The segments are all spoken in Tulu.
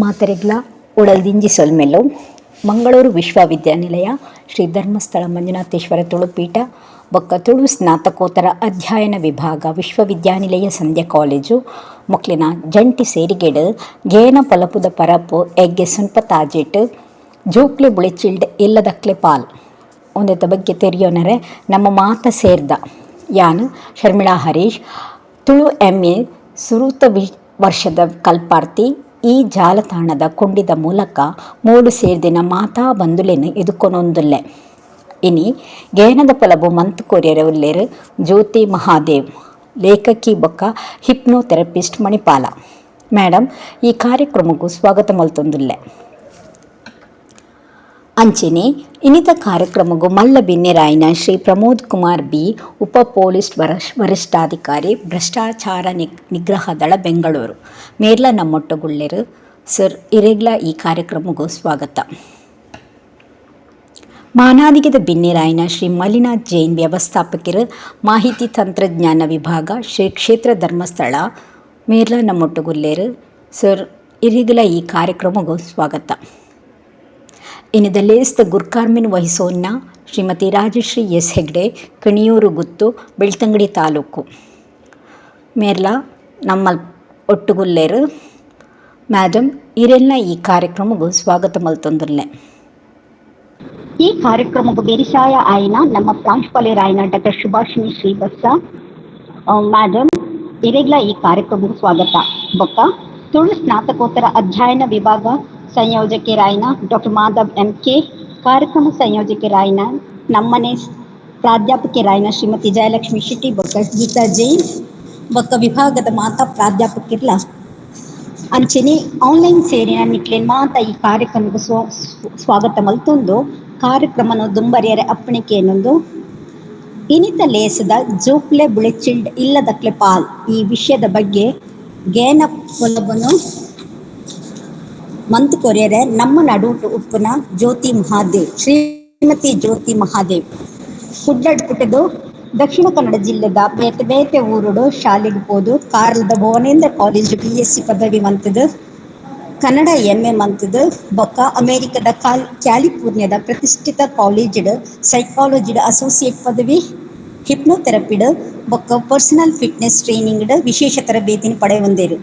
ಮಾತೆರೆಗ್ಲ ಉಡಲ್ದಿಂಜಿ ಸೊಲ್ಮೆಲು. ಮಂಗಳೂರು ವಿಶ್ವವಿದ್ಯಾನಿಲಯ, ಶ್ರೀ ಧರ್ಮಸ್ಥಳ ಮಂಜುನಾಥೇಶ್ವರ ತುಳುಪೀಠ ಬೊಕ್ಕ ತುಳು ಸ್ನಾತಕೋತ್ತರ ಅಧ್ಯಯನ ವಿಭಾಗ, ವಿಶ್ವವಿದ್ಯಾನಿಲಯ ಸಂಧ್ಯಾ ಕಾಲೇಜು ಮೊಕ್ಲೆನ ಜಂಟಿ ಸೇರಿಗೆಡ್ ಗೇನ ಪೊಲಪುದ ಪರಪು ಎಗ್ಗೆ ಸುನ್ಪ ತಾಜೆಟ್ ಜೋಕ್ಲೆ ಬುಳೆಚಿಲ್ಡ್ ಇಲ್ಲದಕ್ಲೆ ಪಾಲ್ ಉಂದೆತ ಬಗ್ಗೆ ತೆರಿಯೋನರೆ ನಮ್ಮ ಮಾತ ಸೇರ್ದ. ಯಾನ್ ಶರ್ಮಿಳಾ ಹರೀಶ್, ತುಳು ಎಂ.ಎ. ಸುರುತ ವರ್ಷದ ಕಲ್ಪಾರ್ಥಿ. ಈ ಜಾಲತಾಣದ ಕೊಂಡಿದ ಮೂಲಕ ಮೂಲು ಸೇರ್ದಿನ ಮಾತಾ ಬಂಧುಲೆನ್ ಎದುಕೊನೊಂದುಲ್ಲೆ. ಇನಿ ಗೇನದ ಪೊಲಬು ಮಂತ್ ಕೊರ್ಯೆರೆ ಉಲ್ಲೆರ್ ಜ್ಯೋತಿ ಮಹಾದೇವ್, ಲೇಖಕಿ ಬೊಕ್ಕ ಹಿಪ್ನೋಥೆರಪಿಸ್ಟ್, ಮಣಿಪಾಲ. ಮೇಡಮ್, ಈ ಕಾರ್ಯಕ್ರಮಕ್ಕೂ ಸ್ವಾಗತ ಮಲ್ತೊಂದುಲ್ಲೆ. ಅಂಚೆನೆ ಇನಿತ ಕಾರ್ಯಕ್ರಮಗು ಮಲ್ಲ ಬಿನ್ನೆರಾಯಿನ ಶ್ರೀ ಪ್ರಮೋದ್ ಕುಮಾರ್ ಬಿ, ಉಪ ಪೊಲೀಸ್ ವರಿಷ್ಠಾಧಿಕಾರಿ, ಭ್ರಷ್ಟಾಚಾರ ನಿಗ್ರಹ ದಳ, ಬೆಂಗಳೂರು ಮೇರ್ಲ ನಮ್ಮೊಟ್ಟುಗುಲ್ಲೆರ್. ಸರ್, ಇರೆಗ್ಲ ಈ ಕಾರ್ಯಕ್ರಮಗೂ ಸ್ವಾಗತ. ಮಾನಾದಿಗೆದ ಬಿನ್ನೆರಾಯಿನ ಶ್ರೀ ಮಲ್ಲಿನಾಥ್ ಜೈನ್, ವ್ಯವಸ್ಥಾಪಕರು, ಮಾಹಿತಿ ತಂತ್ರಜ್ಞಾನ ವಿಭಾಗ, ಶ್ರೀ ಕ್ಷೇತ್ರ ಧರ್ಮಸ್ಥಳ ಮೇರ್ಲ ನಮ್ಮೊಟ್ಟುಗುಲ್ಲೇರು. ಸರ್, ಇರಿಗಲ ಈ ಕಾರ್ಯಕ್ರಮಗೂ ಸ್ವಾಗತ. ಇನಿದ ಲೇಸ್ದ ಗುರ್ಕಾರ್ಮೆನ್ ವಹಿಸೋನ್ನ ಶ್ರೀಮತಿ ರಾಜಶ್ರೀ ಎಸ್ ಹೆಗ್ಡೆ, ಕಣಿಯೂರು ಗುತ್ತು, ಬೆಳ್ತಂಗಡಿ ತಾಲೂಕು ಮೇರ್ಲ ನಮ್ಮ ಒಟ್ಟುಗುಲ್ಲೇರು. ಮೇಡಮ್, ಇರೆಲ್ಲ ಈ ಕಾರ್ಯಕ್ರಮಗೂ ಸ್ವಾಗತ ಮಲ್ತೊಂದುಲ್ಲೆ. ಈ ಕಾರ್ಯಕ್ರಮಕ್ಕೆ ಬೆರಿಸಾಯ ಆಯ್ನ ನಮ್ಮ ಪ್ರಾಂಶುಪಾಲರಾಯನ ಡಾಕ್ಟರ್ ಸುಭಾಷಿಣಿ ಶ್ರೀವತ್ಸ ಮೇಡಮ್, ಇರೆಗ್ಲ ಈ ಕಾರ್ಯಕ್ರಮಕ್ಕೆ ಸ್ವಾಗತ. ಬೊಕ್ಕ ತುಳು ಸ್ನಾತಕೋತ್ತರ ಅಧ್ಯಯನ ವಿಭಾಗ ಸಂಯೋಜಕರಾಯನ doctor Madhav M K, ಕಾರ್ಯಕ್ರಮ ಸಂಯೋಜಕರಾಯನ ನಮ್ಮನೆ ಪ್ರಾಧ್ಯಾಪಕರಾಯನ ಶ್ರೀಮತಿ ಜಯಲಕ್ಷ್ಮಿ ಶೆಟ್ಟಿ ಬೊಕ್ಕ ಗೀತಾ ಜೈನ್ ಬೊಕ್ಕ ವಿಭಾಗದ ಮಾತಾ ಪ್ರಾಧ್ಯಾಪಕಿರ್ಲ, ಅಂಚೆನೆ ಆನ್ಲೈನ್ ಸೇರಿನ ನಿಕ್ಲೆನ್ ಮಾತ ಈ ಕಾರ್ಯಕ್ರಮಕ್ಕೆ ಸ್ವಾಗತ ಮಲ್ತೊಂದು ಕಾರ್ಯಕ್ರಮನು ದುಂಬರಿಯರೆ ಅಪ್ಪಣಿಕೆ ಏನೊಂದು. ಇನಿತ ಲೇಸದ ಜೋಕ್ಲೆ ಬುಳೆಚಿಲ್ಡ್ ಇಲ್ಲದಕ್ಲೆ ಪಾಲ್ ಈ ವಿಷಯದ ಬಗ್ಗೆ ಗೇನ ಪೊಲಬುನು ಮಂತ್ ಕೊರಿಯರೆ ನಮ್ಮ ನಡುಟು ಉಪ್ಪುನ ಜ್ಯೋತಿ ಮಹಾದೇವ್, ಶ್ರೀಮತಿ ಜ್ಯೋತಿ ಮಹಾದೇವ್. ಕುಡ್ಲಡ್ ಪುಟ್ಟುದು ದಕ್ಷಿಣ ಕನ್ನಡ ಜಿಲ್ಲೆದ ಬೇತೆ ಬೇತೆ ಊರುಡು ಶಾಲೆಗೆ ಪೋದು, ಕಾರ್ಲದ Bhuvanendra college B S C ಪದವಿ ಮಂತದು, ಕನ್ನಡ ಎಂ.ಎ. ಮಂತದು, ಬೊಕ್ಕ ಅಮೆರಿಕದ ಕ್ಯಾಲಿಫೋರ್ನಿಯಾದ ಪ್ರತಿಷ್ಠಿತ ಕಾಲೇಜ್ಡ್ ಸೈಕಾಲಜಿಡ್ ಅಸೋಸಿಯೇಟ್ ಪದವಿ, ಹಿಪ್ನೋಥೆರಪಿಡ್ ಬೊಕ್ಕ personal fitness training ವಿಶೇಷ ತರಬೇತಿನ ಪಡೆಯೊಂದೇರು.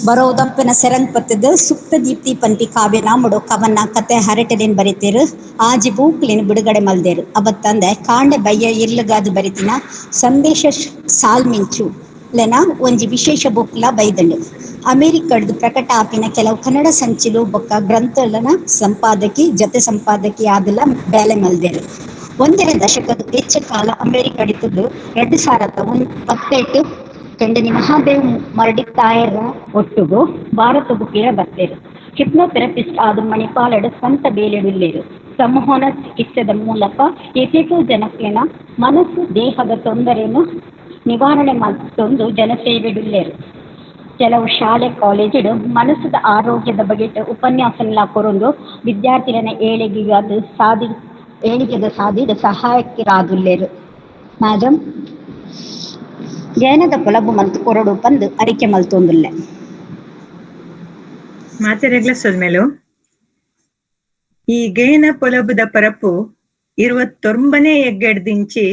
ಬರೋದಪ್ಪನ ಸೆರಂಗ್ ಪತ್ತದ ಸುಪ್ತ ದೀಪ್ತಿ ಪನ್ಪಿ ಕಾವ್ಯ ನಾಮಡು ಕವನ, ಕತೆ, ಹರಟೆಲೆನ್ ಬರಿತೇರು. ಆಜಿ ಬೂಕ್ಲೆನ್ ಬಿಡುಗಡೆ ಮಲ್ದೇರು. ಅವತ್ತಂದೆ ಕಾಂಡೆ ಬಯ್ಯ ಇರ್ಲಗಾದ್ ಬರಿತಿನ ಸಂದೇಶ ಸಾಲ್ಮಿಂಚು ಲೆನ ಒಂಜಿ ವಿಶೇಷ ಬುಕ್ಲ ಬೈದಂಡು. ಅಮೆರಿಕಡ್ದು ಪ್ರಕಟ ಆಪಿನ ಕೆಲವು ಕನ್ನಡ ಸಂಚಿಲು ಬೊಕ್ಕ ಗ್ರಂಥಲನ ಸಂಪಾದಕಿ, ಜೊತೆ ಸಂಪಾದಕಿ ಆದಲ ಬೇಲೆ ಮಲ್ದೇರು. 1.5 ದಶಕದ ಹೆಚ್ಚ ಕಾಲ ಅಮೆರಿಕಡಿತದ್ದು 2018 ಕಂಡನಿ ಮಹಾದೇವ್ ಮರಡಿತ್ತಾಯರ ಒಟ್ಟುಗು ಭಾರತಗು ಪಿರ ಬತ್ತೇರು. ಹಿಪ್ನೋಥೆರಪಿಸ್ಟ್ ಆದ ಮಣಿಪಾಲಡ್ ಸ್ವಂತ ಬೇಲೆಡುಲ್ಲೇರು. ಸಂವಹನ ಚಿಕಿತ್ಸೆದ ಮೂಲಕ ಏತೇತೋ ಜನಕ್ಲೆನ ಮನಸ್ಸು, ದೇಹದ ತೊಂದರೆಯನ್ನು ನಿವಾರಣೆ ಮಲ್ತೊಂದು ಜನಸೇವೆಡುಲ್ಲೇರು. ಕೆಲವು ಶಾಲೆ ಕಾಲೇಜಿಡ್ ಮನಸ್ಸುದ ಆರೋಗ್ಯದ ಬಗ್ಗೆ ಉಪನ್ಯಾಸನೆಲ್ಲ ಕೊರೊಂದು ವಿದ್ಯಾರ್ಥಿಲೆನ ಏಳಿಗೆಗಾದ ಸಾದಿ ಏಳಿಗೆದ ಸಾದಿಡ್ ಸಹಾಯಕರಾದುಲ್ಲೇರು. ಮೇಡಮ್, ಗೇನದ ಪೊಲಬು ಮಂತ್ ಕೊರೊಡು ಪಂದ್ ಅರಿಕೆ ಮಲ್ತೊಂದುಲ್ಲೆ. ಮಾತೆರೆಗ್ಲ ಸೊಲ್ಮೆಲು. ಈ ಗೇನ ಪೊಲಬುದ ಪರಪು 29ನೇ ಎಗ್ಗೆಡ್ದಿಂಚಿ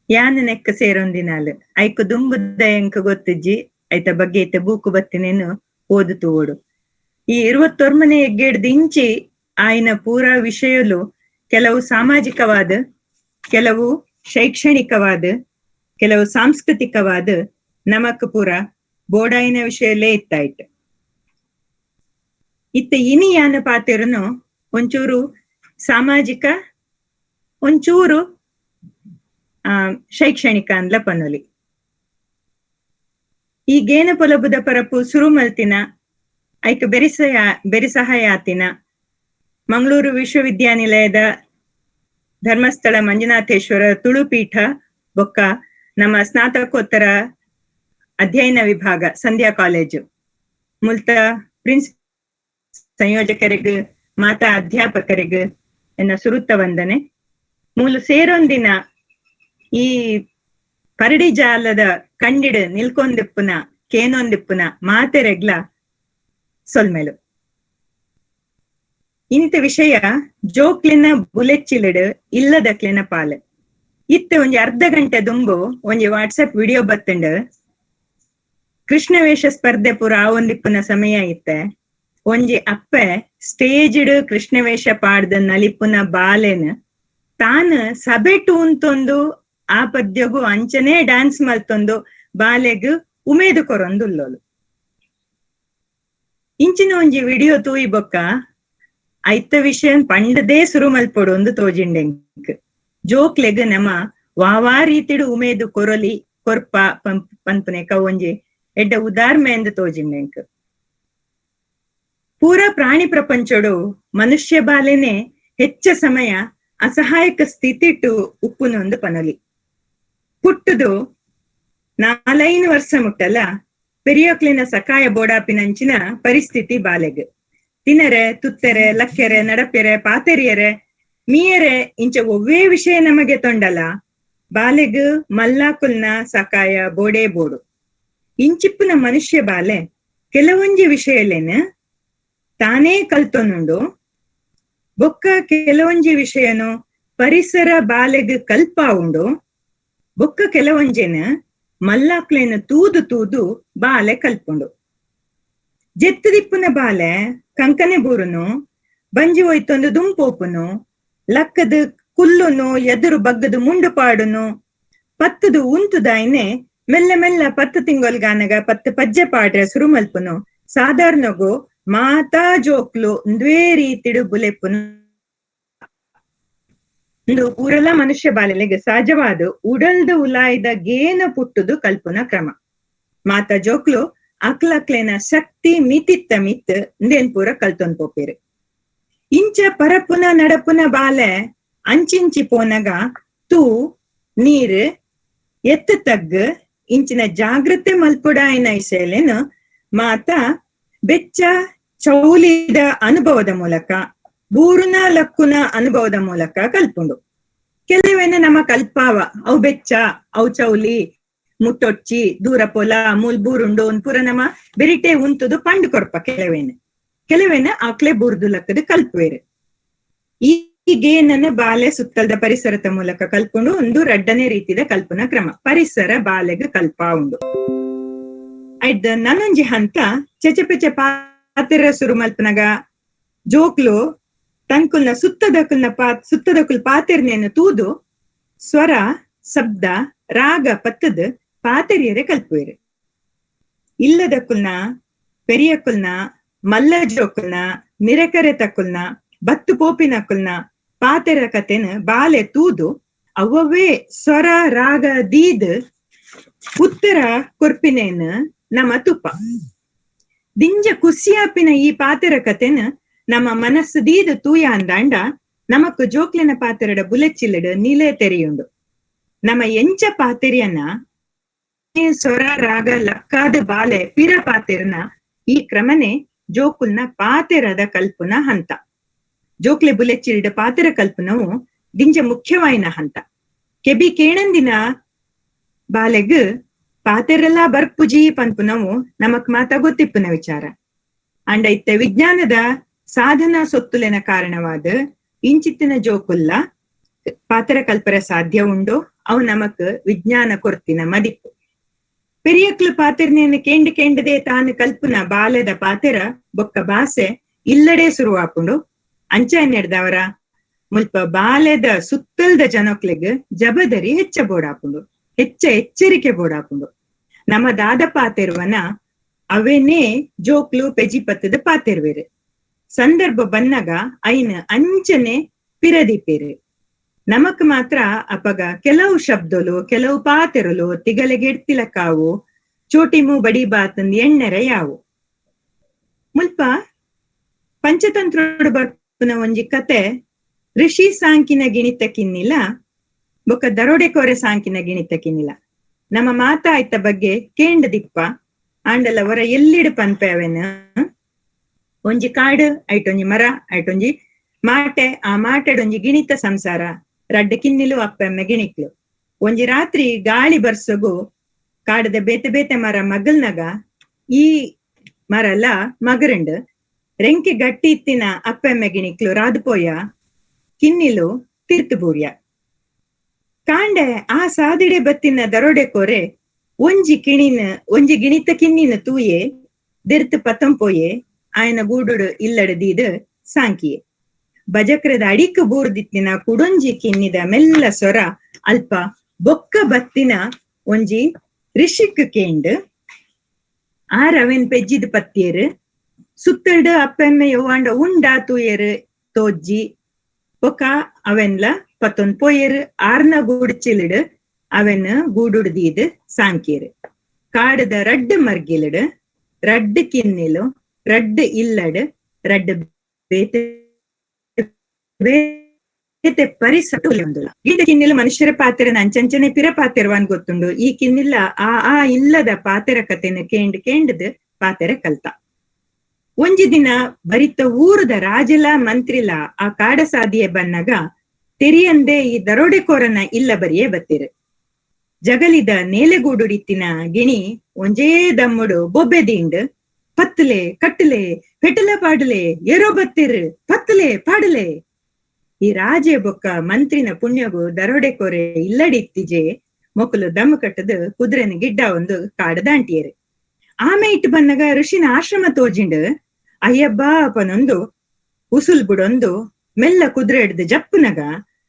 ಯಾನ್ ನೆಕ್ಕ ಸೇರೊಂದಿನಾಲ್. ಐಕ್ ದುಂಬುದ ಎಂಕ್ ಗೊತ್ತಿಜ್ಜಿ ಐತ ಬಗ್ಗೆ. ಐತ ಬೂಕು ಬತ್ತಿನೇನು ಓದು ತೂವೊಡು. ಈ 29ನೇ ಎಗ್ಗೆಡ್ದಿಂಚಿ ಆಯ್ನ ಪೂರಾ ವಿಷಯಲು ಕೆಲವು ಸಾಮಾಜಿಕವಾದ, ಕೆಲವು ಶೈಕ್ಷಣಿಕವಾದ, ಕೆಲವು ಸಾಂಸ್ಕೃತಿಕವಾದ, ನಮಕ್ ಪೂರ ಬೋಡಾಯಿನ ವಿಷಯಲೇ ಇತ್ತಾಯ್ತು ಇತ್ತ. ಇನಿ ಯಾನ ಪಾತೆರುನು ಒಂಚೂರು ಸಾಮಾಜಿಕ, ಒಂಚೂರು ಶೈಕ್ಷಣಿಕ ಅಂದ್ಲ ಪನೊಲಿ. ಈ ಗೇನ ಪೊಲಬುದ ಪರಪು ಸುರು ಮಲ್ತಿನ, ಐಕ್ ಬೆರಿಸಯ ಬೆರಿಸಹಾಯ ಆತಿನ ಮಂಗಳೂರು ವಿಶ್ವವಿದ್ಯಾನಿಲಯದ ಧರ್ಮಸ್ಥಳ ಮಂಜುನಾಥೇಶ್ವರ ತುಳುಪೀಠ ಬೊಕ್ಕ ನಮ್ಮ ಸ್ನಾತಕೋತ್ತರ ಅಧ್ಯಯನ ವಿಭಾಗ, ಸಂಧ್ಯಾ ಕಾಲೇಜು ಮುಲ್ತ ಪ್ರಿನ್ಸ್ ಸಂಯೋಜಕರಿಗೆ, ಮಾತಾ ಅಧ್ಯಾಪಕರಿಗೆ ಎನ್ನ ಸುರುತ್ತ ವಂದನೆ. ಮೂಲು ಸೇರೊಂದಿನ ಈ ಪರಡಿ ಜಾಲದ ಕಂಡಿಡ್ ನಿಲ್ಕೊಂದಿಪ್ಪುನ, ಕೇನೊಂದಿಪ್ಪುನ ಮಾತೆರೆಗ್ಲ ಸೊಲ್ಮೆಲು. ಇನಿತ ವಿಷಯ ಜೋಕ್ಲಿನ ಬುಲೆಚ್ಚಿಲಡು ಇಲ್ಲದಕ್ಲಿನ ಪಾಲು. ಇತ್ತೆ ಒಂಜಿ ಅರ್ಧ ಗಂಟೆ ದುಂಬು ಒಂಜಿ ವಾಟ್ಸ್ಆಪ್ ವಿಡಿಯೋ ಬತ್ತುಂಡು. ಕೃಷ್ಣವೇಷ ಸ್ಪರ್ಧೆ ಪೂರ ಆವೊಂದಿಪ್ಪುನ ಸಮಯ ಇತ್ತೆ. ಒಂಜಿ ಅಪ್ಪೆ ಸ್ಟೇಜ್ಡ್ ಕೃಷ್ಣವೇಷ ಪಾಡ್ದ ನಲಿಪುನ ಬಾಲೆನ್ ತಾನು ಸಭೆಟು ಉಂತೊಂದು ಆ ಪದ್ಯಗು ಅಂಚನೆ ಡ್ಯಾನ್ಸ್ ಮಲ್ತೊಂದು ಬಾಲೆಗ್ ಉಮೇದು ಕೊರೊಂದುಲ್ಲೋಲು. ಇಂಚಿನ ಒಂಜಿ ವಿಡಿಯೋ ತೂಯಿ ಬೊಕ್ಕ ಐತ ವಿಷಯ ಪಂಡದೇ ಸುರು ಮಲ್ಪೊಡು ಒಂದು ತೋಜಿಂಡೆಂಕ್. ಜೋಕ್ಲೆಗ್ ನಮ ವಾವಾ ರೀತಿಡು ಉಮೇದು ಕೊರೊಲಿ ಕೊರ್ಪ ಪನ್ಪುನೆಕ ಒಂಜಿ ಎಡ್ಡ ಉದಾರ್ಮೆ ಎಂದು ತೋಜಿಂಡೆಂಕ್. ಪೂರಾ ಪ್ರಾಣಿ ಪ್ರಪಂಚಡು ಮನುಷ್ಯ ಬಾಲೆನೆ ಹೆಚ್ಚ ಸಮಯ ಅಸಹಾಯಕ ಸ್ಥಿತಿಟ್ಟು ಉಪ್ಪುನೊಂದು ಪನೊಲಿ. ಪುಟ್ಟುದು 4-5 ವರ್ಷ ಮುಟ್ಟಲ್ಲ ಪೆರಿಯಕ್ಲಿನ ಸಕಾಯ ಬೋಡಾಪಿನಂಚಿನ ಪರಿಸ್ಥಿತಿ ಬಾಲೆಗ್. ತಿನರೆ, ತುತ್ತೆರೆ, ಲಕ್ಕೆರೆ, ನಡಪೆರೆ, ಪಾತೆರಿಯರೆ, ಮೀಯರೆ ಇಂಚ ಒವ್ವೇ ವಿಷಯ ನಮಗೆ ತೊಂಡಲ ಬಾಲೆಗ್ ಮಲ್ಲಾಕುಲ್ನ ಸಕಾಯ ಬೋಡೇ ಬೋಡು. ಇಂಚಿಪ್ಪುನ ಮನುಷ್ಯ ಬಾಲೆ ಕೆಲವೊಂಜಿ ವಿಷಯಲೇನ ತಾನೇ ಕಲ್ತೊನುಂಡು, ಬೊಕ್ಕ ಕೆಲವೊಂಜಿ ವಿಷಯನು ಪರಿಸರ ಬಾಲೆಗ್ ಕಲ್ಪ ಉಂಡು, ಬೊಕ್ಕ ಕೆಲವೊಂಜೆನ ಮಲ್ಲಾಕ್ಲೇನ ತೂದು ತೂದು ಬಾಲೆ ಕಲ್ಪುಂಡು. ಜೆತ್ತದಿಪ್ಪುನ ಬಾಲೆ ಕಂಕನೆ ಬೂರುನು, ಬಂಜಿ ಒಯ್ತೊಂದು ದುಂಪೋಪುನು, ಲಕ್ಕದ ಕುಲ್ಲುನು, ಎದುರು ಬಗ್ಗದು ಮುಂಡು ಪಾಡುನು, ಪತ್ತದು ಉಂತುದಾಯ್ನೆ ಮೆಲ್ಲ ಮೆಲ್ಲ 10 ತಿಂಗೊಲ್ಗಾನಗ 10 ಪಜ್ಜೆ ಪಾಡ್ರೆ ಸುರು ಮಲ್ಪುನು. ಸಾಧಾರಣಗು ಮಾತಾ ಜೋಕ್ಲು ಒಂದ್ವೇ ರೀತಿಡು ಬುಲೆಪುನು. ಇಂದು ಊರೆಲ್ಲ ಮನುಷ್ಯ ಬಾಲೆಲೆಗ್ ಸಹಜವಾದ ಉಡಲ್ದ ಉಲಾಯ್ದ ಗೇನ ಪುಟ್ಟುದು ಕಲ್ಪುನ ಕ್ರಮ. ಮಾತಾ ಜೋಕ್ಲು ಅಕ್ಲಕ್ಲೇನ ಶಕ್ತಿ ಮಿತಿತ್ತ ಮಿತ್ ಇಂದೇನ್ ಪೂರ ಕಲ್ತೊಂದು ಪೋಪೇರು. ಇಂಚ ಪರಪುನ ನಡಪುನ ಬಾಲೆ ಅಂಚಿಂಚಿ ಪೋನಗ ತೂ ನೀರು ಎತ್ತು ತಗ್ಗು ಇಂಚಿನ ಜಾಗೃತೆ ಮಲ್ಪುಡಾಯಿನ ಇಸೇಲೇನು ಮಾತಾ ಬೆಚ್ಚ ಚೌಲಿದ ಅನುಭವದ ಮೂಲಕ ಬೂರುನ ಲಕ್ಕುನ ಅನುಭವದ ಮೂಲಕ ಕಲ್ಪುಂಡು. ಕೆಲವೇನ ನಮ್ಮ ಕಲ್ಪಾವ ಅವು ಬೆಚ್ಚ ಅವು ಚೌಲಿ ಮುಟ್ಟೊಚ್ಚಿ ದೂರ ಪೊಲ ಮೂಲ್ ಬೂರುಂಡು ಪೂರ ನಮ್ಮ ಬೆರಿಟೆ ಉಂತುದು ಪಂಡು ಕೊರ್ಪ. ಕೆಲವೇನ ಕೆಲವೇನ ಆಕ್ಲೆ ಬೂರ್ದು ಲಕ್ಕದು ಕಲ್ಪುವೇರು. ಈಗೇನನ್ನ ಬಾಲೆ ಸುತ್ತಲ್ದ ಪರಿಸರದ ಮೂಲಕ ಕಲ್ಪುಂಡು. ಒಂದು ರಡ್ಡನೇ ರೀತಿದ ಕಲ್ಪುನ ಕ್ರಮ ಪರಿಸರ ಬಾಲೆಗ್ ಕಲ್ಪ ಉಂಡು. ಐದ್ ನನ್ನೊಂಜಿ ಹಂತ ಚೆಚೆಪೆಚೆ ಪಾತೆರ ಸುರು ಮಲ್ಪನಗ ಜೋಕ್ಲು ತಂಕುಲ್ನ ಸುತ್ತದಕುಲ್ನ ಸುತ್ತದಕುಲ್ ಪಾತೆರ್ನೇನು ತೂದು ಸ್ವರ ಶಬ್ದ ರಾಗ ಪತ್ತದ ಪಾತೆರಿಯರೆ ಕಲ್ಪುವೇರು. ಇಲ್ಲದಕುಲ್ನ ಪೆರಿಯಕುಲ್ನ ಮಲ್ಲ ಜೋಕುಲ್ನ ನಿರಕರೆ ತಕುಲ್ನ ಬತ್ತು ಪೋಪಿನಕುಲ್ನ ಪಾತೆರ ಕತೆನ ಬಾಲೆ ತೂದು ಅವವೇ ಸ್ವರ ರಾಗ ದೀದ್ ಉತ್ತರ ಕೊರ್ಪಿನೇನ ನಮ್ಮ ತುಪ್ಪ. ದಿಂಜ ಕುಸಿಯಾಪಿನ ಈ ಪಾತೆರ ಕತೆನ ನಮ್ಮ ಮನಸ್ಸು ದೀದ್ ತೂಯ ಅಂದಾಂಡ ನಮಕ್ ಜೋಕ್ಲಿನ ಪಾತೆರಡ ಬುಲೆಚ್ಚಿಲ್ಲಡು ನೀಲೇ ತೆರೆಯುಂಡು. ನಮ್ಮ ಎಂಚ ಪಾತೆರಿಯನ್ನ ಸ್ವರ ರಾಗ ಲಕ್ಕಾದ ಬಾಲೆ ಪಿರ ಪಾತೆರನ ಈ ಕ್ರಮನೆ ಜೋಕುಲ್ನ ಪಾತೆರದ ಕಲ್ಪುನ ಹಂತ. ಜೋಕ್ಲೆ ಬುಲೆಚ್ಚಿಲ್ಡ ಪಾತೆರ ಕಲ್ಪನವು ದಿಂಜ ಮುಖ್ಯವಾಯಿನ ಹಂತ. ಕೆಬಿ ಕೇಣಂದಿನ ಬಾಲೆಗ್ ಪಾತೆರೆಲ್ಲ ಬರ್ಪುಜಿ ಪನ್ಪುನವು ನಮಕ್ ಮಾತ ಗೊತ್ತಿಪ್ಪುನ ವಿಚಾರ. ಅಂಡ ಇತ್ತ ವಿಜ್ಞಾನದ ಸಾಧನ ಸೊತ್ತುಲೆನ ಕಾರಣವಾದ ಇಂಚಿತ್ತಿನ ಜೋಕುಲ್ಲ ಪಾತೆರ ಕಲ್ಪರ ಸಾಧ್ಯ ಉಂಡು. ಅವು ನಮಕ್ ವಿಜ್ಞಾನ ಕೊರ್ತಿನ ಮದಿಪ್ಪು. ಪೆರಿಯಕ್ಲು ಪಾತೆರ್ನೇನು ಕೇಂಡ್ ಕೇಂಡದೆ ತಾನು ಕಲ್ಪುನ ಬಾಲೆದ ಪಾತೆರ ಬೊಕ್ಕ ಬಾಸೆ ಇಲ್ಲಡೆ ಶುರುವಾಪುಂಡು. ಅಂಚ ನೆಡ್ದವರ ಮುಲ್ಪ ಬಾಲೆದ ಸುತ್ತಲ್ದ ಜನಕ್ಲೆಗ್ ಜಬದರಿ ಹೆಚ್ಚ ಬೋಡಾಪುಂಡು, ಹೆಚ್ಚ ಎಚ್ಚರಿಕೆ ಬೋಡಾಪುಂಡು. ನಮ್ಮ ದಾದ ಪಾತೆರ್ವನ ಅವೇನೇ ಜೋಕ್ಲು ಪೆಜಿ ಪತ್ತದ ಪಾತೆರ್ವೇರು. ಸಂದರ್ಭ ಬನ್ನಗ ಐನ ಅಂಚನೆ ಪಿರದಿಪೇರು. ನಮಕ್ ಮಾತ್ರ ಅಪಗ ಕೆಲವು ಶಬ್ದಲು ಕೆಲವು ಪಾತೆರಲು ತಿಗಲೆಗೆಡ್ತಿಲಕಾವು ಚೋಟಿಮು ಬಡಿ ಬಾತಂದ್ ಎಣ್ಣೆರ ಯಾವು. ಮುಲ್ಪ ಪಂಚತಂತ್ರೋಡು ಬರ್ಪುನ ಒಂಜಿ ಕತೆ ಋಷಿ ಸಾಂಕಿನ ಗಿಣಿತ ಕಿನ್ನಿಲ ಬೊಕ್ಕ ದರೋಡೆ ಕೋರೆ ಸಾಂಕಿನ ಗಿಣಿತ ಕಿನ್ನಿಲ. ನಮ್ಮ ಮಾತಾ ಆಯ್ತ ಬಗ್ಗೆ ಕೇಂಡ ದಿಪ್ಪ ಆಂಡಲ ವರ ಎಲ್ಲಿಡು ಪನ್ಪೆ ಅವೇನ. ಒಂಜಿ ಕಾಡು ಐಟೊಂಜಿ ಮರ ಐಟೊಂಜಿ ಮಾಟೆ, ಆ ಮಾಟೆಡೊಂಜಿ ಗಿಣಿತ ಸಂಸಾರ, ರಡ್ಡ ಕಿನ್ನಿಲು ಅಪ್ಪೆಮ್ಮೆ ಗಿಣಿಕ್ಲು. ಒಂಜಿ ರಾತ್ರಿ ಗಾಳಿ ಬರ್ಸಗು ಕಾಡದ ಬೇತೆ ಬೇತೆ ಮರ ಮಗಲ್ನಗ ಈ ಮರಲ ಮಗರಂಡ್ ರೆಂಕೆ ಗಟ್ಟಿ ಇತ್ತಿನ ಅಪ್ಪೆಮ್ಮೆ ಗಿಣಿಕ್ಲು ರಾದ್ಪೋಯ ಕಿನ್ನಿಲು ತೀರ್ತುಬೂರ್ಯ. ಕಾಂಡೆ ಆ ಸಾದಿಡೆ ಬತ್ತಿನ ದರೋಡೆ ಕೋರೆ ಒಂಜಿ ಕಿಣಿನ ಒಂಜಿ ಗಿಣಿತ ಕಿನ್ನಿನ ತೂಯೆ ದೆರ್ತು ಪತ್ತಂಪೋಯೆ ಆಯನ ಗೂಡುಡು ಇಲ್ಲಡದೀದ್ ಸಾಂಕಿಯೆ. ಬಜಕ್ರದ ಅಡಿಕ್ ಬೂರ್ದಿತ್ತಿನ ಕುಡೊಂಜಿ ಕಿನ್ನಿದ ಮೆಲ್ಲ ಸೊರ ಅಲ್ಪ ಬೊಕ್ಕ ಬತ್ತಿನ ಒಂಜಿ ರಿಷಿಕ್ ಕೇಂಡ್. ಆ ರವೆನ್ ಪೆಜ್ಜಿದ್ ಪತ್ತಿಯರು ಸುತ್ತಲ್ಡು ಅಪ್ಪೆಮ್ಮೆ ಯವ್ವಾಂಡ ಉಂಡಾ ತೂಯರು ತೋಜ್ಜಿ ಬೊಕ್ಕ ಅವೆನ್ಲ ಪತ್ತೊಂದ್ ಪೋಯೆರ್. ಆರ್ನ ಗೂಡುಚಿಲಿಡು ಅವೆನ್ ಗೂಡುಡ್ದೀದ್ ಸಾಂಕಿಯರು. ಕಾಡದ ರಡ್ಡ್ ಮರ್ಗಿಲುಡು ರಡ್ಡ್ ಕಿನ್ನಿಲು ರಡ್ಡ್ ಇಲ್ಲಡ್ ರಡ್ಡ್ ಬೇತೆ ಬೇತೆ ಪರಿಸರ. ಈ ಕಿನ್ನಿಲು ಮನುಷ್ಯರ ಪಾತೆರನ ಅಂಚಂಚನೆ ಪಿರ ಪಾತೆರವಾನ್ ಗೊತ್ತುಂಡು. ಈ ಕಿನ್ನಿಲ್ಲ ಆ ಆ ಇಲ್ಲದ ಪಾತೆರ ಕತೆನ ಕೇಂಡ್ ಕೇಂಡ್ದ್ ಪಾತೆರ ಕಲ್ತ. ಒಂಜಿ ದಿನ ಬರಿತ ಊರದ ರಾಜಲ ಮಂತ್ರಿಲ ಆ ಕಾಡ ಸಾದಿಯೇ ಬನ್ನಗ ತೆರಿಯಂದೆ ಈ ದರೋಡೆಕೋರನ ಇಲ್ಲ ಬರಿಯೇ ಬತ್ತಿರು. ಜಗಲಿದ ನೇಲೆಗೂಡುಡಿತ್ತಿನ ಗಿಣಿ ಒಂಜೇ ದಮ್ಮುಡು ಬೊಬ್ಬೆ ದಿಂಡ್ ಪತ್ತಲೆ ಕಟ್ಟಲೆ ಪೆಟಲ ಪಾಡಲೆ ಏರೋ ಬತ್ತಿರು ಪತ್ತಲೆ ಪಾಡಲೆ. ಈ ರಾಜೆ ಬೊಕ್ಕ ಮಂತ್ರಿನ ಪುಣ್ಯಗು ದರೋಡೆಕೋರೆ ಇಲ್ಲಡಿತ್ತಿಜೆ ಮೊಕಲು ದಮ್ಮ ಕಟ್ಟದು ಕುದುರೆನ ಗಿಡ್ಡ ಒಂದು ಕಾಡು ದಾಂಟಿಯರು. ಆಮೆ ಇಟ್ಟು ಬನ್ನಗ ಋಷಿನ ಆಶ್ರಮ ತೋಜಿಂಡು. ಅಯ್ಯಬ್ಬ ಪನೊಂದು ಉಸುಲ್ ಬುಡೊಂದು ಮೆಲ್ಲ ಕುದುರೆ ಹಿಡ್ದು ಜಪ್ಪುನಗ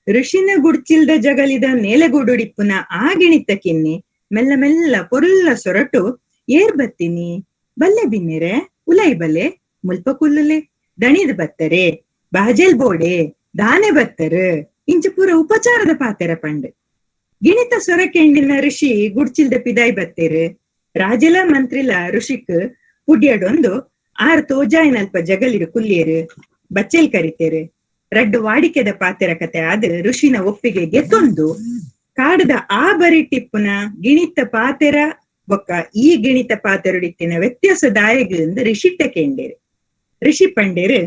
ಋಷಿನ ಗುಡ್ಚಿಲ್ದ ಜಗಲಿದ ನೇಲೆಗೂಡುಡಿಪ್ಪುನ ಆ ಗಿಣಿತ ಕಿನ್ನಿ ಮೆಲ್ಲ ಮೆಲ್ಲ ಪೊರುಲ್ಲ ಸೊರಟು ಏರ್ ಬತ್ತೀನಿ ಬಲ್ಲೆ ಬಿನ್ನಿರೆ ಉಲೈ ಬಲ್ಲೆ ಮುಲ್ಪ ಕುಲ್ಲುಲೆ ದಣಿದ ಬತ್ತರೆ ಬಾಜೆಲ್ ಬೋಡೆ ದಾನೆ ಬತ್ತರು ಇಂಚ ಪೂರ ಉಪಚಾರದ ಪಾತೆರ ಪಂಡು. ಗಿಣಿತ ಸೊರಕೆಂಡಿನ ಋಷಿ ಗುಡ್ಚಿಲ್ದ ಪಿದಾಯ್ ಬತ್ತೇರು. ರಾಜಲ ಮಂತ್ರಿಲ ಋಷಿಕ್ ಪುಡ್ಯಡೊಂದು ಆರ್ ತೋಜಾಯಿನಲ್ಪ ಜಗಲಿಡು ಕುಲ್ಲಿಯರು ಬಚ್ಚೆಲ್ ಕರಿತೇರು. ರಡ್ಡು ವಾಡಿಕೆದ ಪಾತೆರ ಕತೆ ಆದ್ ಋಷಿನ ಒಪ್ಪಿಗೆ ಗೆತ್ತೊಂದು ಕಾಡದ ಆ ಬರಿಟಿಪ್ಪುನ ಗಿಣಿತ ಪಾತೆರ ಬೊಕ್ಕ ಈ ಗಿಣಿತ ಪಾತೆರಡಿತ್ತಿನ ವ್ಯತ್ಯಾಸ ದಾಯಗ ಎಂದು ಋಷಿಟ್ಟ ಕೇಂಡೇರು. ಋಷಿ ಪಂಡೇರು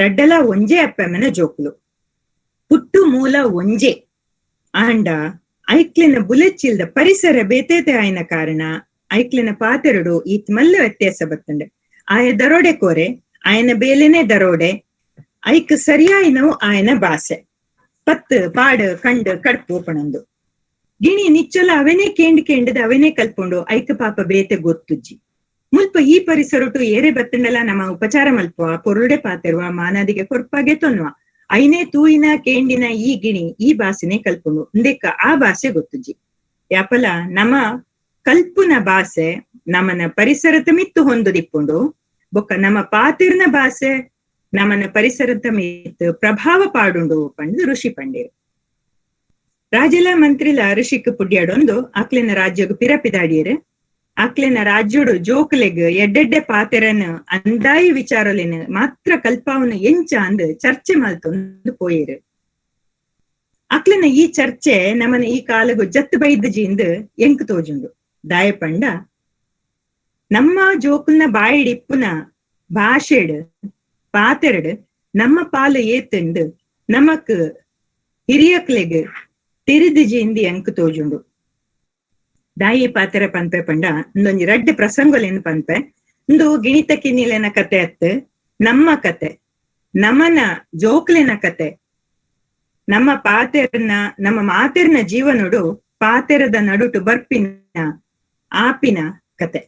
ರಡ್ಡಲ ಒಂಜೇ ಅಪ್ಪಮ್ಮನ ಜೋಕ್ಲು, ಪುಟ್ಟು ಮೂಲ ಒಂಜೆ, ಆಂಡ ಐಕ್ಲಿನ ಬುಲೆಚ್ಚಿಲ್ದ ಪರಿಸರ ಬೇತೇತೆ ಆಯ್ನ ಕಾರಣ ಐಕ್ಲಿನ ಪಾತೆರಡು ಈತ್ ಮಲ್ಲ ವ್ಯತ್ಯಾಸ ಬತ್ತಂಡೆ. ಆಯ ದರೋಡೆ ಕೋರೆ ಆಯನ ಬೇಲೆನೆ ದರೋಡೆ, ಐಕ್ ಸರಿಯಾಯಿನವು ಆಯನ ಬಾಸೆ ಪತ್ತು ಪಾಡು ಕಂಡು ಕಡ್ಪು ಪಣಂದು. ಗಿಣಿ ನಿಚ್ಚಲ ಅವೆನೇ ಕೇಂಡ್ ಕೇಂಡದ ಅವೆನೇ ಕಲ್ಪೊಂಡು ಐಕ್ ಪಾಪ ಬೇತೆ ಗೊತ್ತುಜ್ಜಿ. ಮುಲ್ಪ ಈ ಪರಿಸರಟು ಏರೆ ಬತ್ತಂಡಲ ನಮ್ಮ ಉಪಚಾರ ಮಲ್ಪುವ ಪೊರುಡೆ ಪಾತೆರುವ ಮಾನಾದಿಗೆ ಕೊರ್ಪಾಗೆ ತೊನ್ನುವ ಐನೇ ತೂಯಿನ ಕೇಂಡಿನ ಈ ಗಿಣಿ ಈ ಬಾಸೆನೆ ಕಲ್ಪುಂಡು ಇಂದೆಕ್ಕ ಆ ಭಾಷೆ ಗೊತ್ತುಜ್ಜಿ. ಯಾಪಲ ನಮ್ಮ ಕಲ್ಪುನ ಭಾಷೆ ನಮ್ಮನ ಪರಿಸರದ ಮಿತ್ತು ಹೊಂದುದಿಪ್ಪುಂಡು ಬೊಕ್ಕ ನಮ್ಮ ಪಾತಿರ್ನ ಭಾಷೆ ನಮ್ಮನ ಪರಿಸರದ ಮಿತ್ತು ಪ್ರಭಾವ ಪಾಡುಂಡು ಪಂಡು ಋಷಿ ಪಂಡೇರು. ರಾಜಲ ಮಂತ್ರಿಲ ಋಷಿಕ್ ಪುಡ್ಯಾಡೊಂದು ಆಕ್ಲಿನ ರಾಜ್ಯಗ್ ಪಿರಪಿದಾಡಿಯರು. ಆಕ್ಲಿನ ರಾಜ್ಯೋಡು ಜೋಕ್ಲೆಗ್ ಎಡ್ಡೆಡ್ಡೆ ಪಾತೆರನ್ ಅಂದಾಯಿ ವಿಚಾರಲೆನ್ ಮಾತ್ರ ಕಲ್ಪಾವನು ಎಂಚ ಅಂದ್ ಚರ್ಚೆ ಮಲ್ತೊಂದು ಪೋಯೆರು. ಆಕ್ಲಿನ ಈ ಚರ್ಚೆ ನಮ್ಮನ ಈ ಕಾಲಗು ಜತ್ತು ಬೈದಜಿಂದು ಎಂಕ್ ತೋಜುಂಡು. ದಾಯ ಪಂಡ ನಮ್ಮ ಜೋಕುಲ್ನ ಬಾಯಿಡಿಪ್ಪುನ ಭಾಷೆಡ್ ಪಾತೆರಡ್ ನಮ್ಮ ಪಾಲು ಏತಂಡು ನಮಕ್ ಹಿರಿಯಕ್ಲೆಗ್ ತೆರಿದಿಜಿಂದು ಎಂಕ್ ತೋಜುಂಡು. ದಾಯಿ ಪಾತೆರ ಪನ್ಪೆ ಪಂಡ ಇಂದೊಂಜಿ ರಡ್ಡ್ ಪ್ರಸಂಗೊಲೆನ್ ಪನ್ಪೆ. ಇಂದು ಗಿಣಿತ ಕಿನ್ನಿಲೆನ ಕತೆ ಅತ್ತು, ನಮ್ಮ ಕತೆ, ನಮನ ಜೋಕ್ಲೆನ ಕತೆ. ನಮ್ಮ ಪಾತೆರ್ನ ನಮ್ಮ ಮಾತೆರ್ನ ಜೀವನೋಡು ಪಾತೆರದ ನಡುಟು ಬರ್ಪಿನ ಆಪಿನ ಕತೆ.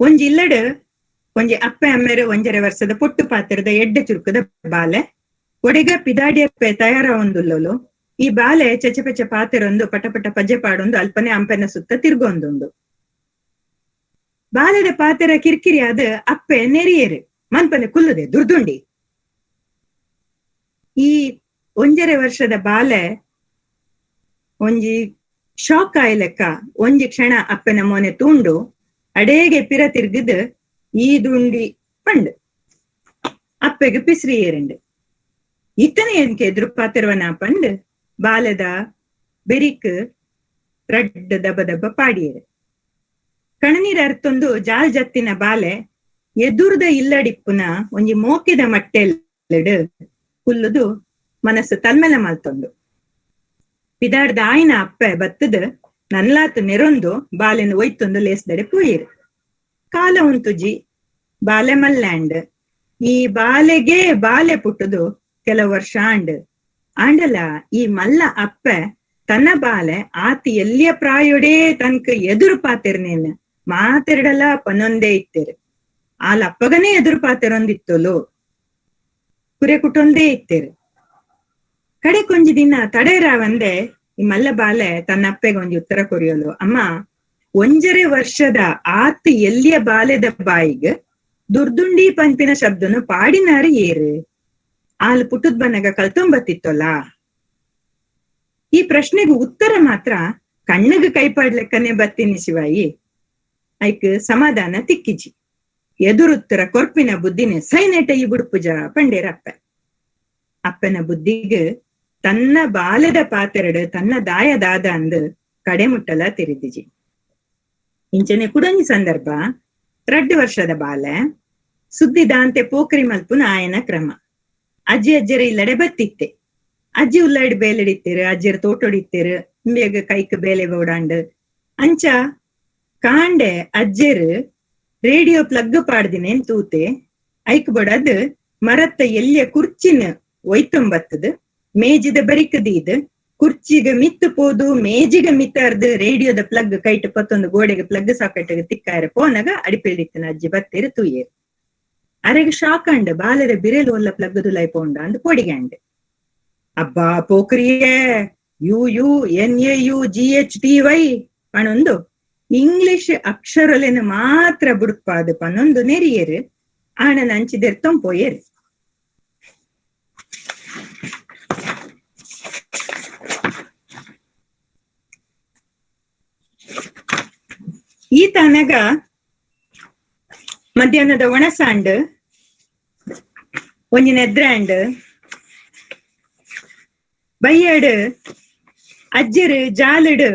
ಒಂಜಿ ಇಲ್ಲಡ್ ಒಂಜಿ ಅಪ್ಪೆ ಅಮ್ಮೆರು ಒಂಜರೆ ವರ್ಷದ ಪೊಟ್ಟು ಪಾತೆರದ ಎಡ್ಡೆ ಚುರುಕದ ಬಾಲೆ ಒಡೆಗ ಪಿದಾಡಿ ಅಪ್ಪೆ ತಯಾರ ಒಂದುಲ್ಲೋಲು. ಈ ಬಾಲೆ ಚಚಪಚ ಪಾತೆರೊಂದು ಪಟಪಟ ಪಜ್ಜೆ ಪಾಡೊಂದು ಅಲ್ಪನೆ ಅಂಪೆನ ಸುತ್ತ ತಿರ್ಗೊಂದುಂಡು. ಬಾಲೆದ ಪಾತೆರ ಕಿರ್ಕಿರಿ ಆದ ಅಪ್ಪೆ ನೆರಿಯರು ಮನ್ಪನೆ ಕುಲ್ಲದೆ ದುರ್ದುಂಡಿ. ಈ ಒಂಜರೆ ವರ್ಷದ ಬಾಲೆ ಒಂಜಿ ಶಾಕ್ ಆಯ್ಲೆಕ್ಕ ಒಂಜಿ ಕ್ಷಣ ಅಪ್ಪೆನ ಮೋನೆ ತೂಂಡು ಅಡೇಗೆ ಪಿರ ತಿರ್ಗದ್ ಈ ದುಂಡಿ ಪಂಡ್ ಅಪ್ಪೆಗೆ ಪಿಸ್ರಿ ಏರಂಡು. ಇತ್ತನೆ ಎನ್ಕೆ ಎದುರು ಪಾತೆರವನ ಪಂಡ್ ಬಾಲೆದ ಬೆರಿಕ್ ರಡ್ಡ್ ದಬ ದಬ ಪಾಡಿಯರು. ಕಣನೀರ ಅರ್ತೊಂದು ಜಾಲ್ ಜತ್ತಿನ ಬಾಲೆ ಎದುರ್ದ ಇಲ್ಲಡಿಪ್ಪುನ ಒಂಜಿ ಮೋಕೆದ ಮಟ್ಟೆಲ್ಲಡ್ ಕುಲ್ಲುದು ಮನಸ್ಸು ತಲ್ಮೆಲ ಮಲ್ತೊಂದು. ಪಿದಾಡ್ದ ಆಯ್ನ ಅಪ್ಪೆ ಬತ್ತದ ನನ್ಲಾತ್ ನೆರೊಂದು ಬಾಲೆನ ಒಯ್ತೊಂದು ಲೇಸ್ದಡೆ ಪೋಯೆರು. ಕಾಲ ಉಂತುಜಿ ಬಾಲೆ ಮಲ್ಲ್ಯಾಂಡ್. ಈ ಬಾಲೆಗೆ ಬಾಲೆ ಪುಟ್ಟುದು ಕೆಲವು ವರ್ಷ ಆಂಡ್. ಆಂಡಲ ಈ ಮಲ್ಲ ಅಪ್ಪೆ ತನ್ನ ಬಾಲೆ ಆತಿ ಎಲ್ಲಿಯ ಪ್ರಾಯೋಡೇ ತನಕ ಎದುರು ಪಾತೆರ್ನೇನ್ ಮಾತೆರಡಲ ಪನೊಂದೇ ಇತ್ತೇರು. ಆಲ ಅಪ್ಪಗನೇ ಎದುರು ಪಾತೆರೊಂದಿತ್ತೋಲು ಕುರೆ ಕುಟೊಂದೇ ಇತ್ತೇರು. ಕಡೆ ಕೊಂಜಿ ದಿನ ತಡೆರಾವಂದೆ ಈ ಮಲ್ಲ ಬಾಲೆ ತನ್ನ ಅಪ್ಪೆಗೆ ಒಂಜಿ ಉತ್ತರ ಕೊರಿಯೋಲು, ಅಮ್ಮ 1.5 ವರ್ಷದ ಆತ್ ಎಲ್ಲಿಯ ಬಾಲೆದ ಬಾಯಿಗ್ ದುರ್ದುಂಡಿ ಪಂಪಿನ ಶಬ್ದನು ಪಾಡಿನಾರು ಏರು, ಆಲ್ ಪುಟ್ಟದ್ ಬನ್ನಗ ಕಲ್ತೊಂಬತ್ತಿತ್ತೊಲ್ಲ? ಈ ಪ್ರಶ್ನೆಗೆ ಉತ್ತರ ಮಾತ್ರ ಕಣ್ಣಗ್ ಕೈಪಾಡ್ಲೆಕ್ಕನೆ ಬತ್ತೀನಿ ಶಿವಾಯಿ, ಐಕ್ ಸಮಾಧಾನ ತಿಕ್ಕಿಜಿ. ಎದುರುತ್ತರ ಕೊರ್ಪಿನ ಬುದ್ಧಿನೇ ಸೈನೆಟ ಈ ಬುಡ್ಪುಜ ಪಂಡೇರ ಅಪ್ಪೆ. ಅಪ್ಪನ ಬುದ್ಧಿಗ್ ತನ್ನ ಬಾಲೆದ ಪಾತೆರಡು ತನ್ನ ದಾಯದಾದ ಅಂದು ಕಡೆ ಮುಟ್ಟಲ ತಿರಿದಿಜಿ. ಇಂಚನೆ ಕುಡೊಂಜಿ ಸಂದರ್ಭ, 2 ವರ್ಷದ ಬಾಲೆ ಸುದ್ದಿದಾಂತೆ ಪೋಖರಿ ಮಲ್ಪುನ ಆಯನ ಕ್ರಮ. ಅಜ್ಜಿ ಅಜ್ಜರ ಇಲ್ಲಡೆ ಬತ್ತಿತ್ತೆ, ಅಜ್ಜಿ ಉಲ್ಲಾಡ್ ಬೇಲೆಡಿತ್ತೇರು, ಅಜ್ಜಿಯರ ತೋಟೊಡಿತ್ತೇರು, ಇಂಬೇಗ ಕೈಕ್ ಬೇಲೆ ಓಡಾಂಡ್. ಅಂಚ ಕಾಂಡೆ ಅಜ್ಜರು ರೇಡಿಯೋ ಪ್ಲಗ್ ಪಾಡ್ದಿನೇನ್ ತೂತೆ, ಐಕ್ ಬಡದ್ ಮರತ್ತ ಎಲ್ಲಿಯ ಕುರ್ಚಿನ ಒಯ್ತೊಂಬತ್ತದ ಮೇಜಿದ ಬರಿಕದೀದ್ ಕುರ್ಚಿಗ ಮಿತ್ತು ಪೋದು ಮೇಜಿಗ ಮಿತ್ತಾರ್ದು ರೇಡಿಯೋದ ಪ್ಲಗ್ ಕೈಟ್ ಪತ್ತೊಂದು ಗೋಡೆಗೆ ಪ್ಲಗ್ ಸಾಕೆಟ್ ತಿಕ್ಕಾರೆ ಪೋನಾಗ ಅಡಿಪಿಳಿದಿತ್ತನ ಅಜ್ಜಿ ಬತ್ತೇರು ತೂಯೇರು. ಅರೆಗ್ ಶಾಕ್ ಅಂಡ್ ಬಾಲೆದ ಬಿರೆಲು ಒಲ್ಲ ಪ್ಲಗ್ ದುಲೈ ಪೋಂಡ ಅಂದ್ ಪೊಡಿಗೆ ಅಂಡ್. ಅಬ್ಬಾ ಪೋಕ್ರಿಯೇ U U N A U G H T Y ಪಣೊಂದು English ಅಕ್ಷರಲೆನ್ ಮಾತ್ರ ಬುಡ್ಪಾದ ಪನೊಂದು ನೆರಿಯೇರು ಆಣನ ಅಂಚಿದೆರ್ ತೊಂಪೋಯೇರು. ಈ ತನಗ ಮಧ್ಯಾಹ್ನದ ಒಣಸಾಂಡ್ ಒಂಜಿ ನೆದ್ರಾಂಡ್ ಬೈಯಡ್ ಅಜ್ಜರು ಜಾಲಡು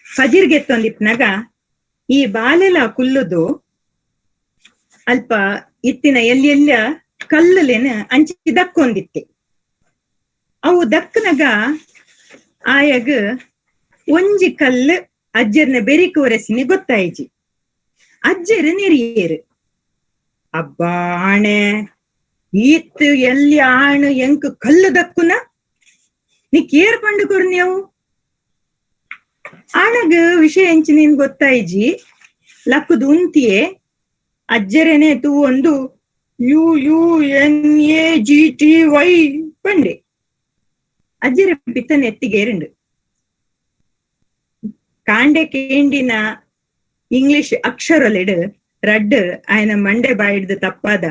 ಫಜಿರ್ಗೆತ್ತೊಂದಿಪ್ನಾಗ ಈ ಬಾಲೆಲ ಕುಲ್ಲುದು ಅಲ್ಪ ಇತ್ತಿನ ಎಲ್ಲೆಲ್ಲ ಕಲ್ಲುಲೇನ ಅಂಚಿ ದಕ್ಕೊಂದಿತ್ತೆ. ಅವು ದಕ್ಕನಾಗ ಆಯಾಗ ಒಂಜಿ ಕಲ್ಲು ಅಜ್ಜರ್ನ ಬೆರಿಕ್ ಒರೆಸಿನಿ ಗೊತ್ತಾಯಿಜಿ. ಅಜ್ಜರು ನೆರಿಯೇರು, ಅಬ್ಬಾ ಆಣೆ ಈತ್ ಎಲ್ಲಿ ಆಣು ಎಂಕ್ ಕಲ್ಲು ದಕ್ಕುನ ನೀ ಕೇರ್ ಪಂಡು ಕೊರ್ನ್ಯವು. ಆಣಗ ವಿಷಯ ಎಂಚಿ ನೀನ್ ಗೊತ್ತಾಯಿಜಿ. ಲಕ್ಕುದು ಉಂತಿಯೇ ಅಜ್ಜರೇನೆ ತೂ ಒಂದು U U N A G T Y ಪಂಡೆ. ಅಜ್ಜರ ಪಿತ್ತನ ಎತ್ತಿಗೇರುಂಡು. ಕಾಂಡೆ ಕೇಂಡಿನ ಇಂಗ್ಲಿಷ್ ಅಕ್ಷರಲೆಡು ರಡ್ಡ್ ಆಯನ ಮಂಡೆ ಬಾಯಿಡ್ದು ತಪ್ಪಾದ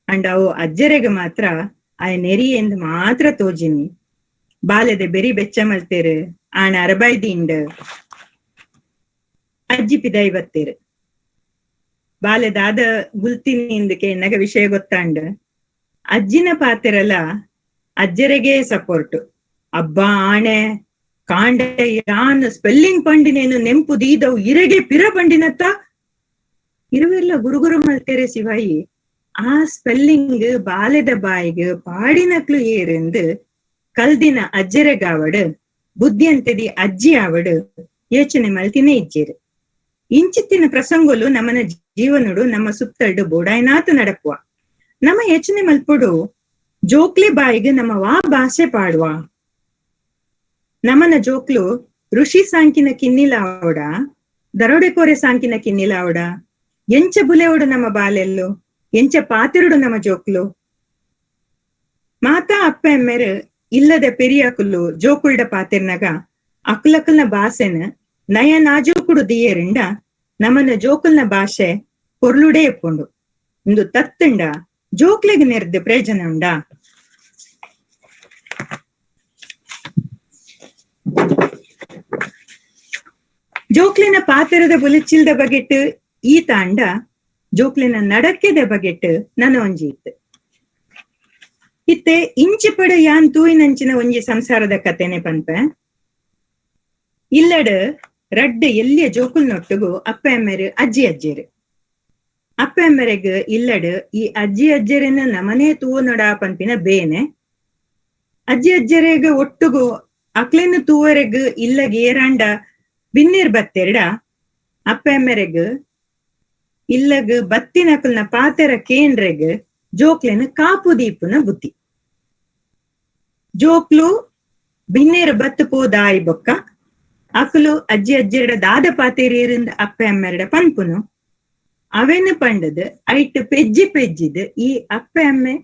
ಅಂಡ್ ಅವು ಅಜ್ಜರೆಗೆ ಮಾತ್ರ ಆಯ ನೆರಿ ಎಂದು ಮಾತ್ರ ತೋಜಿನಿ. ಬಾಲೆದ ಬೆರಿ ಬೆಚ್ಚ ಮಲ್ತೇರು, ಆಣ ಅರಬಾಯ್ದಿಂಡ್ ಅಜ್ಜಿ ಪಿದಾಯಿ ಬತ್ತೇರು. ಬಾಲೆದಾದ ಗುಲ್ತಿನಿ ಇಂದಕ್ಕೆ ನಗ ವಿಷಯ ಗೊತ್ತಾಂಡ್. ಅಜ್ಜಿನ ಪಾತೆರಲ್ಲ ಅಜ್ಜರೆಗೆ ಸಪೋರ್ಟ್. ಅಬ್ಬಾ ಆಣೆ ಕಾಂಡೆ ಯಾನ್ ಸ್ಪೆಲ್ಲಿಂಗ್ ಪಂಡಿನೇನು ನೆಂಪು ದೀದವು ಇರಗೆ ಪಿರ ಪಂಡಿನತ್ತ ಇರುವೆಲ್ಲ ಗುರುಗುರು ಮಲ್ತೇರೆ ಶಿವಾಯಿ. ಆ ಸ್ಪೆಲ್ಲಿಂಗ್ ಬಾಲೆದ ಬಾಯಿಗೆ ಪಾಡಿನಕ್ಲು ಏರೆಂದು ಕಲ್ದಿನ ಅಜ್ಜರೆಗಾವಡು ಬುದ್ಧಿಯಂತದಿ ಅಜ್ಜಿ ಆವಡು ಯೋಚನೆ ಮಲ್ತಿನೇ ಇಜ್ಜೇರು. ಇಂಚಿತ್ತಿನ ಪ್ರಸಂಗಲು ನಮ್ಮನ ಜೀವನಡು ನಮ್ಮ ಸುತ್ತಲ್ಡು ಬೋಡಾಯ್ನಾತು ನಡಪುವ. ನಮ್ಮ ಯೋಚನೆ ಮಲ್ಪುಡು ಜೋಕ್ಲಿ ಬಾಯಿಗೆ ನಮ್ಮ ವಾ ಭಾಷೆ ಪಾಡುವ. ನಮ್ಮನ ಜೋಕ್ಲು ಋಷಿ ಸಾಂಕಿನ ಕಿನ್ನಿಲಾವಡ, ದರೋಡೆಕೋರೆ ಸಾಂಕಿನ ಕಿನ್ನಿಲಾವಡ, ಎಂಚ ಬುಲೆವಡು ನಮ್ಮ ಬಾಲೆಲ್ಲು, ಎಂಚ ಪಾತಿರುಡು ನಮ್ಮ ಜೋಕ್ಲು. ಮಾತಾ ಅಪ್ಪ ಅಮ್ಮೆರು ಇಲ್ಲದ ಪೆರಿಯಕುಲು ಜೋಕುಲ್ಡ ಪಾತಿರ್ನಗ ಅಕುಲಕುಲ್ನ ಭಾಷೆನ ನಯ ನಾಜೋಕುಡು ದಿಯೇರಿಂಡ ನಮನ ಜೋಕುಲ್ನ ಭಾಷೆ ಪೊರ್ಲುಡೇ ಎಪ್ಪುಂಡು. ಇಂದು ತತ್ತುಂಡ ಜೋಕ್ಲೆಗ್ ನೆರ್ದು ಪ್ರಯೋಜನ ಉಂಡಾ? ಜೋಕ್ಲಿನ ಪಾತಿರದ ಬುಲಿಚಿಲ್ದ ಬಗೆಟ್ ಈ ತಾಂಡ ಜೋಕ್ಲಿನ ನಡಕೆದ ಬಗೆಟ್ ನನ ಒಂಜಿ ಇತ್ತು. ಇತ್ತೆ ಇಂಚಿಪಡ ಯಾನ್ ತೂಯಿನಂಚಿನ ಒಂಜಿ ಸಂಸಾರದ ಕತೆನೆ ಪನ್ಪೆ. ಇಲ್ಲಡ್ ರಡ್ಡ್ ಎಲ್ಲಿಯ ಜೋಕುಲ್ ನೊಟ್ಟುಗು ಅಪ್ಪೆ ಅಮ್ಮೆರು ಅಜ್ಜಿ ಅಜ್ಜಿಯರು. ಅಪ್ಪೆ ಅಮ್ಮೆರೆಗ್ ಇಲ್ಲಡ್ ಈ ಅಜ್ಜಿ ಅಜ್ಜರನ್ನ ನಮನೇ ತೂವನೊಡ ಪನ್ಪಿನ ಬೇನೆ. ಅಜ್ಜಿ ಅಜ್ಜರೆಗ್ ಒಟ್ಟುಗು ಅಕ್ಲೆನ್ ತೂವರೆಗ್ ಇಲ್ಲಗ್ ಏರಾಂಡ ಬಿನ್ನೇರ್ ಬತ್ತೆರ್ಡ ಅಪ್ಪೆ ಅಮ್ಮೆರೆಗ್ ಇಲ್ಲಗ್ ಬತ್ತಿನಕಲ್ನ ಪಾತೆರ ಕೇಂದ್ರೆಗ್ ಜೋಕ್ಲೆನ ಕಾಪು ದೀಪುನ ಬುದ್ಧಿ. ಜೋಕ್ಲು ಬಿನ್ನೇರು ಬತ್ತು ಪೋದಾಯಿ ಬೊಕ್ಕ ಅಕುಲು ಅಜ್ಜಿ ಅಜ್ಜಿಯರ ದಾದ ಪಾತೆರಿಯರಿಂದ ಅಪ್ಪೆ ಅಮ್ಮೆರಡ ಪನ್ಪುನು ಅವೆನ್ ಪಂಡದ್ ಐಟ್ ಪೆಜ್ಜಿ ಪೆಜ್ಜಿದ್ ಈ ಅಪ್ಪೆ ಅಮ್ಮೆ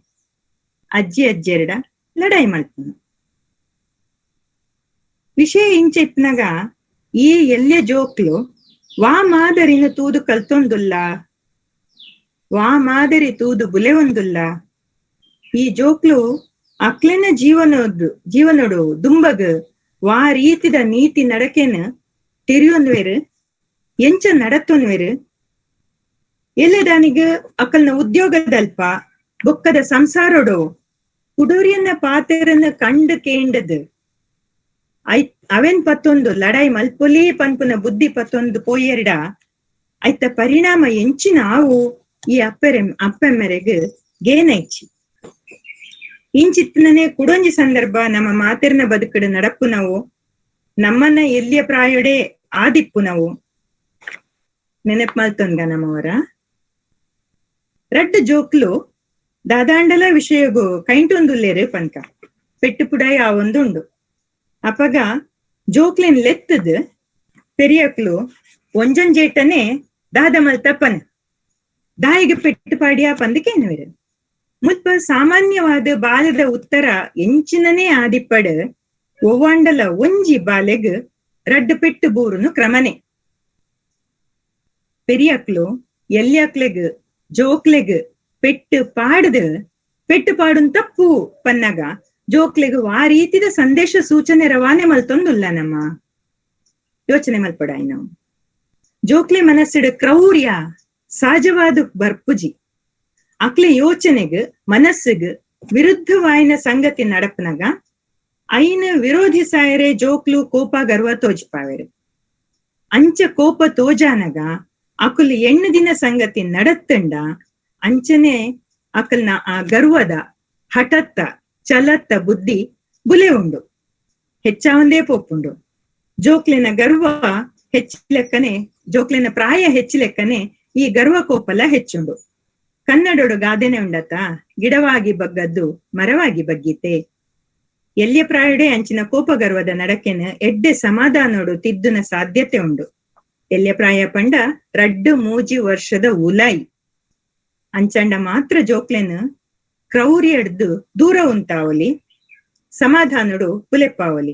ಅಜ್ಜಿ ಅಜ್ಜಿಯರಡ ಲಡಾಯಿ ಮಲ್ಪುನು. ವಿಷಯ ಇಂಚ ಇಪ್ಪನಾಗ ಈ ಎಲ್ಯ ಜೋಕ್ಲು ವಾ ಮಾದರಿನ ತೂದು ಕಲ್ತೊಂದುಲ್ಲ, ವಾ ಮಾದರಿ ತೂದು ಬುಲೆವೊಂದುಲ್ಲ. ಈ ಜೋಕ್ಲು ಅಕ್ಲೆನ ಜೀವನೋಡು ದುಂಬಗ್ ವಾ ರೀತಿದ ನೀತಿ ನಡಕೆನ ತೆರಿಯೊಂದ್ವೇರು, ಎಂಚ ನಡತೊನ್ವೇರು, ಎಲ್ಲದಾನಿಗ ಅಕಲ್ನ ಉದ್ಯೋಗದಲ್ಪ ಬೊಕ್ಕದ ಸಂಸಾರೊಡು ಕುಡೋರಿಯನ್ನ ಪಾತೆರನ್ನ ಕಂಡು ಕೇಂಡದು ಅವೆನ್ ಪತ್ತೊಂದು ಲಡಾಯಿ ಮಲ್ಪೊಲಿ ಪನ್ಪುನ ಬುದ್ಧಿ ಪತ್ತೊಂದು ಪೋಯೆರ್ಡ ಐತ ಪರಿಣಾಮ ಎಂಚಿನ ಆವು ಈ ಅಪ್ಪೆಮ್ಮೆರೆಗ್ ಗೇನೈಚಿ. ಇಂಚಿತ್ತನೇ ಕುಡೊಂಜಿ ಸಂದರ್ಭ ನಮ್ಮ ಮಾತೆರ್ನ ಬದುಕಡು ನಡಪು ನಾವು ನಮ್ಮನ್ನ ಎಲ್ಲಿಯ ಪ್ರಾಯೊಡೆ ಆದಿಪ್ಪು ನಾವು ನೆನಪು ಮಲ್ತೊಂದ ನಮ್ಮವರ ರಡ್ಡು ಜೋಕ್ಲು ದಾದಾಂಡಲ ವಿಷಯಗು ಕೈಂಟೊಂದುಲ್ಲೇರು ಪನ್ಕ ಪೆಟ್ಟು ಪುಡಾಯಿ ಆ ಒಂದುಂಡು. ಅಪಗ ಜೋಕ್ಲೆನ್ ಲೆತ್ತದ್ ಪೆರಿಯಕ್ಲು ಒಂಜೊಂಜೇಟನೆ ದಾದ ಮಲ್ತಪ್ಪನ ದಾಯಿಗೆ ಪೆಟ್ಟು ಪಾಡಿಯ ಪಂದಕೇನವೇರು. ಮುಲ್ಪ ಸಾಮಾನ್ಯವಾದ ಬಾಲದ ಉತ್ತರ ಎಂಚಿನನೇ ಆದಿಪ್ಪಡು ಒವ್ವಾಂಡಲ ಒಂಜಿ ಬಾಲೆಗ್ ರಡ್ಡು ಪೆಟ್ಟು ಬೂರುನು ಕ್ರಮನೆ. ಪೆರಿಯಕ್ಲು ಎಲ್ಯಕ್ಲೆಗ್ ಜೋಕ್ಲೆಗ್ ಪೆಟ್ಟು ಪಾಡದು ಪೆಟ್ಟು ಪಾಡುನ್ ತಪ್ಪು ಪನ್ನಗ ಜೋಕ್ಲೆಗ್ ವಾ ರೀತಿದ ಸಂದೇಶ ಸೂಚನೆ ರವಾನೆ ಮಲ್ತೊಂದುಲ್ಲ ನಮ್ಮ ಯೋಚನೆ ಮಲ್ಪಡಾಯ್ ನಾವು. ಜೋಕ್ಲೆ ಮನಸ್ಸಿಡು ಕ್ರೌರ್ಯ ಸಹಜವಾದ ಬರ್ಪುಜಿ. ಅಕ್ಲೆ ಯೋಚನೆಗ್ ಮನಸ್ಸಿಗ್ ವಿರುದ್ಧವಾಯಿನ ಸಂಗತಿ ನಡಪನಾಗ ಐನ ವಿರೋಧಿ ಸಾಯರೆ ಜೋಕ್ಲು ಕೋಪ ಗರ್ವ ತೋಜ್ಪಾವೆರು. ಅಂಚ ಕೋಪ ತೋಜಾನಗ ಅಕುಲು ಎಣ್ಣು ದಿನ ಸಂಗತಿ ನಡತ್ತಂಡ ಅಂಚನೆ ಅಕಲ್ನ ಆ ಗರ್ವದ ಹಠತ್ತ ಚಲತ್ತ ಬುದ್ಧಿ ಬುಲೆ ಉಂಡು, ಹೆಚ್ಚಾವಂದೇ ಪೋಪುಂಡು. ಜೋಕ್ಲಿನ ಗರ್ವ ಹೆಚ್ಚಿಲೆಕ್ಕನೆ ಜೋಕ್ಲಿನ ಪ್ರಾಯ ಹೆಚ್ಚಿಲೆಕ್ಕನೆ ಈ ಗರ್ವ ಕೋಪಲ ಹೆಚ್ಚುಂಡು. ಕನ್ನಡೋಡು ಗಾದೆನೆ ಉಂಡತ, ಗಿಡವಾಗಿ ಬಗ್ಗದ್ದು ಮರವಾಗಿ ಬಗ್ಗೀತೆ. ಎಲ್ಲಿಯ ಪ್ರಾಯಡೆ ಅಂಚಿನ ಕೋಪ ಗರ್ವದ ನಡಕೆನ ಎಡ್ಡೆ ಸಮಾಧಾನೋಡು ತಿದ್ದುನ ಸಾಧ್ಯತೆ ಉಂಡು. ಎಲ್ಲಿಯ ಪ್ರಾಯ ಪಂಡ 2-3 ವರ್ಷದ ಉಲಾಯಿ ಅಂಚಂಡ ಮಾತ್ರ ಜೋಕ್ಲೆನ ಕ್ರೌರ್ಯಡ್ದು ದೂರ ಉಂತಾವಲಿ, ಸಮಾಧಾನೋಡು ಪುಲೆಪ್ಪಾವಲಿ.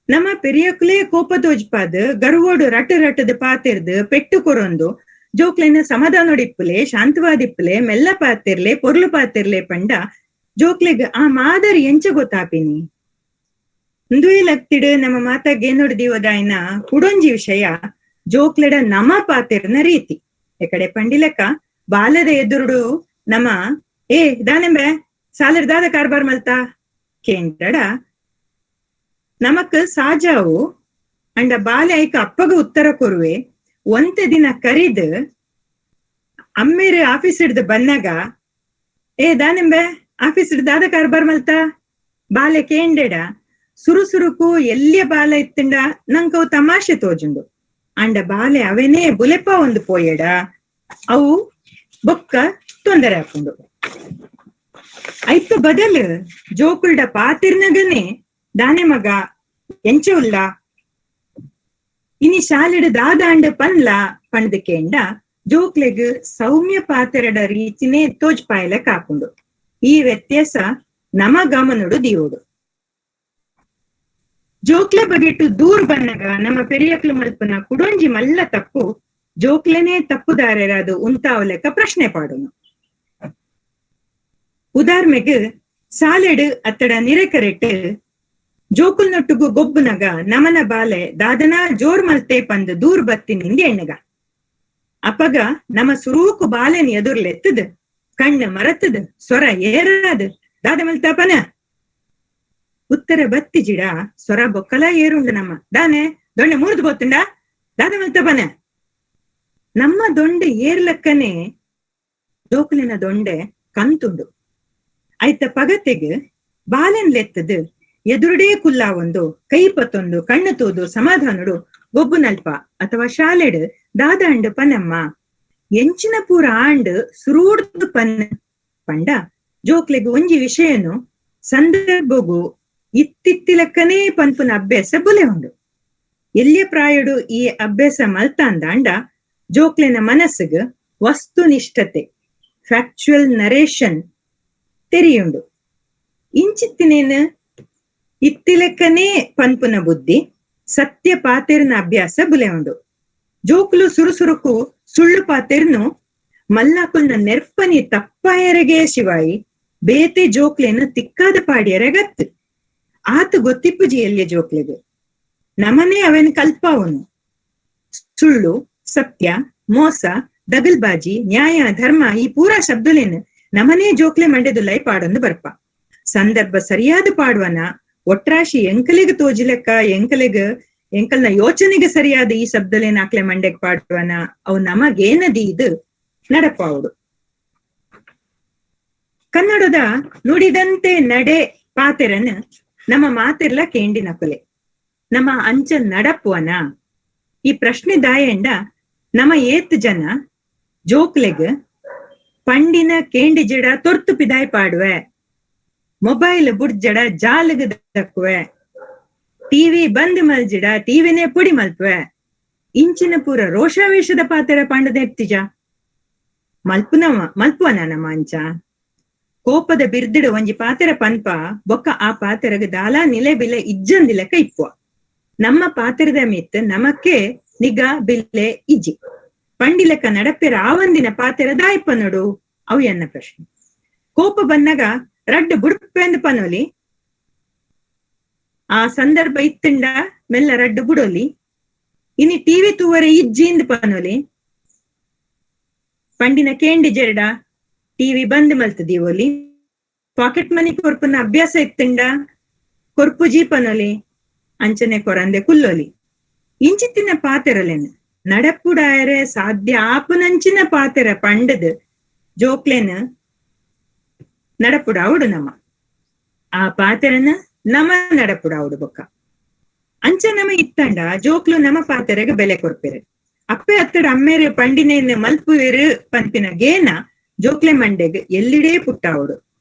ನಮ್ಮ ಪೆರಿಯಕುಲೇ ಕೋಪ ತೋಜ್ಪಾದ ಗರ್ವೋಡು ರಟ ರಟದ ಪಾತಿರ್ದು ಪೆಟ್ಟು ಕೊರೊಂದು ಜೋಕ್ಲೆನ ಸಮಾಧಾನೋಡಿಪ್ಪುಲೆ ಶಾಂತವಾದಿಪ್ಪುಲೆ ಮೆಲ್ಲ ಪಾತಿರ್ಲೆ ಪೊರ್ಲು ಪಾತಿರ್ಲೆ ಪಂಡ ಜೋಕ್ಲೆಗ್ ಆ ಮಾದರಿ ಎಂಚ ಗೊತ್ತಾಪಿನಿ. ಲಕ್ತಿಡು ನಮ್ಮ ಮಾತಾಗೇನೋಡು ದೀವದಾಯನ ಕುಡೊಂಜಿ ವಿಷಯ ಜೋಕ್ಲೆಡ ನಮ ಪಾತಿರ್ನ ರೀತಿ. ಎಕಡೆ ಪಂಡಿಲೆಕ್ಕ ಬಾಲದ ಎದುರುಡು ನಮ್ಮ ಏ ದಾನೆಂಬೆ ಸಾಲರ್ ದಾದ ಕಾರ್ಬಾರ್ ಮಲ್ತಾ ಕೇಂದ್ರಡ ನಮಕ್ ಸಾಜಾವು ಅಂಡ ಬಾಲೆ ಐಕ ಅಪ್ಪಗ ಉತ್ತರ ಕೊರುವೆ. ಒಂತೆ ದಿನ ಕರಿದು ಅಮ್ಮೇರು ಆಫೀಸ್ ಹಿಡ್ದು ಬನ್ನಾಗ ಏ ದಾನೆಂಬೆ ಆಫೀಸ್ ಹಿಡ್ದು ದಾದ ಕಾರ್ಬಾರ್ ಮಲ್ತಾ ಬಾಲೆ ಕೇಂಡೆಡ ಸುರು ಸುರುಕು ಎಲ್ಲಿಯ ಬಾಲ ಇತ್ತಂಡ ನಂಕವು ತಮಾಷೆ ತೋಜುಂಡು. ಅಂಡ ಬಾಲೆ ಅವೇನೇ ಬುಲೆಪ ಒಂದು ಪೋಯೆಡ ಅವು ಬೊಕ್ಕ ತೊಂದರೆ ಹಾಕೊಂಡು. ಐತ ಬದಲು ಜೋಕುಲ್ಡ ಪಾತಿರ್ನಗನೆ ದಾನೆ ಮಗ ಎಂಚ ಉಲ್ಲ ಇನಿ ಶಾಲೆಡು ದಾದಾಂಡ ಪನ್ಲ ಪಂಡ್ದು ಕೇಂಡ ಜೋಕ್ಲೆಗ್ ಸೌಮ್ಯ ಪಾತೆರಡ ರೀತಿನೇ ತೋಜ್ಪಾಯಲೆ ಕಾಪುಂಡು. ಈ ವ್ಯತ್ಯಾಸ ನಮ ಗಮನಡು ದೀವೋಡು. ಜೋಕ್ಲೆ ಬಗೆಟ್ಟು ದೂರ್ ಬನ್ನಗ ನಮ್ಮ ಪೆರಿಯಕ್ಲು ಮಲ್ಪನ ಕುಡೊಂಜಿ ಮಲ್ಲ ತಪ್ಪು ಜೋಕ್ಲೆನೇ ತಪ್ಪುದಾರರಾದು ಉಂತಾವಲೆಕ್ಕ ಪ್ರಶ್ನೆ ಪಾಡುನು. ಉದಾಹರಣೆಗೆ ಸಾಲೆಡು ಅತ್ತಡ ನಿರೆಕರೆಟ್ಟು ಜೋಕುಲ್ನೊಟ್ಟುಗು ಗೊಬ್ಬುನಗ ನಮನ ಬಾಲೆ ದಾದನ ಜೋರ್ ಮಲ್ತೆ ಪಂದು ದೂರ್ ಬತ್ತಿ ನಿಂದಿ ಎಣ್ಣಗ ಅಪಗ ನಮ ಸುರೂಕು ಬಾಲೆನ್ ಎದುರ್ಲೆತ್ತದ ಕಣ್ಣು ಮರತದ ಸ್ವರ ಏರಾದ ದಾದ ಮಲ್ತಾಪನ ಉತ್ತರ ಬತ್ತಿ ಜಿಡ ಸ್ವರ ಬೊಕ್ಕಲ ಏರುಂಡು ನಮ್ಮ ದಾನೆ ದೊಣ್ಣೆ ಮೂರ್ದು ಬೋತುಂಡ ದಾದ ಮಲ್ತಾಪನ. ನಮ್ಮ ದೊಂಡೆ ಏರ್ಲಕ್ಕನೆ ಜೋಕುಲಿನ ದೊಂಡೆ ಕಂತುಂಡು. ಐತ ಪಗತೆಗ್ ಬಾಲೆನ್ ಲೆತ್ತದು ಎದುರುಡೇ ಕುಲ್ಲ ಒಂದು ಕೈ ಪತ್ತೊಂದು ಕಣ್ಣು ತೂದು ಸಮಾಧಾನಡು ಗೊಬ್ಬುನಲ್ಪ ಅಥವಾ ಶಾಲೆಡು ದಾದಾಂಡು ಪನಮ್ಮ ಎಂಚಿನ ಪೂರ ಆಂಡ್ ಸುರೂಡ್ದು ಪನ್ ಪಂಡ ಜೋಕ್ಲೆಗ್ ಒಂಜಿ ವಿಷಯನು ಸಂದರ್ಭಗು ಇತ್ತಿತ್ತಿಲಕ್ಕನೇ ಪನ್ಪುನ ಅಭ್ಯಾಸ ಬುಲೆ ಉಂಡು. ಎಲ್ಲಿಯ ಪ್ರಾಯಡು ಈ ಅಭ್ಯಾಸ ಮಲ್ತಾಂದಾಂಡ ಜೋಕ್ಲೆನ ಮನಸ್ಸಿಗೆ ವಸ್ತುನಿಷ್ಠತೆ, ಫ್ಯಾಕ್ಚುಯಲ್ ನರೇಷನ್ ತೆರಿಯುಂಡು. ಇಂಚಿತ್ತಿನೇನು ಇತ್ತಿಲೆಕ್ಕನೇ ಪನ್ಪುನ ಬುದ್ಧಿ, ಸತ್ಯ ಪಾತೆರ್ನ ಅಭ್ಯಾಸ ಬುಲೆ ಉಂಡು. ಜೋಕ್ಲು ಸುರುಸುರುಕು ಸುಳ್ಳು ಪಾತೆರ್ನು ಮಲ್ಲಾಕುಲ್ನ ನೆರ್ಪನಿ ತಪ್ಪಾಯರೆಗೆ ಶಿವಾಯಿ ಬೇತೆ ಜೋಕ್ಲೆನ ತಿಕ್ಕಾದ ಪಾಡಿಯರೆಗತ್ತು ಆತ ಗೊತ್ತಿಪ್ಪುಜಿ ಎಲ್ಲಿಯ ಜೋಕ್ಲೆಗೆ. ನಮನೇ ಅವೇನು ಕಲ್ಪಾವನು. ಸುಳ್ಳು, ಸತ್ಯ, ಮೋಸ, ದಗಲ್ಬಾಜಿ, ನ್ಯಾಯ, ಧರ್ಮ ಈ ಪೂರಾ ಶಬ್ದಲೇನು ನಮನೇ ಜೋಕ್ಲೆ ಮಂಡ್ಯದುಲೈ ಪಾಡೊಂದು ಬರ್ಪ. ಸಂದರ್ಭ ಸರಿಯಾದ ಪಾಡುವನ ಒಟ್ರಾಶಿ ಎಂಕಲಿಗೆ ತೋಜಿಲೆಕ್ಕ ಎಂಕಲಿಗೆ ಎಂಕಲ್ನ ಯೋಚನೆಗೆ ಸರಿಯಾದ ಈ ಶಬ್ದಲೇನ ಆಕ್ಲೆ ಮಂಡ್ಯಕ್ ಪಾಡುವನ ಅವು ನಮಗೇನದಿ ಇದು ನಡಪಾವುಡು. ಕನ್ನಡದ ನುಡಿದಂತೆ ನಡೆ ಪಾತೆರನ್ ನಮ್ಮ ಮಾತಿರ್ಲ ಕೇಂಡಿನ ಕೊಲೆ ನಮ್ಮ ಅಂಚ ನಡಪುವನ ಈ ಪ್ರಶ್ನೆ ದಾಯಂಡ ನಮ್ಮ ಏತ್ ಜನ ಜೋಕ್ಲೆಗ್ ಪಂಡಿನ ಕೇಂಡಿ ಜಡ ತೊರ್ತು ಪಿದಾಯ್ ಪಾಡುವೆ, ಮೊಬೈಲ್ ಬುಡ್ಜಡ ಜಾಲಗ ದಕ್ಕುವೆ, ಟಿವಿ ಬಂದ್ ಮಲ್ಜಿಡ ಟಿವಿನೇ ಪುಡಿ ಮಲ್ಪುವೆ, ಇಂಚಿನ ಪೂರ ರೋಷಾವೇಶದ ಪಾತೆರ ಪಾಂಡದ ಎತ್ತಿಜ ಮಲ್ಪುನವ ಮಲ್ಪುವನ ನಮ್ಮ ಅಂಚ. ಕೋಪದ ಬಿರ್ದಿಡು ಒಂಜಿ ಪಾತೆರ ಪನ್ಪ ಬೊಕ್ಕ ಆ ಪಾತೆರಗ ದಾಲಾ ನಿಲೆ ಬಿಲೆ ಇಜ್ಜಂದಿಲೆಕ್ಕ ಇಪ್ಪುವ. ನಮ್ಮ ಪಾತೆರದ ಮಿತ್ ನಮಕ್ಕೆ ನಿಗಾ ಬಿಲ್ಲೆ ಇಜ್ಜಿ. ಪಂಡಿಲೆಕ್ಕ ನಡಪೆರ ಆವಂದಿನ ಪಾತೆರ ದಾಯಪ್ಪ ನೋಡು ಅವು ಎನ್ನ ಪ್ರಶ್ನೆ. ಕೋಪ ಬನ್ನಗ ರಡ್ಡು ಬುಡ್ಪೆಂದು ಪನೋಲಿ, ಆ ಸಂದರ್ಭ ಇತ್ತಂಡ ಮೆಲ್ಲ ರಡ್ಡು ಬುಡೋಲಿ, ಇನಿ ಟಿವಿ ತೂವರೆ ಇಜ್ಜಿಂದ ಪನೋಲಿ, ಪಂಡಿನ ಕೇಂಡಿ ಜೆರಡ ಟಿವಿ ಬಂದ್ ಮಲ್ತದೀವೋಲಿ, ಪಾಕೆಟ್ ಮನಿ ಕೊರ್ಪುನ ಅಭ್ಯಾಸ ಇತ್ತಂಡ ಕೊರ್ಪು ಜೀಪನೋಲಿ, ಅಂಚನೆ ಕೊರಂದೆ ಕುಲ್ಲೋಲಿ. ಇಂಚಿತ್ತಿನ ಪಾತೆರಲೇನು ನಡಪುಡಾಯರೆ ಸಾಧ್ಯ ಆಪುನಂಚಿನ ಪಾತೆರ ಪಂಡದ್ ಜೋಕ್ಲೇನ ನಡಪುಡಾವುಡು ನಮ ಆ ಪಾತೆರನ ನಮ ನಡಪುಡಾವುಡು ಬೊಕ್ಕ. ಅಂಚ ನಮ ಇತ್ತಂಡ ಜೋಕ್ಲು ನಮ ಪಾತೆರೆಗೆ ಬೆಲೆ ಕೊರ್ಪೆರು. ಅಪ್ಪೆ ಅತ್ತಡ ಅಮ್ಮೇರು ಪಂಡಿನೇನು ಮಲ್ಪುವೆರು ಪನ್ಪಿನ ಗೇನ ಜೋಕ್ಲೆ ಮಂಡೆಗ್ ಎಲ್ಲಿಡೇ ಪುಟ್ಟಾವುಡು.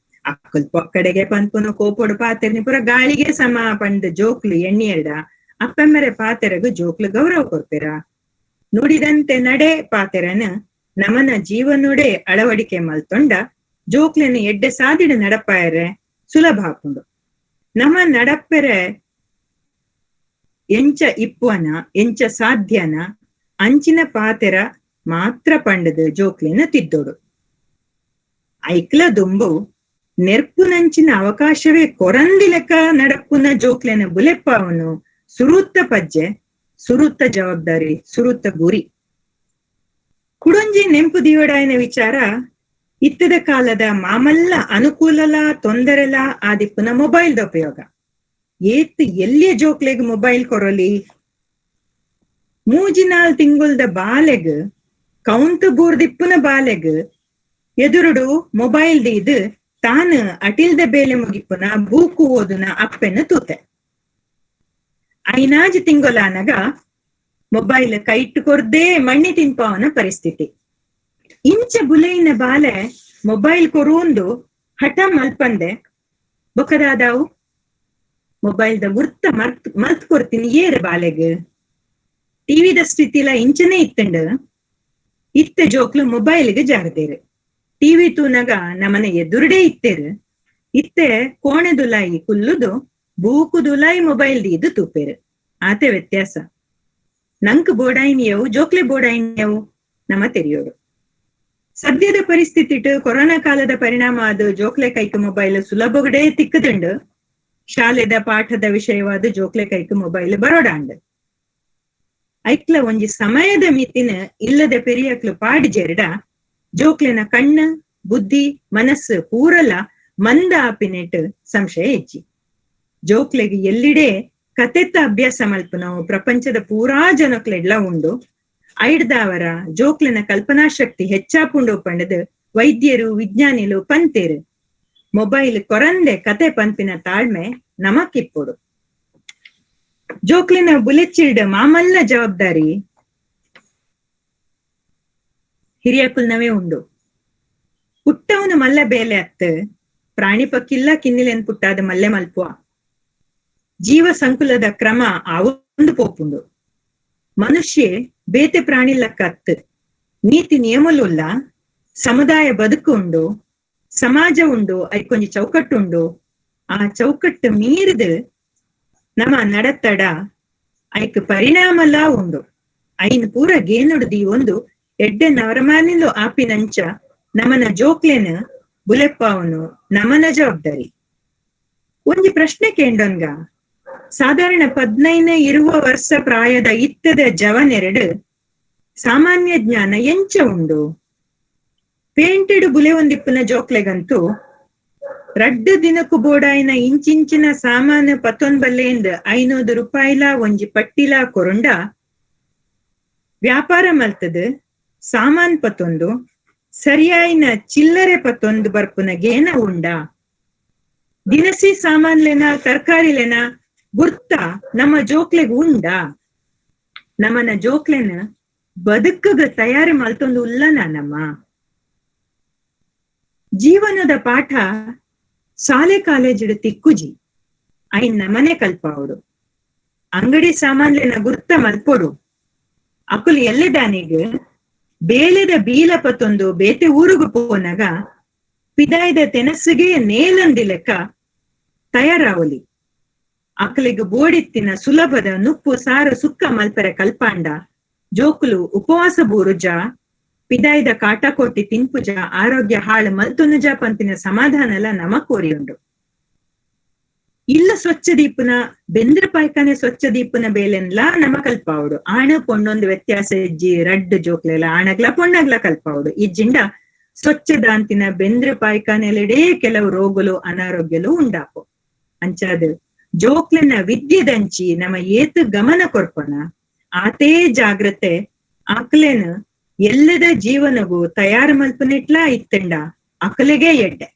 ಅಕ್ಕಲ್ ಪೊಕ್ಕಡೆಗೆ ಪನ್ಪುನ ಕೋಪೊಡು ಪಾತೆರ್ನಿ ಪೂರ ಗಾಳಿಗೆ ಸಮ ಪಂಡ್ ಜೋಕ್ಲು ಎಣ್ಣಿಯರ್ಡ ಅಪ್ಪೆಮ್ಮರೆ ಪಾತೆರಗು ಜೋಕ್ಲು ಗೌರವ ಕೊರ್ಪೆರ. ನುಡಿದಂತೆ ನಡೆ ಪಾತೆರನ ನಮನ ಜೀವನೋಡೆ ಅಳವಡಿಕೆ ಮಲ್ತೊಂಡ ಜೋಕ್ಲೆನ ಎಡ್ಡೆ ಸಾದಿಡ ನಡಪಾಯರೆ ಸುಲಭ ಹಾಕೊಂಡು. ನಮ ನಡಪೆರೆ ಎಂಚ ಇಪ್ಪುವನ ಎಂಚ ಸಾಧ್ಯನ ಅಂಚಿನ ಪಾತೆರ ಮಾತ್ರ ಪಂಡದು ಜೋಕ್ಲೆನ ತಿದ್ದೋಡು. ಐಕ್ಲ ದುಂಬು ನೆರ್ಪುನಂಚಿನ ಅವಕಾಶವೇ ಕೊರಂದಿಲೆಕ್ಕ ನಡಪುನ ಜೋಕ್ಲೆನ ಬುಲೆಪ್ಪಾವನು ಸುರುತ್ತ ಪಜ್ಜೆ, ಸುರುತ್ತ ಜವಾಬ್ದಾರಿ, ಸುರುತ್ತ ಗುರಿ. ಕುಡೊಂಜಿ ನೆಂಪು ದಿವಡಾಯನ ವಿಚಾರ ಇತ್ತದ ಕಾಲದ ಮಾಮಲ್ಲ ಅನುಕೂಲಲ ತೊಂದರೆಲ ಆದಿಪ್ಪುನ ಮೊಬೈಲ್ದ ಉಪಯೋಗ. ಏತ್ ಎಲ್ಲಿಯ ಜೋಕ್ಲೆಗ್ ಮೊಬೈಲ್ ಕೊರಲಿ? ಮೂಜಿನಾಲ್ ತಿಂಗುಲ್ದ ಬಾಲೆಗ್ ಕೌಂತ ಬೂರ್ದಿಪ್ಪುನ ಬಾಲೆಗ್ ಎದುರುಡು ಮೊಬೈಲ್ ದೀದ್ ತಾನು ಅಟಿಲ್ದ ಬೇಲೆ ಮುಗಿಪ್ಪುನ ಬೂಕು ಓದುನ ಅಪ್ಪೆನ ತೂತೆ. ಐನಾಜಿ ತಿಂಗೊಲಾನಗ ಮೊಬೈಲ್ ಕೈಟ್ಟು ಕೊರ್ದೇ ಮಣ್ಣಿ ತಿನ್ಪಾವನ ಪರಿಸ್ಥಿತಿ. ಇಂಚ ಬುಲೆಯಿನ ಬಾಲೆ ಮೊಬೈಲ್ ಕೊರೂಂದು ಹಠ ಮಲ್ಪಂದೆ ಬೊಕದಾದಾವು ಮೊಬೈಲ್ದ ಗುರ್ತ ಮರ್ತ್ ಮಲ್ತ್ ಕೊರ್ತೀನಿ ಏರ್ ಬಾಲೆಗ್. ಟಿವಿದ ಸ್ಥಿತಿಲ ಇಂಚನೇ ಇತ್ತಂಡ ಇತ್ತ ಜೋಕ್ಲು ಮೊಬೈಲ್ಗೆ ಜಾರದೇರು. ಟಿವಿ ತೂನಗ ನಮನ ಎದುರುಡೇ ಇತ್ತೇರು. ಇತ್ತೆ ಕೋಣೆ ದುಲಾಯಿ ಕುಲ್ಲುದು ಬೂಕು ದುಲಾಯಿ ಮೊಬೈಲ್ ದೀದು ತೂಪೇರು. ಆತೆ ವ್ಯತ್ಯಾಸ. ನಂಕ್ ಬೋಡಾಯಿನಿಯವು ಜೋಕ್ಲೆ ಬೋಡಾಯಿನಿಯವು ನಮ ತೆರಿಯೋಡು. ಸದ್ಯದ ಪರಿಸ್ಥಿತಿಟ್ ಕೊರೋನಾ ಕಾಲದ ಪರಿಣಾಮ ಅದು ಜೋಕ್ಲೆ ಕೈಕ್ ಮೊಬೈಲ್ ಸುಲಭಗಡೆ ತಿಕ್ಕದಂಡು. ಶಾಲೆದ ಪಾಠದ ವಿಷಯವಾದ ಜೋಕ್ಲೆ ಕೈಕ್ ಮೊಬೈಲ್ ಬರೋಡಾಂಡ್. ಐಕ್ಲ ಒಂಜಿ ಸಮಯದ ಮಿತಿನ ಇಲ್ಲದ ಪೆರಿಯಕ್ಲು ಪಾಡಿಜೆರಡ ಜೋಕ್ಲೆನ ಕಣ್ಣು ಬುದ್ಧಿ ಮನಸ್ಸು ಪೂರಲ ಮಂದ ಆಪಿನೆಟ್ ಸಂಶಯ ಹೆಚ್ಚಿ. ಜೋಕ್ಲೆಗ್ ಎಲ್ಲಿಡೆ ಕತೆತ್ತ ಅಭ್ಯಾಸ ಮಲ್ಪುನವು ಪ್ರಪಂಚದ ಪೂರಾ ಜನಕ್ಲೆಡ್ಲ ಉಂಡು. ಐಡ್ದಾವರ ಜೋಕ್ಲೆನ ಕಲ್ಪನಾ ಶಕ್ತಿ ಹೆಚ್ಚಾಪುಂಡು ಪಂಡದು ವೈದ್ಯರು ವಿಜ್ಞಾನಿಲು ಪಂತೇರು. ಮೊಬೈಲ್ ಕೊರಂದೆ ಕತೆ ಪನ್ಪಿನ ತಾಳ್ಮೆ ನಮಕಿಪ್ಪೊಡು. ಜೋಕ್ಲೆನ ಬುಲೆಚ್ಚಿಲ್ಡ್ ಮಾಮಲ್ಲ ಜವಾಬ್ದಾರಿ ಹಿರಿಯಕುಲ್ನವೇ ಉಂಡು. ಪುಟ್ಟವನು ಮಲ್ಲ ಬೇಲೆ ಅತ್ತು ಪ್ರಾಣಿ ಪಕ್ಕಿಲ್ಲ ಕಿನ್ನಿಲೆನ್ ಪುಟ್ಟಾದ ಮಲ್ಲೆ ಮಲ್ಪುವ ಜೀವ ಸಂಕುಲದ ಕ್ರಮ ಆವೊಂದು ಪೋಪುಂಡು. ಮನುಷ್ಯ ಬೇತೆ ಪ್ರಾಣಿ ಲಕ್ಕ ಅತ್ತು, ನೀತಿ ನಿಯಮಲುಲ್ಲ, ಸಮುದಾಯ ಬದುಕು ಉಂಡು, ಸಮಾಜ ಉಂಡು, ಐಕೊಂಜಿ ಚೌಕಟ್ಟುಂಡು. ಆ ಚೌಕಟ್ಟು ಮೀರಿದು ನಮ ನಡತಡ ಐಕ್ ಪರಿಣಾಮಲ ಉಂಡು. ಐನ್ ಪೂರ ಗೇನುಡುದಿ ಒಂದು ಎಡ್ಡೆ ನವರಮಾನಿಲು ಆಪಿನಂಚ ನಮನ ಜೋಕ್ಲೆನ ಬುಲೆಪ್ಪಾವನು ನಮನ ಜವಾಬ್ದಾರಿ. ಒಂಜಿ ಪ್ರಶ್ನೆ ಕೇಂಡೊನ್ಗ, ಸಾಧಾರಣ 15 ಇರುವ ವರ್ಷ ಪ್ರಾಯದ ಇತ್ತದ ಜವನೆರಡು ಸಾಮಾನ್ಯ ಜ್ಞಾನ ಎಂಚ ಉಂಡು? ಪೇಂಟೆಡ್ ಬುಲೆ ಒಂದಿಪ್ಪನ ಜೋಕ್ಲೆಗಂತೂ ರಡ್ಡು ದಿನಕ್ಕೂ ಬೋಡಾಯಿನ ಇಂಚಿಂಚಿನ ಸಾಮಾನು ಪತ್ತೊಂದು ಬಲ್ಲೆಂದ್ 500 ರೂಪಾಯಿಲ ಒಂಜಿ ಪಟ್ಟಿಲ ಕೊರುಂಡ ವ್ಯಾಪಾರ ಮಲ್ತದ ಸಾಮಾನ್ ಪತ್ತೊಂದು ಸರಿಯಾಯಿನ ಚಿಲ್ಲರೆ ಪತ್ತೊಂದು ಬರ್ಪುನ ಗೇನ ಉಂಡ? ದಿನಸಿ ಸಾಮಾನ್ಲೆನ ತರಕಾರಿಲೆನ ಗುರ್ತ ನಮ್ಮ ಜೋಕ್ಲೆಗ್ ಉಂಡ? ನಮ್ಮನ ಜೋಕ್ಲೆನ ಬದುಕಗ ತಯಾರಿ ಮಲ್ತೊಂದು ಉಲ್ಲನ ನಮ್ಮ? ಜೀವನದ ಪಾಠ ಶಾಲೆ ಕಾಲೇಜಿಡು ತಿಕ್ಕುಜಿ, ಐನ್ ನಮನೆ ಕಲ್ಪಾವಡು. ಅಂಗಡಿ ಸಾಮಾನ್ಲೆನ ಗುರ್ತ ಮಲ್ಪೊಡು. ಅಕುಲು ಎಲ್ಲೆದಾನಿಗ್ ಬೇಲೆದ ಬೀಲ ಪತ್ತೊಂದು ಬೇತೆ ಊರುಗು ಪೋನಗ ಪಿದಾಯ್ದ ತೆನಸುಗೆ ನೇಲಂದಿ ಲೆಕ್ಕ ತಯಾರಾವಲಿ. ಅಕಲಿಗೆ ಬೋಡಿತ್ತಿನ ಸುಲಭದ ನುಪ್ಪು ಸಾರು ಸುಕ್ಕ ಮಲ್ಪೆರೆ ಕಲ್ಪಾಂಡ ಜೋಕುಲು ಉಪವಾಸ ಬೂರುಜ, ಪಿದಾಯ್ದ ಕಾಟಕೋಟಿ ತಿನ್ಪುಜ, ಆರೋಗ್ಯ ಹಾಳು ಮಲ್ತೊನುಜ ಪಂತಿನ ಸಮಾಧಾನಲ ನಮ ಕೋರಿಯುಂಡು. ಇಲ್ಲ ಸ್ವಚ್ಛ ದೀಪನ ಬೆಂದ್ರ ಪಾಯ್ಕಾನೆ ಸ್ವಚ್ಛ ದೀಪನ ಬೇಲೆನ್ಲಾ ನಮ ಕಲ್ಪಾವಡು. ಆಣ ಪೊಣ್ಣೊಂದು ವ್ಯತ್ಯಾಸ ಇಜ್ಜಿ, ರಡ್ಡು ಜೋಕ್ಲೆಲ ಆಣಗ್ಲ ಪೊಣ್ಣಗ್ಲ ಕಲ್ಪಾವಡು. ಇಜ್ಜಿಂಡ ಸ್ವಚ್ಛದಾಂತಿನ ಬೆಂದ್ರ ಪಾಯ್ಕಾನೆಲೆಡೇ ಕೆಲವು ರೋಗಲು ಅನಾರೋಗ್ಯಲು ಉಂಡಾಪು. ಅಂಚಾದ ಜೋಕ್ಲೆನ ವಿದ್ಯೆದಂಚಿ ನಮ ಏತು ಗಮನ ಕೊರ್ಪನ ಆತೇ ಜಾಗ್ರತೆ ಆಕ್ಲೆನ ಎಲ್ಲದ ಜೀವನಗೂ ತಯಾರು ಮಲ್ಪನೆಟ್ಲಾ ಇತ್ತಂಡ ಅಕಲೆಗೆ ಎಡ್ಡೆ.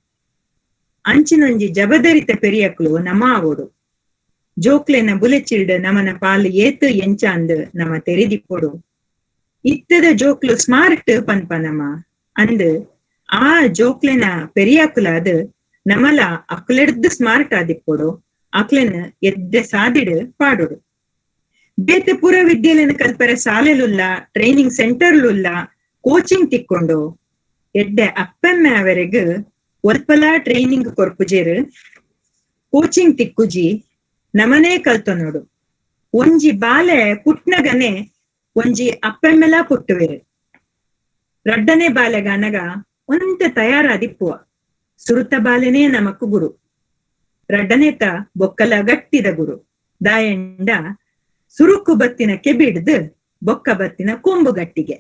ಅಂಚಿನೊಂಜಿ ಜಬದರಿತ ಪೆರಿಯಕ್ಲು ನಮ ಆವೋಡು. ಜೋಕ್ಲೆನ ಬುಲೆಚಿಲ್ಡ್ ನಮನ ಪಾಲು ಏತು ಎಂಚ ಅಂದ್ ನಮ ತೆರಿದಿಪ್ಪೊಡು. ಇತ್ತದ ಜೋಕ್ಲು ಸ್ಮಾರ್ಟ್ ಪನ್ಪ ನಮ ಅಂದ್ ಆ ಜೋಕ್ಲೆನ ಪೆರಿಯಾಕುಲಾದ್ ನಮಲ ಅಕ್ಲೆಡ್ದು ಸ್ಮಾರ್ಟ್ ಆದಿಪ್ಪೊಡು. ಅಕ್ಲೆನ ಎದ್ದೆ ಸಾದಿಡು ಪಾಡೋಡು. ಬೇತೆ ಪೂರ ವಿದ್ಯೆಲೆನ ಕಲ್ಪರೆ ಶಾಲೆಲುಲ್ಲ, ಟ್ರೈನಿಂಗ್ ಸೆಂಟರ್ಲುಲ್ಲ, ಕೋಚಿಂಗ್ ತಿಕ್ಕೊಂಡು ಎಡ್ಡೆ ಅಪ್ಪೆಮ್ಮೆ ಅವರೆಗ್ ಒಲ್ಪಲ ಟ್ರೈನಿಂಗ್ ಕೊರ್ಪುಜೇರು, ಕೋಚಿಂಗ್ ತಿಕ್ಕುಜಿ, ನಮನೇ ಕಲ್ತ ನೋಡು. ಒಂಜಿ ಬಾಲೆ ಪುಟ್ನಗನೆ ಒಂಜಿ ಅಪ್ಪೆಮ್ಮೆಲ ಪುಟ್ಟುವೆರು. ರಡ್ಡನೆ ಬಾಲೆಗಾನಗ ಒಂತೆ ತಯಾರಾದಿಪ್ಪುವ. ಸುರುತ ಬಾಲೆನೇ ನಮಕ್ಕು ಗುರು, ರಡ್ಡನೇತ ಬೊಕ್ಕಲ ಗಟ್ಟಿದ ಗುರು. ದಾಯಂಡ ಸುರುಕು ಬತ್ತಿನ ಕೆಬಿಡ್ದು ಬೊಕ್ಕ ಬತ್ತಿನ ಕೊಂಬು ಗಟ್ಟಿಗೆ.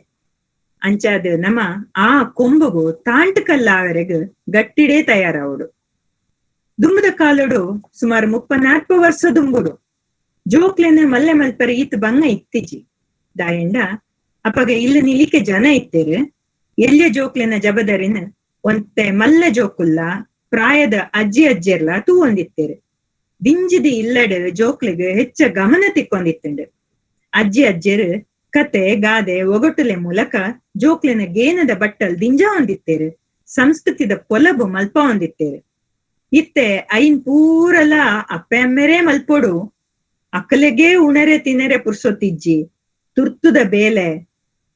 ಅಂಚಾದ ನಮ ಆ ಕೊಂಬುಗು ತಾಂಟಕಲ್ಲಾವರೆಗ್ ಗಟ್ಟಿಡೇ ತಯಾರಾವಡು. ದುಂಬದ ಕಾಲಡು ಸುಮಾರು 34 ವರ್ಷ ದುಂಬುಡು ಜೋಕ್ಲೆನ ಮಲ್ಲೆ ಮಲ್ಪರೆ ಈತ್ ಬಂಗ ಇತ್ತಿಜಿ. ದಾಯಂಡ ಅಪಗ ಇಲ್ಲ ನಿಲಿಕೆ ಜನ ಇತ್ತೇರು. ಎಲ್ಲಿಯ ಜೋಕ್ಲೆನ ಜಬದರಿನ ಒಂತೆ ಮಲ್ಲ ಜೋಕುಲ್ಲ ಪ್ರಾಯದ ಅಜ್ಜಿ ಅಜ್ಜಿಯರ್ಲ ತೂ ಒಂದಿತ್ತೇರು. ದಿಂಜಿದ ಇಲ್ಲಡೆ ಜೋಕ್ಲೆಗ್ ಹೆಚ್ಚ ಗಮನ ತಿಕ್ಕೊಂಡಿತ್ತಂಡು. ಅಜ್ಜಿ ಅಜ್ಜಿಯರು ಕತೆ ಗಾದೆ ಒಗಟುಲೆ ಮೂಲಕ ಜೋಕ್ಲೆನ ಗೇನದ ಬಟ್ಟಲ್ ದಿಂಜ ಹೊಂದಿತ್ತೇರು, ಸಂಸ್ಕೃತಿದ ಪೊಲಬು ಮಲ್ಪ ಹೊಂದಿತ್ತೇರು. ಇತ್ತೆ ಐನ್ ಪೂರಲ ಅಪ್ಪೆ ಅಮ್ಮೆರೇ ಮಲ್ಪೊಡು. ಅಕ್ಕಲೆಗೆ ಉಣರೆ ತಿನರೆ ಪುರ್ಸೊತ್ತಿಜ್ಜಿ. ತುರ್ತುದ ಬೇಲೆ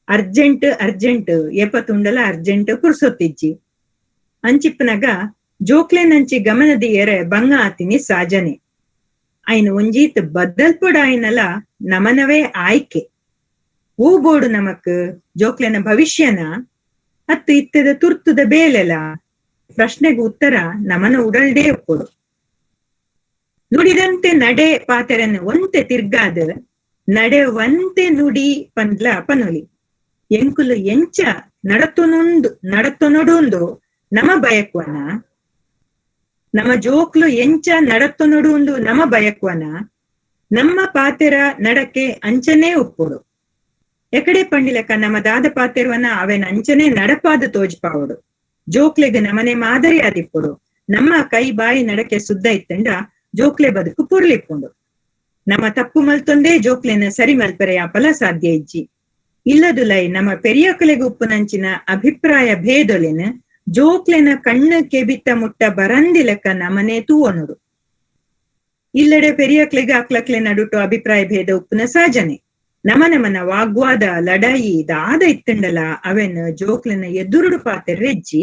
ಅರ್ಜೆಂಟ್ ಅರ್ಜೆಂಟ್ ಏಪ ತುಂಡಲ ಅರ್ಜೆಂಟ್ ಪುರ್ಸೊತ್ತಿಜ್ಜಿ. ಅಂಚಿಪ್ಪನಗ ಜೋಕ್ಲೆನಂಚಿ ಗಮನದಿಯರೆ ಬಂಗ ಆತಿನಿ ಸಾಜನೆ. ಐನ್ ಒಂಜೀತ್ ಬದ್ದಲ್ಪೊಡಾಯಿನಲ ನಮನವೇ ಆಯ್ಕೆ. ಹೂ ಬೋಡು ನಮಕ್ ಜೋಕ್ಲೆನ ಭವಿಷ್ಯನ ಅತ್ತು ಇತ್ತದ ತುರ್ತುದ ಬೇಲೆಲ? ಪ್ರಶ್ನೆಗೆ ಉತ್ತರ ನಮನ ಉಡಲ್ಡೇ ಒಪ್ಪೊಡು. ನುಡಿದಂತೆ ನಡೆ ಪಾತೆರನ್ನು ಒಂತೆ ತಿರ್ಗಾದ ನಡೆವಂತೆ ನುಡಿ ಪಂದ್ಲ ಪನೊಲಿ. ಎಂಕುಲು ಎಂಚ ನಡತೊನೊಂದು ನಡತೊನೊಡೊಂದು ನಮ ಬಯಕ್ವನ, ನಮ್ಮ ಜೋಕ್ಲು ಎಂಚ ನಡತೊನೊಡೊಂದು ನಮ ಬಯಕ್ವನ, ನಮ್ಮ ಪಾತೆರ ನಡಕೆ ಅಂಚನೇ ಒಪ್ಪೊಡು. ಎಕಡೆ ಪಂಡಿಲಕ ನಮ್ಮ ದಾದ ಪಾತೆರ್ವನ ಅವೆನ ಅಂಚನೆ ನಡಪಾದ ತೋಜ್ಪಾವಡು. ಜೋಕ್ಲೆಗ್ ನಮನೆ ಮಾದರಿ ಆದಿಪ್ಪೊಡು. ನಮ್ಮ ಕೈ ಬಾಯಿ ನಡಕೆ ಶುದ್ಧ ಇತ್ತಂಡ ಜೋಕ್ಲೆ ಬದುಕು ಪೊರ್ಲಿಪ್ಪುಂಡು. ನಮ್ಮ ತಪ್ಪು ಮಲ್ತೊಂದೇ ಜೋಕ್ಲೆನ ಸರಿ ಮಲ್ಪರೆ ಯಾಪಲ ಸಾಧ್ಯ ಇಜ್ಜಿ. ಇಲ್ಲದುಲೈ ನಮ್ಮ ಪೆರಿಯಕಲೆಗ್ ಉಪ್ಪುನಂಚಿನ ಅಭಿಪ್ರಾಯ ಭೇದೊಲೆನ್ ಜೋಕ್ಲೆನ ಕಣ್ಣು ಕೆಬಿತ ಮುಟ್ಟ ಬರಂದಿಲಕ ನಮನೆ ತೂವೊನುಡು. ಇಲ್ಲಡೆ ಪೆರಿಯಕ್ಲೆಗ್ ಅಕ್ಲಕ್ಲೆ ನಡುಟು ಅಭಿಪ್ರಾಯ ಭೇದ ಉಪ್ಪುನ ಸಹಜನೆ. ನಮ ನಮನ ವಾಗ್ವಾದ ಲಡಾಯಿ ದಾದ ಇತ್ತುಂಡಲ ಅವೆನ್ ಜೋಕ್ಲೆನ ಎದುರುಡು ಪಾತೆರ್ರೆಜ್ಜಿ.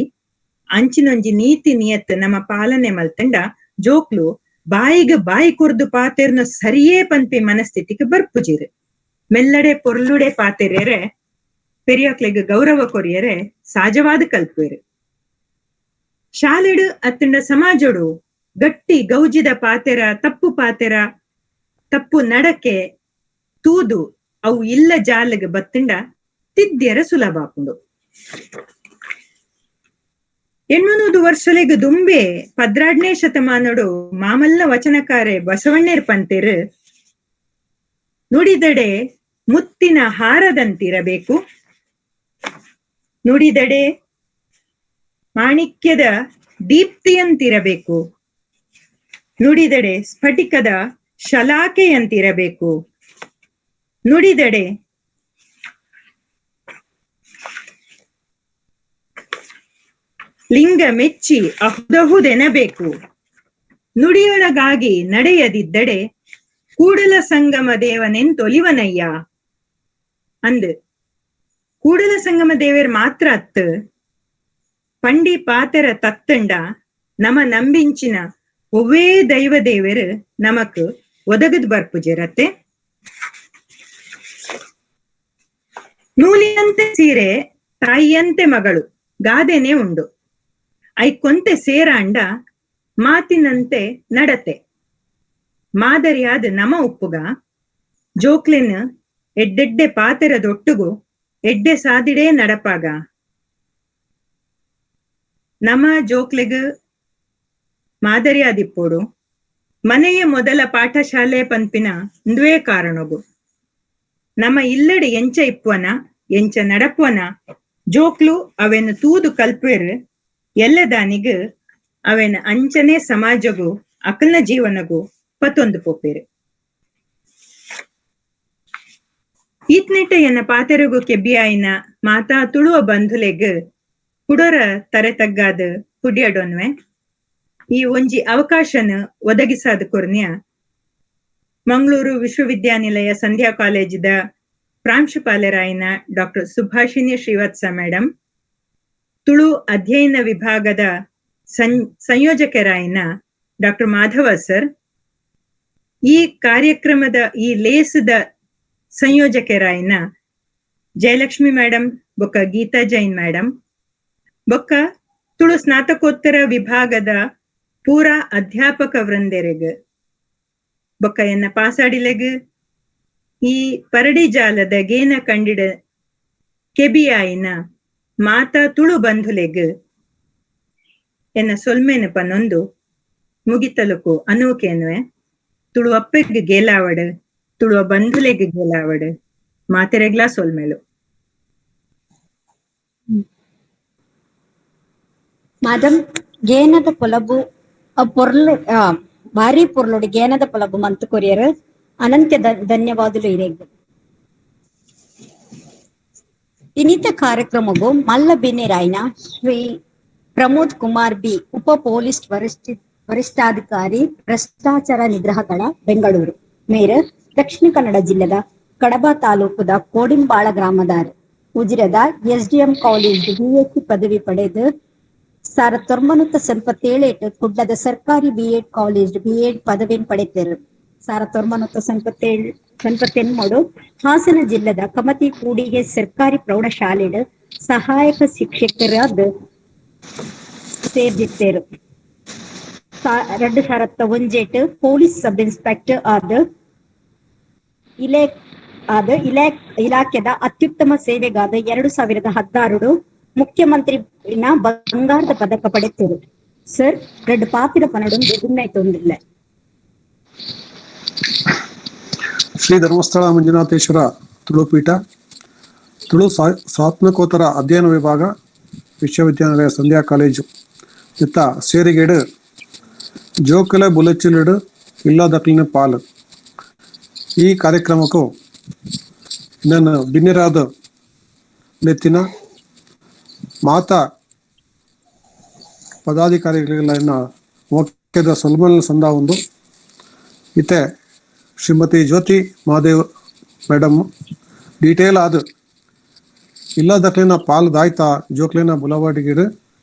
ಅಂಚಿನೊಂಜಿ ನೀತಿ ನಿಯತ್ ನಮ ಪಾಲನೆ ಮಲ್ತಂಡ ಜೋಕ್ಲು ಬಾಯಿಗ್ ಬಾಯಿ ಕೊರ್ದು ಪಾತೆರ್ನ ಸರಿಯೇ ಪನ್ಪಿ ಮನಸ್ಥಿತಿಗೆ ಬರ್ಪುಜಿರು. ಮೆಲ್ಲಡೆ ಪೊರ್ಲುಡೆ ಪಾತೆರ್ಯರೆ ಪೆರಿಯಕ್ಲೆಗ್ ಗೌರವ ಕೊರಿಯರೆ ಸಹಜವಾದ ಕಲ್ಪುವೆರು. ಶಾಲೆಡು ಅತ್ತಂಡ ಸಮಾಜೋಡು ಗಟ್ಟಿ ಗೌಜಿದ ಪಾತೆರ, ತಪ್ಪು ಪಾತೆರ, ತಪ್ಪು ನಡಕೆ ತೂದು ಅವು ಇಲ್ಲ ಜಾಲಗ್ ಬತ್ತಂಡ ತಿದ್ಯರ ಸುಲಭ ಆಪುಂಡು. 800 ವರ್ಷಲೆಗ್ ದುಂಬೆ 12ನೇ ಶತಮಾನಡು ಮಾಮಲ್ಲ ವಚನಕಾರೆ ಬಸವಣ್ಣೇರ್ ಪಂತೇರು, ನುಡಿದಡೆ ಮುತ್ತಿನ ಹಾರದಂತಿರಬೇಕು, ನುಡಿದಡೆ ಮಾಣಿಕ್ಯದ ದೀಪ್ತಿಯಂತಿರಬೇಕು, ನುಡಿದಡೆ ಸ್ಫಟಿಕದ ಶಲಾಕೆಯಂತಿರಬೇಕು, ನುಡಿದಡೆ ಲಿಂಗ ಮೆಚ್ಚಿ ಅಹುದಹುದೆನಬೇಕು, ನುಡಿಯೊಳಗಾಗಿ ನಡೆಯದಿದ್ದಡೆ ಕೂಡಲ ಸಂಗಮ ದೇವನೆಂತೊಲಿವನಯ್ಯ ಅಂದ್. ಕೂಡಲ ಸಂಗಮ ದೇವರ್ ಮಾತ್ರ ಅತ್ತು ಪಂಡಿ ಪಾತೆರ ತತ್ತಂಡ ನಮ ನಂಬಿಂಚಿನ ಒವ್ವೇ ದೈವ ದೇವರು ನಮಕ್ ಒದಗದ್ ಬರ್ಪುಜೆರತ್ತೆ. ನೂಲಿಯಂತೆ ಸೀರೆ ತಾಯಿಯಂತೆ ಮಗಳು ಗಾದೆನೆ ಉಂಡು. ಐಕೊಂತೆ ಸೇರಾಂಡ ಮಾತಿನಂತೆ ನಡತೆ ಮಾದರಿಯಾದ ನಮ ಉಪ್ಪುಗ ಜೋಕ್ಲೆನ್ ಎಡ್ಡೆಡ್ಡೆ ಪಾತೆರದೊಟ್ಟುಗು ಎಡ್ಡೆ ಸಾದಿಡೇ ನಡಪಾಗ ನಮ ಜೋಕ್ಲೆಗ್ ಮಾದರಿಯಾದಿಪ್ಪೋಡು. ಮನೆಯ ಮೊದಲ ಪಾಠಶಾಲೆ ಪನ್ಪಿನ ಇಂದುವೇ ಕಾರಣಗು ನಮ್ಮ ಇಲ್ಲಡೆ ಎಂಚ ಇಪ್ಪುವನ ಎಂಚ ನಡಪುವನ ಜೋಕ್ಲು ಅವೆನ್ ತೂದು ಕಲ್ಪೇರು. ಎಲ್ಲದಾನಿಗ್ ಅವೆನ್ ಅಂಚನೆ ಸಮಾಜಗು ಅಕಲ್ನ ಜೀವನಗು ಪತ್ತೊಂದು ಪೋಪೇರು. ಈತ್ನೆಟ್ಟ ಎನ್ನ ಪಾತೆರಗು ಕೆಬ್ಬಿಯಾಯಿನ ಮಾತಾ ತುಳುವ ಬಂಧುಲೆಗ್ ಕುಡೊರ ತರೆ ತಗ್ಗಾದ ಕುಡಿಯಡೊನ್ವೆ ಈ ಒಂಜಿ ಅವಕಾಶನ ಒದಗಿಸಾದ ಕೊರ್ನ್ಯ ಮಂಗಳೂರು ವಿಶ್ವವಿದ್ಯಾನಿಲಯ ಸಂಧ್ಯಾ ಕಾಲೇಜಿದ ಪ್ರಾಂಶುಪಾಲರಾಯಿನ ಡಾಕ್ಟರ್ ಸುಭಾಷಿಣಿ ಶ್ರೀವತ್ಸ ಮೇಡಂ, ತುಳು ಅಧ್ಯಯನ ವಿಭಾಗದ ಸಂಯೋಜಕರಾಯಿನ ಡಾಕ್ಟರ್ ಮಾಧವ ಸರ್, ಈ ಕಾರ್ಯಕ್ರಮದ ಈ ಲೇಸದ ಸಂಯೋಜಕರಾಯಿನ ಜಯಲಕ್ಷ್ಮಿ ಮೇಡಂ ಬೊಕ್ಕ ಗೀತಾ ಜೈನ್ ಮೇಡಂ ಬೊಕ್ಕ ತುಳು ಸ್ನಾತಕೋತ್ತರ ವಿಭಾಗದ ಪೂರಾ ಅಧ್ಯಾಪಕ ವೃಂದೆರೆಗ್ ಬೊಕ್ಕ ಎನ್ನ ಪಾಸಾಡಿಲೆಗ್ ಈ ಪರಡಿ ಜಾಲದ ಗೇನ ಕಂಡಿಡ ಕೆಬಿಯಾಯಿನ ಮಾತಾ ತುಳು ಬಂಧುಲೆಗ್ ಎನ್ನ ಸೊಲ್ಮೆನ ಪನ್ನೊಂದು ಮುಗಿತಲುಕು ಅನೂಕೇನ್ವೆ. ತುಳು ಅಪ್ಪೆಗ್ ಗೇಲಾವಡ್, ತುಳುವ ಬಂಧುಲೆಗ್ ಗೇಲಾವಡ್, ಮಾತೆರೆಗ್ಲಾ ಸೊಲ್ಮೆಲು. ಮಾದಂ ಗೇನದ ಪೊಲಬು ಪೊರ್ಲು ಭಾರಿ ಪೊರ್ಲುಡು ಗೇನದ ಪೊಲಬು ಮಂತು ಕೊರಿಯರ್ ಅನಂತ್ಯ ಧನ್ಯವಾದಲು ಇರೆಗ್. ಇನ್ನಿತ ಕಾರ್ಯಕ್ರಮಗೂ ಮಲ್ಲ ಬಿನ್ನೆರಾಯ್ನ ಶ್ರೀ ಪ್ರಮೋದ್ ಕುಮಾರ್ ಬಿ ಉಪ ಪೊಲೀಸ್ ವರಿಷ್ಠಾಧಿಕಾರಿ ಭ್ರಷ್ಟಾಚಾರ ನಿಗ್ರಹ ದಳ ಬೆಂಗಳೂರು ಮೇರ್ ದಕ್ಷಿಣ ಕನ್ನಡ ಜಿಲ್ಲೆದ ಕಡಬ ತಾಲೂಕುದ ಕೋಡಿಂಬಾಳ ಗ್ರಾಮದಾರ್ ಉಜಿರದ SDM college BSc ಪದವಿ ಪಡೆದು 1997 ಕುಡ್ಲದ ಸರ್ಕಾರಿ B Ed college B Ed ಪದವಿಯನ್ನು ಪಡೆದರು. 1998 ಹಾಸನ ಜಿಲ್ಲೆದ ಕಮತಿ ಕೂಡಿಗೆ ಸರ್ಕಾರಿ ಪ್ರೌಢಶಾಲೆಡ್ ಸಹಾಯಕ ಶಿಕ್ಷಕರಾದ ಸೇರ್ದಿತ್ತೇರು. 2001 police sub inspector ಆದ ಇಲಾಖೆದ ಅತ್ಯುತ್ತಮ ಸೇವೆಗಾದ 2016 ಮುಖ್ಯಮಂತ್ರಿ ಬಂಗಾರದ ಪದಕ ಪಡೆತರು. ಸರ್ ರೆಡ್ ಪಾತಿರ ಪನಡೊಂದು ಗುನ್ನಾಯ್ತೊಂದಿಲ್ಲ. ಶ್ರೀ ಧರ್ಮಸ್ಥಳ ಮಂಜುನಾಥೇಶ್ವರ ತುಳುಪೀಠ ತುಳು ಸ್ನಾತಕೋತ್ತರ ಅಧ್ಯಯನ ವಿಭಾಗ ವಿಶ್ವವಿದ್ಯಾನಿಲಯ ಸಂಧ್ಯಾ ಕಾಲೇಜು ಇತ್ತ ಸೇರಿಗೇಡು ಜೋಕುಲೆ ಬುಲೆಚಿಲಿಡು ಇಲ್ಲದಕ್ಲಿನ ಪಾಲು ಈ ಕಾರ್ಯಕ್ರಮಕ್ಕೂ ನನ್ನ ಬಿನ್ನೆರಾದ ಲೆತ್ತಿನ ಮಾತಾ ಪದಾಧಿಕಾರಿಗಳಿಗೆಲ್ಲ ಮೋಕ್ಯದ ಸೊಲ್ಮಲ್ ಸಂದ ಒಂದು ಇತ್ತೆ ಶ್ರೀಮತಿ ಜ್ಯೋತಿ ಮಹಾದೇವ್ ಮೇಡಮ್ ಡೀಟೇಲ್ ಆದ ಇಲ್ಲದಕ್ಲಿನ ಪಾಲ್ ದಾಯ್ತಾ ಜೋಕ್ಲಿನ ಬುಲವಾಟಿಗಿಡು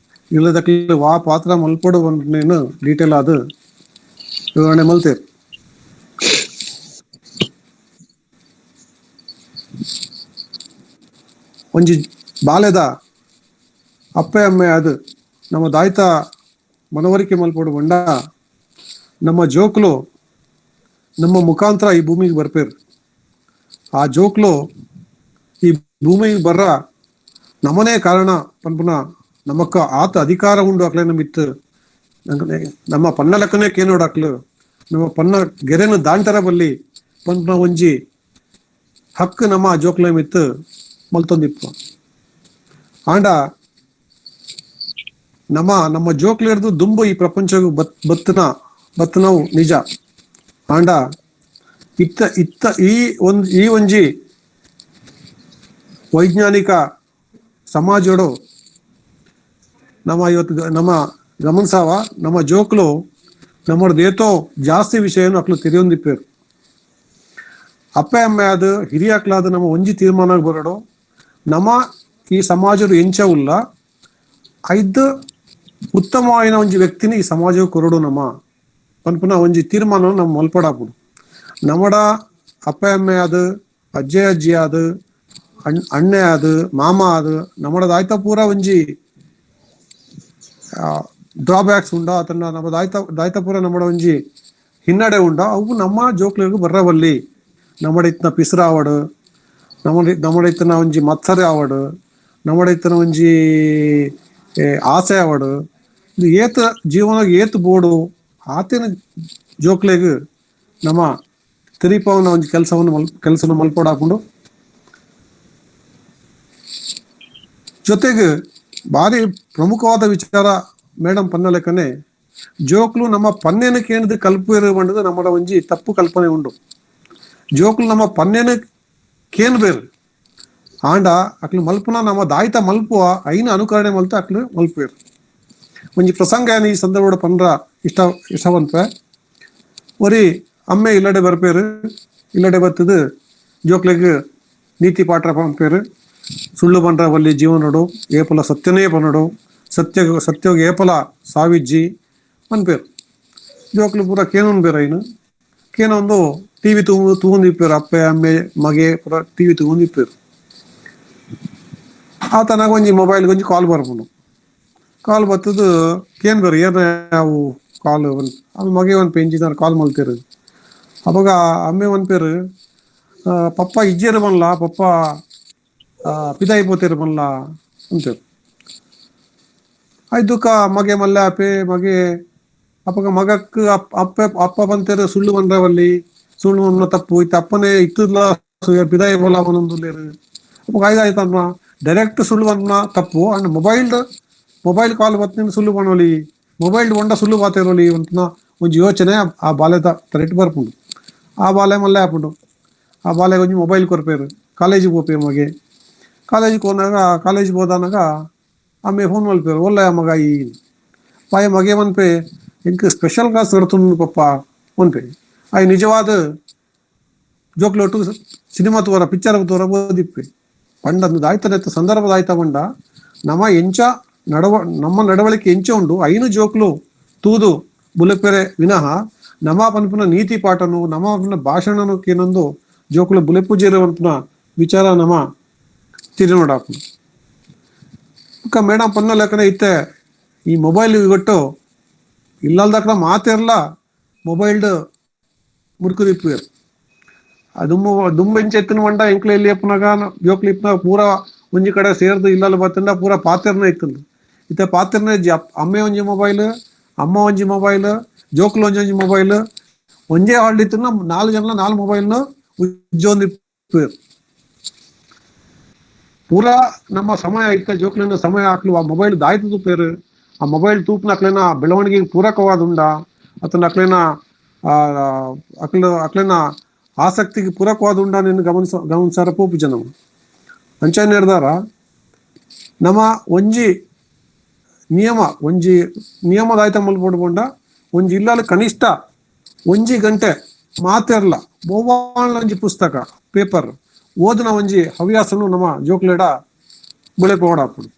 ಇಲ್ಲದಕ್ಲಿ ವಾ ಪಾತ್ರ ಮಲ್ಪಡು ನೇನು ಡೀಟೇಲ್ ಆದ ವಿವರಣೆ ಮಲ್ತೇರು. ಒಂಜಿ ಬಾಲ್ಯದ ಅಪ್ಪೆ ಅಮ್ಮೆ ಅದು ನಮ್ಮ ದಾಯ್ತ ಮನವರಿಕೆ ಮಲ್ಪಡು ಬಂಡ ನಮ್ಮ ಜೋಕ್ಲು ನಮ್ಮ ಮುಖಾಂತರ ಈ ಭೂಮಿಗೆ ಬರ್ಪೇರು. ಆ ಜೋಕ್ಲು ಈ ಭೂಮಿಗೆ ಬರ್ರ ನಮ್ಮನೇ ಕಾರಣ ಪನ್ಪುನ ನಮಕ್ಕ ಆತ ಅಧಿಕಾರ ಉಂಡು ಅಕ್ಲೆ ನಮಿತ್ತು ನಮ್ಮ ಪನ್ನ ಲೆಕ್ಕನೇ ಕೇನೋಡಾಕ್ಲು ನಮ್ಮ ಪನ್ನ ಗೆರೆನ ದಾಂಟರ ಬಲ್ಲಿ ಪನ್ಪುನ ಒಂಜಿ ಹಕ್ಕು ನಮ್ಮ ಜೋಕ್ಲೆ ಮಿತ್ತು ಮಲ್ತೊಂದಿಪ್ಪ. ಆಂಡ ನಮ್ಮ ನಮ್ಮ ಜೋಕ್ಲಿರ್ದು ದುಂಬು ಈ ಪ್ರಪಂಚ ಬತ್ತನ ಬತ್ತನವು ನಿಜ. ಆಂಡ ಇತ್ತ ಇತ್ತ ಈ ಒಂದು ಈ ಒಂಜಿ ವೈಜ್ಞಾನಿಕ ಸಮಾಜೋಡು ನಮ್ಮ ಇವತ್ತು ನಮ್ಮ ಗಮನಿಸಾವ ನಮ್ಮ ಜೋಕ್ಲು ನಮ್ಮದು ಏತೋ ಜಾಸ್ತಿ ವಿಷಯನು ಅಕ್ಲು ತೆರೆಯೊಂದಿಪ್ಪೇರು. ಅಪ್ಪೆ ಅಮ್ಮೆ ಅದು ಹಿರಿಯಕ್ಲಾದ ನಮ್ಮ ಒಂಜಿ ತೀರ್ಮಾನ ಬರೋಡು ನಮ್ಮ ಈ ಸಮಾಜದ ಎಂಚ ಉಲ್ಲ ಐದು ಉತ್ತಮವಾದ ಒಂಜಿ ವ್ಯಕ್ತಿನ ಈ ಸಮಾಜ ಕೊರಡು ನಮ್ಮ ಪನ್ಪುನ ಒಂಜಿ ತೀರ್ಮಾನ ನಮ್ಮ ಮಲ್ಪಡಾಪುಡು. ನಮ್ಮಡ ಅಪ್ಪೆ ಅಮ್ಮೆ ಅದು ಅಜ್ಜೆ ಅಜ್ಜಿ ಅದು ಅಣ್ಣೆ ಅದು ಮಾಮ ಅದು ನಮ್ಮಡದ ಆಯ್ತ ಪೂರ ಒಂಜಿ ಡ್ರಾಬ್ಯಾಕ್ಸ್ ಉಂಡ ಅದನ್ನ ನಮ್ಮ ದಾಯ್ತ ದಾಯ್ತ ಪೂರ ನಮ್ಮಡ ಒಂಜಿ ಹಿನ್ನಡೆ ಉಂಡ ಅವು ನಮ್ಮ ಜೋಕ್ಲಿಗೂ ಬರ್ರವಲ್ಲಿ. ನಮ್ಮಡ ಇತ್ತನ ಪಿಸ್ರ ಆವಡು, ನಮ್ಮಡ ಇತ್ತನ ಒಂಜಿ ಮತ್ಸರ ಆವಡು, ನಮ್ಮಡ ಇತ್ತನ ಒಂಜಿ ಆಸೆ ಆವಡು, ಇದು ಏತ ಜೀವನ ಏತ್ ಬೋಡು ಆತನ ಜೋಕ್ಲೆಗ್ ನಮ್ಮ ತಿರಿಪವನ ಒಂಜಿ ಕೆಲಸವನ್ನು ಕೆಲಸನ ಮಲ್ಪೋಡಾಕೊಂಡು ಜೊತೆಗೆ ಭಾರಿ ಪ್ರಮುಖವಾದ ವಿಚಾರ ಮೇಡಮ್ ಪನ್ನ ಲೆಕ್ಕನೆ ಜೋಕ್ಲು ನಮ್ಮ ಪನ್ನೇನ ಕೇಂದ್ರ ಕಲ್ಪು ಬಂಡದು ನಮ್ಮಡ ಒಂಜಿ ತಪ್ಪು ಕಲ್ಪನೆ ಉಂಡು. ಜೋಕ್ಲು ನಮ್ಮ ಪನ್ನೇನ ಕೇನ್ ಬೇರು ಆಂಡ ಅಕ್ಲು ಮಲ್ಪುನ ನಮ್ಮ ದಾಯ್ತ ಮಲ್ಪುವ ಐನ ಅನುಕರಣೆ ಮಲ್ತ ಅಕ್ಲು ಮಲ್ಪೇರು. ಒಂಜಿ ಪ್ರಸಂಗ ಈ ಸಂದರ್ಭ ಪನ್ರ ಇಷ್ಟ ಇಷ್ಟವಂತ ಒರಿ ಅಮ್ಮೆ ಇಲ್ಲಡೆ ಬರ್ಪೇರು, ಇಲ್ಲಡೆ ಬರ್ತದ ಜೋಕ್ಲೆಗ್ ನೀತಿ ಪಾಠ ಪನ್ಪೇರು. ಸುಳ್ಳು ಪಂಡ್ರ ಬಲ್ಲಿ ಜೀವನಡು ಏಪಲ ಸತ್ಯನೇ ಪನ್ನಡು ಸತ್ಯ ಸತ್ಯೋಗ ಏಪಲ ಸಾವಿಜ್ಜಿ ಪನ್ಪೇರು. ಜೋಕ್ಲು ಪೂರ ಕೇನೊಂದು ಬೇರೆ ಐನು ಕೇನೊಂದು ಟಿವಿ ತೂಂದಿಪ್ಪೇರು ಅಪ್ಪೆ ಅಮ್ಮೆ ಮಗೆ ಪೂರ ಟಿವಿ ತೂಂದಿಪ್ಪೇರು. ಆತನಾಗ ಒಂಜಿ ಮೊಬೈಲ್ಗೆ ಒಂಜಿ ಕಾಲ್ ಬರ್ಪುಂಡು. ಕಾಲ್ ಬತ್ತದು ಕೇನ್ ಬೇರೆ ಏನ ಅವು ಕಾಲ್ ಅದು ಮಗೆ ಒಂದು ಪೆಂಚಿದಾರ ಕಾಲ್ ಮಲ್ತೇರು. ಅವಾಗ ಅಮ್ಮೆ ಒಂದ್ ಪೇರು ಪಪ್ಪ ಇಜ್ಜೇರು ಬನ್ಲ ಪಪ್ಪ ಪಿದಾಯಿ ಪೋತೇರು ಬನ್ಲ ಅಂತೇರು. ಆಯ್ದುಕ ಮಗೆ ಮಲ್ಲೆ ಅಪ್ಪೆ ಮಗೆ ಅಪ್ಪಗ ಮಗಕ್ ಅಪ್ಪ ಅಪ್ಪ ಬಂತೇರು ಸುಳ್ಳು ಬಂದ್ರವಲ್ಲಿ ಸುಳ್ಳು ಬಂದ ತಪ್ಪು ಇತ್ತು ಅಪ್ಪನೇ ಇತ್ತದ್ಲ ಪಿದಾಯಿ ಬೋಲ ಅವನೊಂದುಲ್ಲೇರು. ಅಪ್ಪ ಆಯ್ತಾಯ್ತಮ್ಮ ಡೈರೆಕ್ಟ್ ಸುಳ್ಳು ಬಂದ ತಪ್ಪು and mobile mobile ಕಾಲ್ ಬತ್ತಿನ ಸುಳ್ಳು ಬಣ್ಣೋಲಿ ಮೊಬೈಲ್ ಒಂಡ ಸುಳ್ಳು ಬಾತಿರೋಲಿ ಅಂತ ಒಂಜಿ ಯೋಚನೆ ಆ ಬಾಲ್ಯದ ತರೆಟ್ ಬರ್ಪುಂಡು. ಆ ಬಾಲೆ ಮಲ್ಲೆ ಆಪುಂಡು. ಆ ಬಾಲೆಗೆ ಒಂಜಿ ಮೊಬೈಲ್ ಕೊರ್ಪೇರು ಕಾಲೇಜಿಗೆ ಪೋಪೆ ಮಗೆ ಕಾಲೇಜಿಗೆ ಹೋನಾಗ ಕಾಲೇಜ್ ಹೋದಾನಾಗ ಆಮೇಲೆ ಫೋನ್ ಮಲ್ಪೇರು ಒಳ್ಳೆ ಮಗ ಈ ಪಾಯ ಮಗೆ ಮನ್ಪೆ ಇಂಕ ಸ್ಪೆಷಲ್ ಕ್ಲಾಸ್ ನಡ್ತುಂಡು ಪಪ್ಪ ಮನ್ಪೆ ಆಯ್ ನಿಜವಾದ ಜೋಕ್ಲೊಟ್ಟು ಸಿನಿಮಾ ತೋರ ಪಿಕ್ಚರ್ ತೋರ ಓದಿಪ್ಪೆ ಪಂಡಂದು ದಾಯ್ತದ ಸಂದರ್ಭದ ಆಯ್ತ ಬಂಡ ನಮ್ಮ ಎಂಚ ನಮ್ಮ ನಡವಳಿಕೆ ಎಂಚ ಉಂಡು ಐನು ಜೋಕ್ಲು ತೂದು ಬುಲೆಪೆರೆ ವಿನಃ ನಮ್ಮ ಪನ್ಪುನ ನೀತಿ ಪಾಠನು ನಮ್ಮ ಪನ್ಪುನ ಭಾಷಣನು ಕೇನೊಂದು ಜೋಕುಲು ಬುಲೆಪುಜೇರು ಪನ್ಪುನ ವಿಚಾರ ನಮ್ಮ ತಿರುನೋಡಾಪು. ಮೇಡಮ್ ಪನ್ನ ಲೆಕ್ಕನೆ ಇತ್ತೆ ಈ ಮೊಬೈಲ್ ಇಗೊಟ್ಟು ಇಲ್ಲಲ್ದಕ್ಕನ ಮಾತಿರಲ್ಲ ಮೊಬೈಲ್ಡ್ ಮುರ್ಕುದಿಪ್ಪು ದುಮ್ಮು ದುಂಬ ಎಂಚ ಎತ್ತಿನ ಮಂಡ ಎಂಕ್ಲೆ ಇಲ್ಲಿ ಎಪ್ಪನಾಗ ಜೋಕ್ಲು ಇಪ್ಪನಾಗ ಪೂರ ಒಂಜಿ ಕಡೆ ಸೇರ್ದು ಇಲ್ಲಲ್ಲ ಬತ್ತಂಡ ಪೂರ ಪಾತೆರ್ನ ಇತ್ತಂದು ಇತ್ತ ಪಾತೆರ್ನ ಅಮ್ಮೆ ಒಂಜಿ ಮೊಬೈಲ್ ಅಮ್ಮ ಒಂಜಿ ಮೊಬೈಲ್ ಜೋಕ್ಲು ಒಂಜೊಂಜಿ ಮೊಬೈಲ್ ಒಂಜೇ ಹಾಲ್ಡ್ ಇತ್ತು ನಾಲ್ಕು ಜನ ನಾಲ್ಕು ಮೊಬೈಲ್ನ ಉಜ್ಜೊಂದಿಪ್ಪು. ಪೂರಾ ನಮ್ಮ ಸಮಯ ಇತ್ತ ಜೋಕ್ಲಿನ ಸಮಯ ಹಾಕ್ಲು ಆ ಮೊಬೈಲ್ ದಾಯ್ತು ತೂಪೇರು ಆ ಮೊಬೈಲ್ ತೂಪ್ನ ಅಕ್ಲೆನ ಬೆಳವಣಿಗೆಗೆ ಪೂರಕವಾದುಂಡ ಅಥವಾ ಅಕ್ಲೆನ ಅಕ್ಲ ಅಕ್ಲೆನ ಆಸಕ್ತಿಗೆ ಪೂರಕವಾದುಂಡ ನಿನ್ನ ಗಮನಿಸಾರ ಪೋಪು ಜನ ಅಂಚೆ ನಿರ್ಧಾರ ನಮ್ಮ ಒಂಜಿ ನಿಯಮ ಒಂಜಿ ನಿಯಮದಾಯ್ತ ಮಲ್ಪೊಡು ಒಂಜಿ ಇಲ್ಲಲ್ಲಿ ಕನಿಷ್ಠ ಒಂಜಿ ಗಂಟೆ ಮಾತೆರ್ಲ ಒವ್ವಾಳ ಒಂಜಿ ಪುಸ್ತಕ ಪೇಪರ್ ಓದಿನ ಒಂಜಿ ಹವ್ಯಾಸನು ನಮ್ಮ ಜೋಕ್ಲೆಡ ಬುಳೆಪೋಡಾಪುಡು.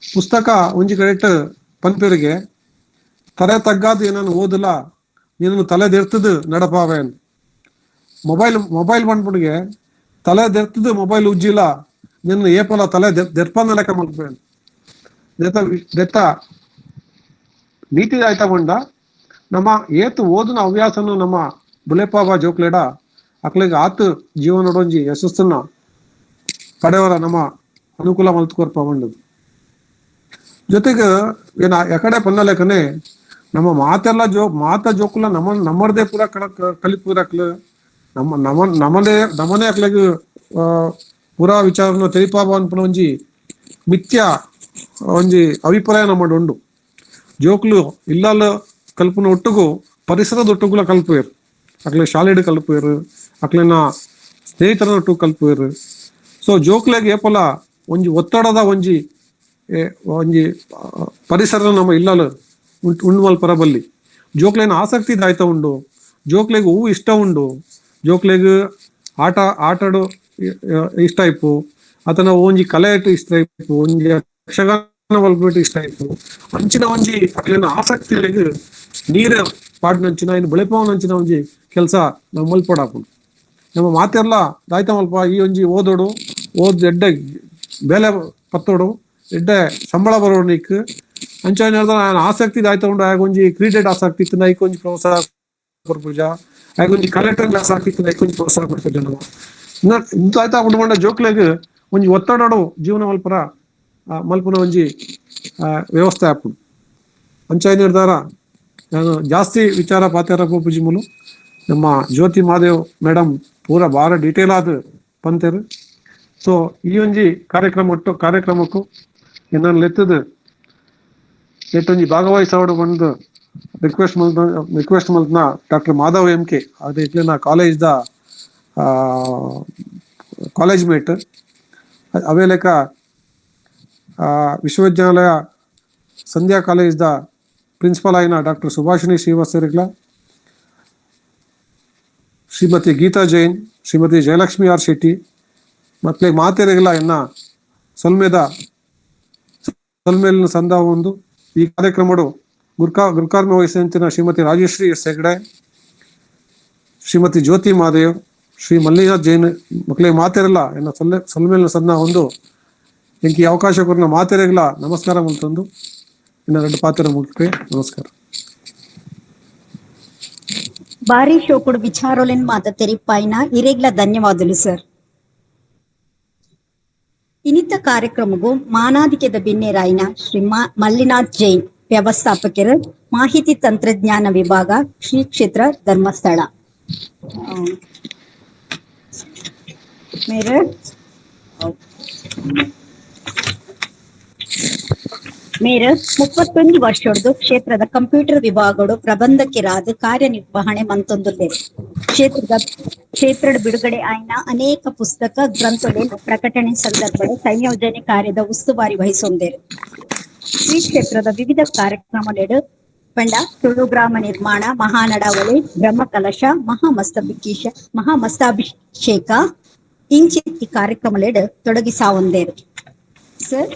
ಪುಸ್ತಕ ಒಂಜಿ ಕಡೆಟ್ ಪನ್ಪೆರಿಗೆ ತಲೆ ತಗ್ಗಾದು ಏನನ್ನು ಓದಲ್ಲ ನೀನನ್ನು ತಲೆ ದೆರ್ತದು ನಡಪಾವೇನ್. ಮೊಬೈಲ್ ಮೊಬೈಲ್ ಬಂದ್ಬಿಡಿಗೆ ತಲೆ ದೆರ್ತದು ಮೊಬೈಲ್ ಉಜ್ಜಿಲ್ಲ ನಿನ್ನ ಏಪಲ ತಲೆ ದೆರ್ಪಂದ ಲೆಕ್ಕ ಮಲ್ಪೇನ್. ದೆತ್ತ ನೀತಿ ಆಯ್ತಾ ಬಂಡ ನಮ್ಮ ಏತು ಓದಿನ ಹವ್ಯಾಸನು ನಮ್ಮ ಬುಲೆಪಾವ ಜೋಕ್ಲೆಡ ಅಕ್ಲೆಗ್ ಆತು ಜೀವನಡೊಂಜಿ ಯಶಸ್ಸನ್ನ ಪಡೆಯವರ ನಮ್ಮ ಅನುಕೂಲ ಮಲ್ತ್ಕೊರ್ಪ ಬಂಡದು. ಜೊತೆಗೆ ಏನ ಯಕಡೆ ಪನ್ನಲೆಕ್ಕನೆ ನಮ್ಮ ಮಾತೆಲ್ಲ ಮಾತ ಜೋಕುಲ ನಮ್ಮ ನಮ್ಮರ್ದೇ ಪೂರ ಕಲಿಪೂರಕ್ಲು ನಮ್ಮ ನಮ ನಮನೇ ನಮನೇ ಅಕ್ಲೆಗ್ ಪೂರಾ ವಿಚಾರನ ತಿಳಿಪಾವ ಅನ್ಪುನ ಒಂಜಿ ಮಿಥ್ಯ ಒಂಜಿ ಅಭಿಪ್ರಾಯ ನಮ್ಮ ಉಂಡು. ಜೋಕ್ಲು ಇಲ್ಲಲ್ಲ ಕಲ್ಪನ ಒಟ್ಟುಗು ಪರಿಸರದ ಒಟ್ಟುಗುಲ ಕಲ್ಪುವೇರು, ಅಕ್ಲೆ ಶಾಲೆಡ್ ಕಲ್ಪುವೇರು, ಅಕ್ಲೆನ ಸ್ನೇಹಿತರ ಒಟ್ಟು ಕಲ್ಪುವೇರು. ಸೊ ಜೋಕ್ಲೆಗ್ ಏಪಲ ಒಂಜಿ ಒತ್ತಡದ ಒಂಜಿ ಒಂಜಿ ಪರಿಸರ ನಮ್ಮ ಇಲ್ಲಲ್ಲ ಉಂಡು ಮಲ್ಪರ ಬಲ್ಲಿ. ಜೋಕ್ಲೆನ ಆಸಕ್ತಿ ದಾಯ್ತ ಉಂಡು, ಜೋಕ್ಲೆಗ್ ಹೂವು ಇಷ್ಟ ಉಂಡು, ಜೋಕ್ಲೆಗ್ ಆಟ ಆಟಾಡು ಇಷ್ಟ ಇಪ್ಪು, ಆತನ ಒಂಜಿ ಕಲೆ ಇಷ್ಟ ಇಪ್ಪು, ಒಂಜಿ ಯಕ್ಷಗಾನ ಮಲ್ಪಬಿಟ್ಟು ಇಷ್ಟ ಇಪ್ಪು, ಅಂಚಿನ ಒಂಜಿ ಅಕ್ಲೆನ ಆಸಕ್ತಿಲೆಗ್ ನೀರು ಪಾಡ್ನಂಚಿನ ಇನ್ನು ಬೆಳೆಪವನಂಚಿನ ಒಂಜಿ ಕೆಲಸ ನಾವು ಮಲ್ಪಡಾಪುಂಡು. ನಮ್ಮ ಮಾತೆಲ್ಲ ದಾಯ್ತ ಮಲ್ಪ ಈ ಒಂಜಿ ಓದೋಡು ಓದ್ ಎಡ್ಡೆ ಬೇಲೆ ಪತ್ತೋಡು ಎಡ್ಡೆ ಸಂಬಳ ಬರೋಡು ನೀಕ್ ಅಂಚ ನಾನು ಆಸಕ್ತಿ ದಾಯ್ತ ಉಂಡು. ಆಗ ಒಂಜಿ ಕ್ರೀಡೆಟ್ ಆಸಕ್ತಿ ಇತ್ತು ಐಕ್ ಒಂಜಿ ಪ್ರೋತ್ಸಾಹ ಕೊರ್ಪುಜ, ಆಗ ಒಂಜಿ ಕಲೆಕ್ಟರ್ ಆಸಕ್ತಿ ಇತ್ತು ಐಕ್ ಒಂಜಿ ಪ್ರೋತ್ಸಾಹ ಕೊರ್ಪುಜ. ನಮ್ಮ ಇಂತ ಆಯ್ತಾ ಉಂಡು ಜೋಕ್ಲೆಗ್ ಒಂಜಿ ಒತ್ತಡೋಡು ಜೀವನ ಮಲ್ಪರ ಮಲ್ಪುನ ಒಂಜಿ ವ್ಯವಸ್ಥೆ ಆಪುಂಡು. ಅಂಚ ನಿರ್ಧಾರ ನಾನು ಜಾಸ್ತಿ ವಿಚಾರ ಪಾತ್ರ ಪೂಜಿ ಮೂಲು ನಮ್ಮ ಜ್ಯೋತಿ ಮಹಾದೇವ್ ಮೇಡಮ್ ಪೂರ ಬಾರ ಡೀಟೇಲ್ ಆದ ಪಂತೇರು. ಸೊ ಈ ಒಂಜಿ ಕಾರ್ಯಕ್ರಮ ಒಟ್ಟು ಕಾರ್ಯಕ್ರಮಕ್ಕೂ ನಾನು ಲೆತ್ತದು ನೆಟ್ಟೊಂಜಿ ಭಾಗವಹಿಸೋಡು ಬಂದು request ಮಲ್ತನ doctor Madhav M K ಅದು ಇಟ್ಲಿನ college the college mate ಅವೇ ಲೆಕ್ಕ ವಿಶ್ವವಿದ್ಯಾಲಯ ಸಂಧ್ಯಾ college the principal ಆಯಿನ ಡಾಕ್ಟರ್ ಸುಭಾಷಿಣಿ ಶ್ರೀವಾಸರಿಗ್ಲ, ಶ್ರೀಮತಿ ಗೀತಾ ಜೈನ್, ಶ್ರೀಮತಿ ಜಯಲಕ್ಷ್ಮಿ ಆರ್ ಶೆಟ್ಟಿ ಮತ್ತೆ ಮಾತೆರೆಗ್ಲ ಎನ್ನ ಸೊಲ್ಮೆದ ಸೊಲ್ಮೇಲಿನ ಸಂದ ಒಂದು ಈ ಕಾರ್ಯಕ್ರಮಡು ಗುರುಕಾರ್ಮ ವಹಿಸಿದಂತಿನ ಶ್ರೀಮತಿ ರಾಜೇಶ್ರೀ ಎಸ್ ಹೆಗ್ಡೆ, ಶ್ರೀಮತಿ ಜ್ಯೋತಿ ಮಹಾದೇವ್, ಶ್ರೀ ಮಲ್ಲಿನಾಥ್ ಜೈನ್ ಮಕ್ಕಳಿಗೆ ಮಾತೆರಲ್ಲ ಎನ್ನ ಸೊಲ್ಮೇಲಿನ ಸನ್ನ ಒಂದು ಇಂಕಿ ಅವಕಾಶ ಕೊರನ ಮಾತೆರೆಗ್ಲ ನಮಸ್ಕಾರ ಮುಲ್ತಂದು ಇನ್ನ ಎರಡು ಪಾತ್ರ ಮುಗಿಕೆ ನಮಸ್ಕಾರ. ಬಾರಿ ಶೋಕುಡು ವಿಚಾರೋಲೆನ್ ಮಾತ ತೆರಿಪಾಯಿನ ಇರೆಗ್ಲ ಧನ್ಯವಾದಲು ಸರ್. ಇನ್ನಿತ ಕಾರ್ಯಕ್ರಮಗೂ ಮಾನಾದಿಕೆದ ಬಿನ್ನೆರಾಯಿನ ಶ್ರೀ ಮಲ್ಲಿನಾಥ್ ಜೈನ್ ವ್ಯವಸ್ಥಾಪಕರು, ಮಾಹಿತಿ ತಂತ್ರಜ್ಞಾನ ವಿಭಾಗ, ಶ್ರೀ ಕ್ಷೇತ್ರ ಧರ್ಮಸ್ಥಳ. ಮೇರೆ ಮೇರು 31 ವರ್ಷದ ಕ್ಷೇತ್ರದ ಕಂಪ್ಯೂಟರ್ ವಿಭಾಗಡು ಪ್ರಬಂಧಕಿರಾದ ಕಾರ್ಯನಿರ್ವಹಣೆ ಮಂತೊಂದುಲ್ಲೆರ್. ಕ್ಷೇತ್ರದ ಬಿಡುಗಡೆ ಆಯ್ನ ಅನೇಕ ಪುಸ್ತಕ ಗ್ರಂಥಗಳ ಪ್ರಕಟಣೆ ಸಂದರ್ಭದ ಸಂಯೋಜನೆ ಕಾರ್ಯದ ಉಸ್ತುವಾರಿ ವಹಿಸೊಂದೇರು. ಶ್ರೀ ಕ್ಷೇತ್ರದ ವಿವಿಧ ಕಾರ್ಯಕ್ರಮಲೆಡು ಪಂಡ ತುಳು ಗ್ರಾಮ ನಿರ್ಮಾಣ, ಮಹಾನಡಾವಳಿ, ಬ್ರಹ್ಮಕಲಶ, ಮಹಾಮಸ್ತಾಭಿಷೇಕ ಇಂಚಿತ್ತಿ ಕಾರ್ಯಕ್ರಮಲೆಡು ತೊಡಗಿಸಾವೊಂದೇರು. ಸರ್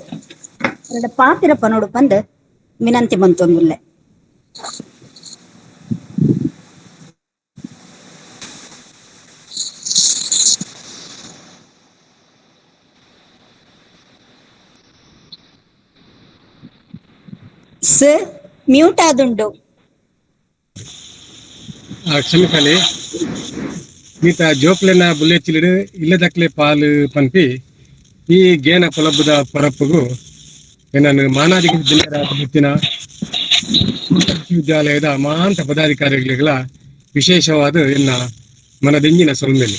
ಪಾತಿರ ಪನೋಡು ಬಂದು ವಿನಂತಿ ಮಂತೊಂದುಲ್ಲೆ. ಸರ್ ಮ್ಯೂಟ್ ಆದುಂಡು. ಕ್ಷಮಿಸಲಿ ಈತ ಜೋಕ್ಲೆನ ಬುಲೆಚಿಲಿಡು ಇಲ್ಲದಕ್ಲೆ ಪಾಲು ಪನ್ಪಿ ಈ ಗೇನ ಕೊಲಬುದ ಪರಪ್ಪುಗು ನಾನು ಮಾನಾದಿಕ ಜಿಲ್ಲೆಯ ವಿಶ್ವವಿದ್ಯಾಲಯದ ಮಾಂತ ಪದಾಧಿಕಾರಿಗಳಿಗಳ ವಿಶೇಷವಾದ ಎನ್ನ ಮನದೆಂಜಿನ ಸೊಲ್ಮೆಲೆ.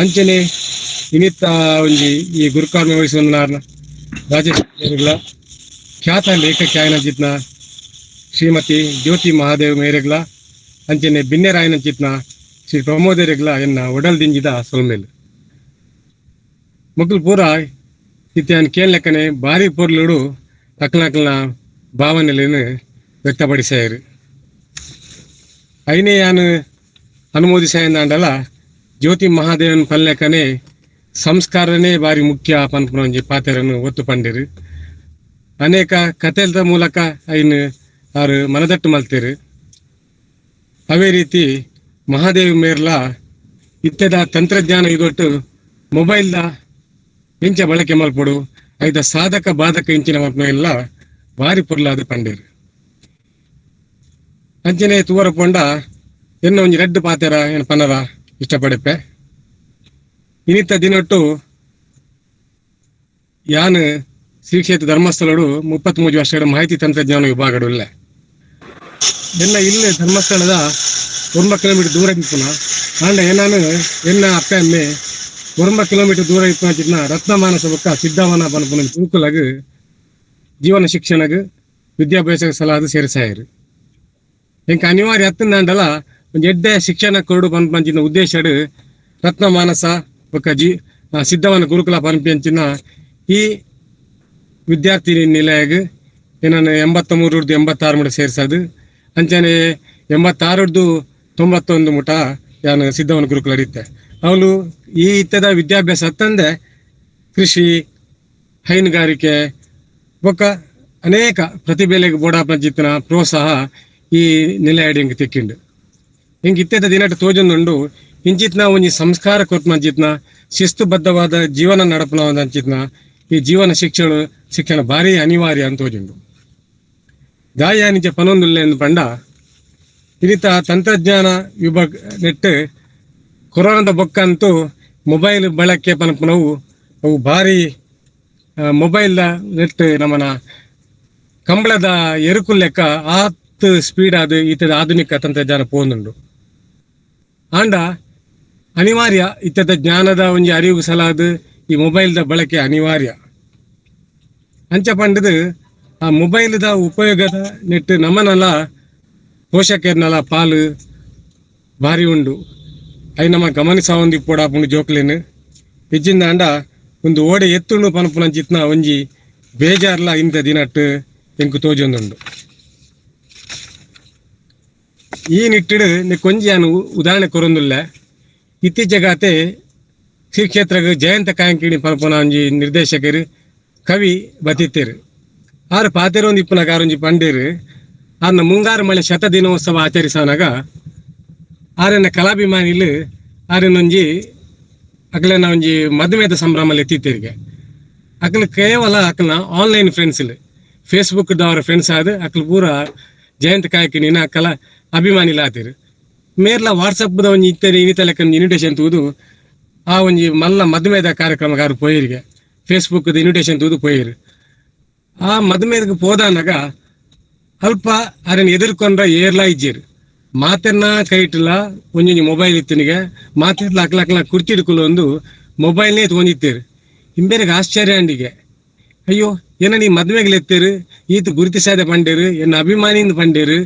ಅಂಚನೆ ಇನ್ನಿತ್ತ ಒಂಜಿ ಈ ಗುರುಕಾರ್ಮ ವಹಿಸುವ ರಾಜೇಶ್ ಖ್ಯಾತ ಲೇಖಕ್ಯಾಯನ ಜಿತ್ನ ಶ್ರೀಮತಿ ಜ್ಯೋತಿ ಮಹಾದೇವ್ ಮೇರೆಗ್ಲ, ಅಂಚನೆ ಬಿನ್ನೆರಾಯನ ಚಿತ್ನ ಶ್ರೀ ಪ್ರಮೋದರೆಗ್ಲ ಎನ್ನ ಒಡಲ್ ದಿಂಜಿದ ಸೊಲ್ಮೇಲೆ. ಮೊಕ್ಕಲು ಪೂರ ಇತ್ಯಾನ್ ಕೇಳಲೆಕ್ಕನೆ ಭಾರಿ ಪೊರ್ಲುಡು ಅಕ್ಲಕ್ಲನ ಭಾವನೆలను ವ್ಯಕ್ತಪಡಿಸಾಯರು. ಐನೇ ಯಾನು ಅನುಮೋದಿಸಾಯಂದಾಂಡಲ ಜ್ಯೋತಿ ಮಹಾದೇವನ್ ಪಲ್ಲೆಕನೆ ಸಂಸ್ಕಾರನೇ ಭಾರಿ ಮುಖ್ಯ ಪನ್ಪುನ ಒಂಜಿ ಪಾತೆರನ್ನು ಒತ್ತು ಪಂಡಿರು. ಅನೇಕ ಕಥೆದ ಮೂಲಕ ಐನ್ ಆರು ಮನದಟ್ಟು ಮಲ್ತೇರು. ಅವೇ ರೀತಿ ಮಹಾದೇವಿ ಮೇರ್ಲ ಇತ್ಯದ ತಂತ್ರಜ್ಞಾನ ಇದೊಟ್ಟು ಮೊಬೈಲ್ದ ಇಂಚ ಬಳಕೆ ಮಲ್ಪೊಡು, ಐದ ಸಾಧಕ ಬಾಧಕ ಇಂಚಿನ ಮಲ್ಪನ ಎಲ್ಲ ಭಾರಿ ಪೊರ್ಲಾದ ಪಂಡೇರು. ಅಂಚನೆ ತೂವರ ಪೊಂಡ ಎನ್ನ ಒಂಜಿ ರಡ್ಡು ಪಾತೆರ ಏನ್ ಪನರ ಇಷ್ಟಪಡೆಪೆ. ಇನ್ನಿತ್ತ ದಿನೊಟ್ಟು ಯಾನ್ ಶ್ರೀ ಕ್ಷೇತ್ರ ಧರ್ಮಸ್ಥಳಡು 33 ವರ್ಷಗಳ ಮಾಹಿತಿ ತಂತ್ರಜ್ಞಾನ ವಿಭಾಗಡು ಇಲ್ಲ. ಎಲ್ಲ ಇಲ್ಲೇ ಧರ್ಮಸ್ಥಳದ 1 ಕಿಲೋಮೀಟರ್ ದೂರ ಇಪ್ಪುನ ಆಂಡ ಏನಾನು ಎನ್ನ ಅಪ್ಪ ಅಮ್ಮೆ 1 ಕಿಲೋಮೀಟರ್ ದೂರ ಇಪ್ಪುನ ರತ್ನಮಾನಸ ಬೊಕ್ಕ ಸಿದ್ಧವನ ಪನ್ಪುನ ಗುರುಕುಲಗ್ ಜೀವನ ಶಿಕ್ಷಣಗ್ ವಿದ್ಯಾಭ್ಯಾಸ ಸಲಾದ ಸೇರಿಸಾಯರು. ಎಂಕ ಅನಿವಾರ್ಯ ಹತ್ತಂದಾಂಡಲ ಒಂಜಿ ಎಡ್ಡೆ ಶಿಕ್ಷಣ ಕೊರಡು ಪನ್ಪಂಚಿನ ಉದ್ದೇಶಡ್ ರತ್ನಮಾನಸ ಬೊಕ್ಕ ಸಿದ್ಧವನ ಗುರುಕುಲ ಪನ್ಪಂಚಿನ ಈ ವಿದ್ಯಾರ್ಥಿ ನಿಲಯಗ್ ಏನನ್ನು 83 86 ಮುಟ ಸೇರ್ಸದು. ಅಂಚನೆ 86 91 ಮುಟ ಯಾನು ಸಿದ್ಧವನ ಗುರುಕುಲ ಇತ್ತೆ. ಅವಳು ಈ ಇತ್ತದ ವಿದ್ಯಾಭ್ಯಾಸ ಹತ್ತಂದೆ ಕೃಷಿ, ಹೈನುಗಾರಿಕೆ ಬೊಕ್ಕ ಅನೇಕ ಪ್ರತಿಭೆಲೆಗೆ ಬೋಡಾಪಂಚಿತ್ತನ ಪ್ರೋತ್ಸಾಹ ಈ ನಿಲಯಡಿ ಹಿಂಗೆ ತಿಕ್ಕಿಂಡು. ಹಿಂಗೆ ಇತ್ತೆದ ದಿನಟ ತೋಜೊಂದುಂಡು ಇಂಚಿತ್ನ ಒಂಜಿ ಸಂಸ್ಕಾರ ಕೊರ್ಪಂಚಿತ್ನ ಶಿಸ್ತುಬದ್ಧವಾದ ಜೀವನ ನಡಪನ ಅಂಚಿತ್ನ ಈ ಜೀವನ ಶಿಕ್ಷಣ ಭಾರಿ ಅನಿವಾರ್ಯ ಅಂತ ತೋಜುಂಡು. ದಾಯಾನಿಚ ಪನೊಂದುಲ್ಲೆ ಎಂದು ಪಂಡ ಇನ್ನಿತ ತಂತ್ರಜ್ಞಾನ ವಿಭಾಗ ನೆಟ್ಟು ಕೊರೋನಾದ ಬೊಕ್ಕಂತೂ ಮೊಬೈಲ್ ಬಳಕೆ ಪನಪುನವು ಅವು ಭಾರಿ ಮೊಬೈಲ್ದ ನೆಟ್ಟು ನಮ್ಮನ ಕಂಬಳದ ಎರುಕು ಲೆಕ್ಕ ಆತ್ ಸ್ಪೀಡ್ ಆದ ಈತದ ಆಧುನಿಕ ತಂತ್ರಜ್ಞಾನ ಪೋಂದುಂಡು. ಆಂಡ ಅನಿವಾರ್ಯ ಇತ್ತದ ಜ್ಞಾನದ ಒಂಜಿ ಅರಿವು ಸಲಾದ ಈ ಮೊಬೈಲ್ದ ಬಳಕೆ ಅನಿವಾರ್ಯ. ಅಂಚ ಪಂಡದು ಆ ಮೊಬೈಲ್ದ ಉಪಯೋಗದ ನೆಟ್ಟು ನಮ್ಮನೆಲ್ಲ ಪೋಷಕರ್ನೆಲ್ಲ ಪಾಲು ಭಾರಿ ಉಂಡು. ಅಯ್ ನಮ್ಮ ಗಮನಿಸಾವಂದಿ ಪೋಡಾಪುಂಡು ಜೋಕ್ಲೇನು ಇಜ್ಜಿಂದಾಂಡ ಒಂದು ಓಡೆ ಎತ್ತುಂಡು ಪನಪುನಂಚಿತ್ನ ಒಂಜಿ ಬೇಜಾರ್ಲ ಇಂಥ ದಿನಟ್ಟು ಎಂಕು ತೋಜೊಂದುಂಡು. ಈ ನಿಟ್ಟಿಡು ಕೊಂಜಿ ನಾನು ಉದಾಹರಣೆ ಕೊರೊಂದುಲ್ಲ. ಇತ್ತೀಚೆಗಾತೆ ಶ್ರೀ ಕ್ಷೇತ್ರಗ್ ಜಯಂತ ಕಾಯಂಕಿಣಿ ಪನಪುನ ಒಂಜಿ ನಿರ್ದೇಶಕರು ಕವಿ ಬತಿತ್ತೇರು. ಆರು ಪಾತೆರೊಂದು ಇಪ್ಪುನಗ ಆರೊಂಜಿ ಪಂಡೇರು ಆರ್ನ ಮುಂಗಾರು ಮಳೆ ಶತ ದಿನೋತ್ಸವ ಆಚರಿಸನಾಗ ಆರನ್ನ ಕಲಾಭಿಮಾನಿಲು ಆರನೊಂಜಿ ಅಕ್ಲನ ಒಂಜಿ ಮದುವೆದ ಸಂಭ್ರಮ ಎತ್ತಿತ್ತೇರಿಗೆ. ಅಕ್ಲ ಕೇವಲ ಅಕ್ಲನ ಆನ್ಲೈನ್ ಫ್ರೆಂಡ್ಸ್ ಇಲ್ಲಿ ಫೇಸ್ಬುಕ್ ದವರ ಫ್ರೆಂಡ್ಸ್ ಆದ ಅಕ್ಲ ಪೂರ ಜಯಂತ ಕಾಯಕಿಣಿನ ಕಲಾ ಅಭಿಮಾನಿಲ ಆತಿರು. ಮೇರ್ಲ ವಾಟ್ಸಪ್ದ ಒಂಜಿ ಇತ್ತೇರಿ ಇನ್ನಿತ ಲೆಕ್ಕ ಇನ್ವಿಟೇಷನ್ ತೂದು ಆ ಒಂಜಿ ಮಲ್ಲ ಮದುವೆದ ಕಾರ್ಯಕ್ರಮಗಾರ ಪೋಯಿರಿಗೆ ಫೇಸ್ಬುಕ್ ಇನ್ವಿಟೇಷನ್ ತೂದು ಪೋಯಿರು. ಆ ಮದುವೆಗೆ ಪೋದಾನಾಗ ಅಲ್ಪ ಅದನ್ನ ಎದುರ್ಕೊಂಡ್ರ ಏರ್ಲಾ ಇಜ್ಜಿರು ಮಾತೆರ್ನ ಕೈಟ್ಲ ಒಂಜೊಂಜಿ ಮೊಬೈಲ್ ಇತ್ತನಿಗೆ ಮಾತೆರ್ಲ ಅಕ್ಲ ಕುರ್ಚಿ ಹಿಡ್ಕೊಳ್ಳೋ ಒಂದು ಮೊಬೈಲ್ನೇ ತೊಗೊಂಡಿತ್ತೇರು. ಹಿಂಬೇರಿಗೆ ಆಶ್ಚರ್ಯ ಅಂಡಿಗೆ, ಅಯ್ಯೋ ಏನ ನೀ ಮದುವೆಗೆ ಎತ್ತೇರು ಈತ ಗುರುತಿಸಾದ ಪಂಡೇರು ಎನ್ನ ಅಭಿಮಾನಿಯಿಂದ ಪಂಡೇರು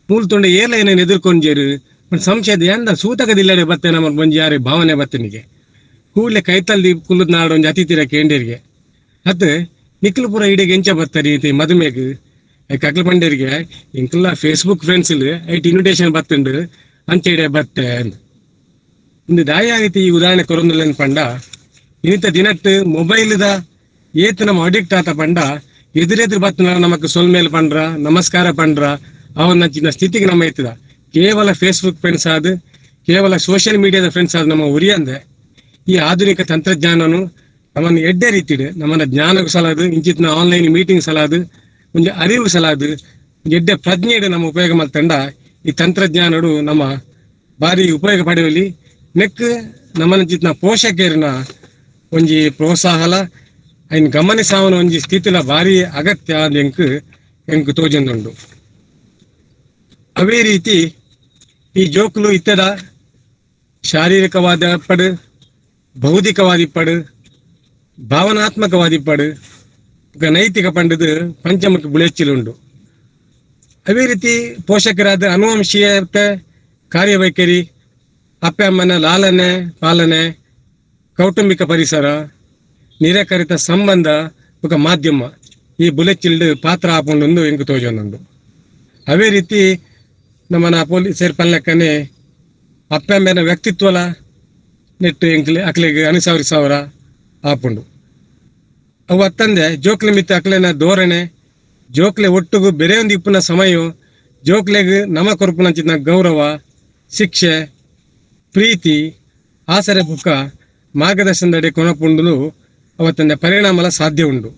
ಮೂಲ ತೊಂಡೆ ಏರ್ಲ ಏನೇನು ಎದುರ್ಕೊಂಜೇರು ಒಂದು ಸಂಶಯದ ಎಂದ ಸೂತಕದಿಲ್ಲಡೆ ಬತ್ತೆ ನಮ್ಮ ಒಂಜಿ ಯಾರೇ ಭಾವನೆ ಬತ್ತನಿಗೆ ಕೂಡಲೇ ಕೈತಲ್ದಿ ಕುಲ್ಲದ ನಾಡು ಒಂಜಿ ಅತಿಥಿರ ಕೇಂಡೇರಿಗೆ ಅತ್ ನಿಕ್ಲಪುರ ಇಡೆಗೆ ಎಂಚ ಬರ್ತಾರೆ ಈತ ಮದುಮೆಗ್ ಕಕ್ಲ ಪಂಡೇರಿಗೆ ಇಂಕಲ್ಲ ಫೇಸ್ಬುಕ್ ಫ್ರೆಂಡ್ಸ್ ಇಲ್ಲಿ ಐಟ್ ಇನ್ವಿಟೇಷನ್ ಬತ್ತುಂಡು ಅಂಚೆ ಬತ್ತೆ ಇಂದು ದಾಯ ಆಗೈತಿ ಈ ಉದಾಹರಣೆ ಕೊರೊಂದುಲ್ಲ ಪಂಡ ಇನ್ನಿತ ದಿನಟ್ಟು ಮೊಬೈಲ್ದ ಏತ್ ನಮ್ಮ ಅಡಿಕ್ಟ್ ಆತ ಪಂಡ ಎದುರೆದುರು ಬತ್ತನ ನಮಕ್ ಸೊಲ್ಮೇಲ್ ಪಂಡ್ರ ನಮಸ್ಕಾರ ಪಂಡ್ರ ಅವನ ಚಿನ್ನ ಸ್ಥಿತಿಗೆ ನಮ್ಮ ಎತ್ತದ ಕೇವಲ ಫೇಸ್ಬುಕ್ ಫ್ರೆಂಡ್ಸ್ ಆದ ಕೇವಲ ಸೋಷಿಯಲ್ ಮೀಡಿಯಾದ ಫ್ರೆಂಡ್ಸ್ ಆದ ನಮ್ಮ ಉರಿಯಂದೆ ಈ ಆಧುನಿಕ ತಂತ್ರಜ್ಞಾನನು ನಮ್ಮನ್ನು ಎಡ್ಡೆ ರೀತಿಡು ನಮ್ಮನ್ನ ಜ್ಞಾನಕ್ಕೂ ಸಲಾದು ಇಂಚಿತ್ನ ಆನ್ಲೈನ್ ಮೀಟಿಂಗ್ ಸಲಾದು ಒಂಜಿ ಅರಿವು ಸಲಾದು ಎಡ್ಡೆ ಪ್ರಜ್ಞೆಡು ನಮ್ಮ ಉಪಯೋಗ ಮಲ್ತಂಡ ಈ ತಂತ್ರಜ್ಞಾನಡು ನಮ್ಮ ಭಾರಿ ಉಪಯೋಗ ಪಡೆಯುವಲ್ಲಿ ನೆಕ್ ನಮ್ಮನ್ನ ಚಿತ್ನ ಪೋಷಕರಿನ ಒಂಜಿ ಪ್ರೋತ್ಸಾಹಲ ಐನ್ ಗಮನಿಸಾವನ ಒಂಜಿ ಸ್ಥಿತಿಲ ಭಾರಿ ಅಗತ್ಯ ಎಂಕ್ ಎಂಕ್ ತೋಜೊಂದುಂಡು. ಅವೇ ರೀತಿ ಈ ಜೋಕುಲು ಇತ್ತದ ಶಾರೀರಿಕವಾದ ಪಡು, ಬೌದ್ಧಿಕವಾದಿ ಪಡು, ಭಾವನಾತ್ಮಕವಾದಿ ಪಡು, ನೈತಿಕ ಪಂಡದು ಪಂಚಮುಖಿ ಬುಳೆಚ್ಚಿಲುಂಡು. ಅದೇ ರೀತಿ ಪೋಷಕರಾದ ಅನುವಂಶೀಯತೆ, ಕಾರ್ಯವೈಖರಿ, ಅಪ್ಪ ಅಮ್ಮನ ಲಾಲನೆ ಪಾಲನೆ, ಕೌಟುಂಬಿಕ ಪರಿಸರ, ನಿರಾಕರಿತ ಸಂಬಂಧ ಬೊಕ ಮಾಧ್ಯಮ ಈ ಬುಲೆಚಿಲ್ಡ್ ಪಾತ್ರ ಆಪುಂಡು ಎಂಕ್ ತೋಜೊಂದುಂಡು. ಅವೇ ರೀತಿ ನಮ್ಮನ ಪೊಲೀಸರು ಪನ್ಲೆಕ್ಕನೆ ಅಪ್ಪೆಂಬೆನ ವ್ಯಕ್ತಿತ್ವಲ ನೆಟ್ಟು ಎಂಕ್ಲೆ ಅಕ್ಲೆಗ್ ಅನುಸರಿಸವರ ಆಪುಂಡು. ಅವು ಅತ್ತಂದೆ ಜೋಕ್ಲೆ ಮಿತ್ತ ಅಕ್ಲೆನ ಧೋರಣೆ, ಜೋಕ್ಲೆ ಒಟ್ಟುಗು ಬೇರೆ ಒಂದು ಇಪ್ಪುನ ಸಮಯ, ಜೋಕ್ಲೆಗ್ ನಮ ಕೊರ್ಪುನಂಚಿನ ಗೌರವ, ಶಿಕ್ಷೆ, ಪ್ರೀತಿ, ಆಸರೆ ಬುಕ್ಕ ಮಾರ್ಗದರ್ಶನದಡಿ ಕೊನಪುಂಡುಲು ಅವತ್ತಂದೆ ಪರಿಣಾಮಲ ಸಾಧ್ಯ ಉಂಡು.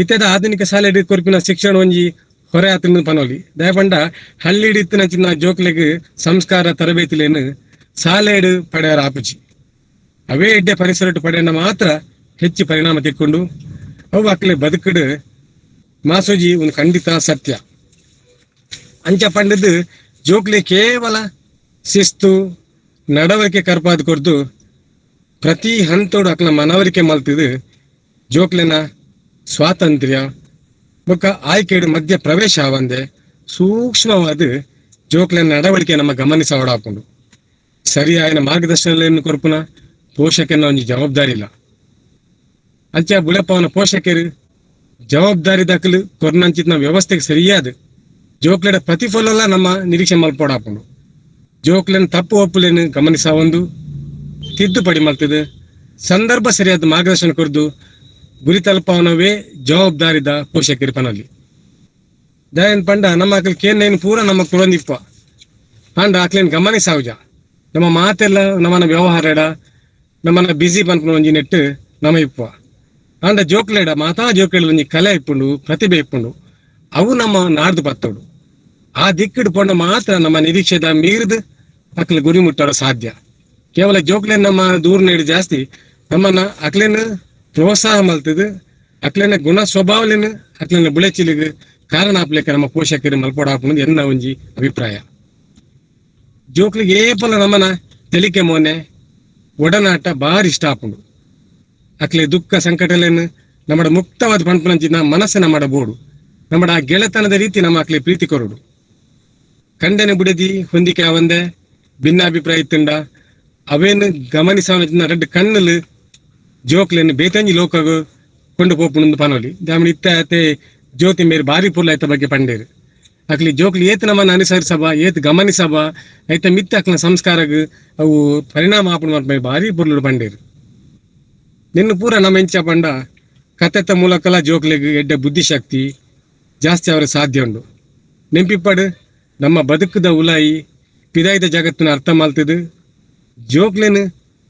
ಇತ್ಯದ ಆಧುನಿಕ ಶಾಲೆಡ್ ಕೊರ್ಪಿನ ಶಿಕ್ಷಣ ಒಂಜಿ ಹೊರೆ ಆತನ ಪನೋಲಿ ದಯಪಂಡ ಹಳ್ಳಿಡ್ ಇತ್ತಿನಂಚಿನ ಜೋಕ್ಲೆಗ್ ಸಂಸ್ಕಾರ ತರಬೇತಿಲೇನು ಶಾಲೆಡ್ ಪಡೆಯರ ಆಪುಜಿ. ಅವೇ ಎಡ್ಡೆ ಪರಿಸರಟ್ಟು ಪಡೆಯನ ಮಾತ್ರ ಹೆಚ್ಚು ಪರಿಣಾಮ ತಿಕ್ಕೊಂಡು ಅವು ಅಕ್ಲೆ ಬದುಕುಡು ಮಾಸೋಜಿ ಒಂದು ಖಂಡಿತ ಸತ್ಯ. ಅಂಚ ಪಂಡದು ಜೋಕ್ಲೆ ಕೇವಲ ಶಿಸ್ತು ನಡವಳಿಕೆ ಕರ್ಪಾದ ಕೊರ್ದು ಪ್ರತಿ ಹಂತೋಡು ಅಕ್ಲ ಮನವರಿಕೆ ಮಲ್ತಿದ್ದು ಜೋಕ್ಲೆನ ಸ್ವಾತಂತ್ರ್ಯ ಬೊಕ್ಕ ಆಯ್ಕೆಡು ಮಧ್ಯ ಪ್ರವೇಶ ಆವಂದೆ ಸೂಕ್ಷ್ಮವಾದ ಜೋಕ್ಲೆನ ನಡವಳಿಕೆ ನಮ್ಮ ಗಮನಿಸವಡಾಪುಂಡು. ಸರಿಯಾದ ಮಾರ್ಗದರ್ಶನ ಕೊರ್ಪುನ ಪೋಷಕನ ಒಂಜಿ ಜವಾಬ್ದಾರಿ ಇಲ್ಲ. ಅಂಚ ಬುಳೆಪವನ ಪೋಷಕರು ಜವಾಬ್ದಾರಿ ದಾಖಲು ಕೊರ್ನಂಚಿನ ವ್ಯವಸ್ಥೆಗೆ ಸರಿಯಾದ ಜೋಕ್ಲೆಡ ಪ್ರತಿಫಲಲ್ಲ ನಮ್ಮ ನಿರೀಕ್ಷೆ ಮಲ್ಪೋಡಾಪುಂಡು. ಜೋಕ್ಲೆನ ತಪ್ಪು ಒಪ್ಪುಲೇನು ಗಮನಿಸವೊಂದು ತಿದ್ದುಪಡಿ ಮಲ್ತದೆ ಸಂದರ್ಭ ಸರಿಯಾದ ಮಾರ್ಗದರ್ಶನ ಕೊರ್ದು ಗುರಿ ತಲುಪವನವೇ ಜವಾಬ್ದಾರಿದ ಪೋಷಕರು ಪನಲ್ಲಿ. ದಯನ್ ಪಂಡ ನಮ್ಮ ಆಕಲ್ ಕೇನ್ ಪೂರ ನಮ್ಮ ಕುಳಂದಿಪ್ಪ ಪಂಡ ಆಕ್ಲೇನ್ ಗಮನಿಸಾವುಜ ನಮ್ಮ ಮಾತೆಲ್ಲ ನಮ್ಮನ ವ್ಯವಹಾರ ನಮ್ಮನ್ನ ಬಿಸಿ ಪನ್ಪುನ ಒಂಜಿ ನೆಟ್ಟು ನಮ ಇಪ್ಪ. ಅಂಡ ಜೋಕ್ಲೇಡ ಮಾತಾ ಜೋಕ್ಲೇಡ ಒಂಜಿ ಕಲೆ ಇಪ್ಪುಂಡು, ಪ್ರತಿಭೆ ಇಪ್ಪುಂಡು, ಅವು ನಮ್ಮ ನಾಡ್ದು ಪತ್ತೋಡು. ಆ ದಿಕ್ಕಿಡು ಪಂಡ ಮಾತ್ರ ನಮ್ಮ ನಿರೀಕ್ಷೆದ ಮೀರಿದು ಅಕ್ಲೆ ಗುರಿ ಮುಟ್ಟೋರು ಸಾಧ್ಯ. ಕೇವಲ ಜೋಕ್ಲೇನ್ ನಮ್ಮ ದೂರ ನೀಡಿ ಜಾಸ್ತಿ ನಮ್ಮನ್ನ ಅಕ್ಲೇನು ಪ್ರೋತ್ಸಾಹ ಮಲ್ತದು ಅಕ್ಲೇನ ಗುಣ ಸ್ವಭಾವಲೇನು ಅಕ್ಲೇನ ಬುಳೆಚಿಲಿಗೆ ಕಾರಣ ಆಪ್ಲಿಕ್ಕೆ ನಮ್ಮ ಪೋಷಕರು ಮಲ್ಪೋಡ ಹಾಪುಂಡು ಎನ್ನ ಒಂಜಿ ಅಭಿಪ್ರಾಯ. ಜೋಕ್ಲಿಗೆ ಏಪಲ ನಮ್ಮನ ತೆಲಿಕೆ ಮೋನೆ ಒಡನಾಟ ಭಾರಿ ಇಷ್ಟ ಆಪುಂಡು. ಅಕ್ಲೆ ದುಃಖ ಸಂಕಟಲೇನು ನಮ್ಮಡ ಮುಕ್ತವಾದ ಪಂಪನಂಚಿನ ಮನಸ್ಸು ನಮ್ಮಡ ಬೋಡು, ನಮ್ಮಡ ಆ ಗೆಳೆತನದ ರೀತಿ ನಮ್ಮ ಅಕ್ಲೆ ಪ್ರೀತಿ ಕೊರಡು. ಕಂಡನೆ ಬುಡದಿ ಹೊಂದಿಕೆ ಅವಂದೆ ಭಿನ್ನಾಭಿಪ್ರಾಯ ಇತ್ತುಂಡ ಅವೇನು ಗಮನಿಸವನ ರೆಡ್ ಕಣ್ಣಲು ಜೋಕ್ಲೇನು ಬೇತಂಜಿ ಲೋಕಗು ಕೊಂಡು ಪೋಪುಂಡು ಪನೋಲಿ. ದಾಮಣಿ ಇತ್ತ ಜ್ಯೋತಿ ಮೇರು ಭಾರಿ ಪುರ್ಲ ಐತ ಬಗ್ಗೆ ಪಂಡೇರು. ಅಕ್ಲಿ ಜೋಕ್ಲಿ ಏತ್ ನಮ್ಮನ್ನ ಅನುಸರಿಸಬ ಏತ್ ಗಮನಿಸಬ ಐತ ಮಿತ್ತ ಅಕ್ಲ ಸಂಸ್ಕಾರಗ್ ಅವು ಪರಿಣಾಮ ಆಪುಂಡು ಭಾರಿ ಪುರ್ಲು ಪಂಡೇರು. ನಿನ್ನ ಪೂರ ನಮ್ಮ ಎಂಚ ಪಂಡ ಕತೆತ ಮೂಲಕಲ ಜೋಕ್ಲೆಗ್ ಎಡ್ಡೆ ಬುದ್ಧಿಶಕ್ತಿ ಜಾಸ್ತಿ ಅವರ ಸಾಧ್ಯ ಉಂಡು. ನೆಂಪಿಪ್ಪಡು ನಮ್ಮ ಬದುಕದ ಉಲಾಯಿ ಪಿದಾಯ್ದ ಜಗತ್ತಿನ ಅರ್ಥ ಮಾಲ್ತದು ಜೋಕ್ಲೇನು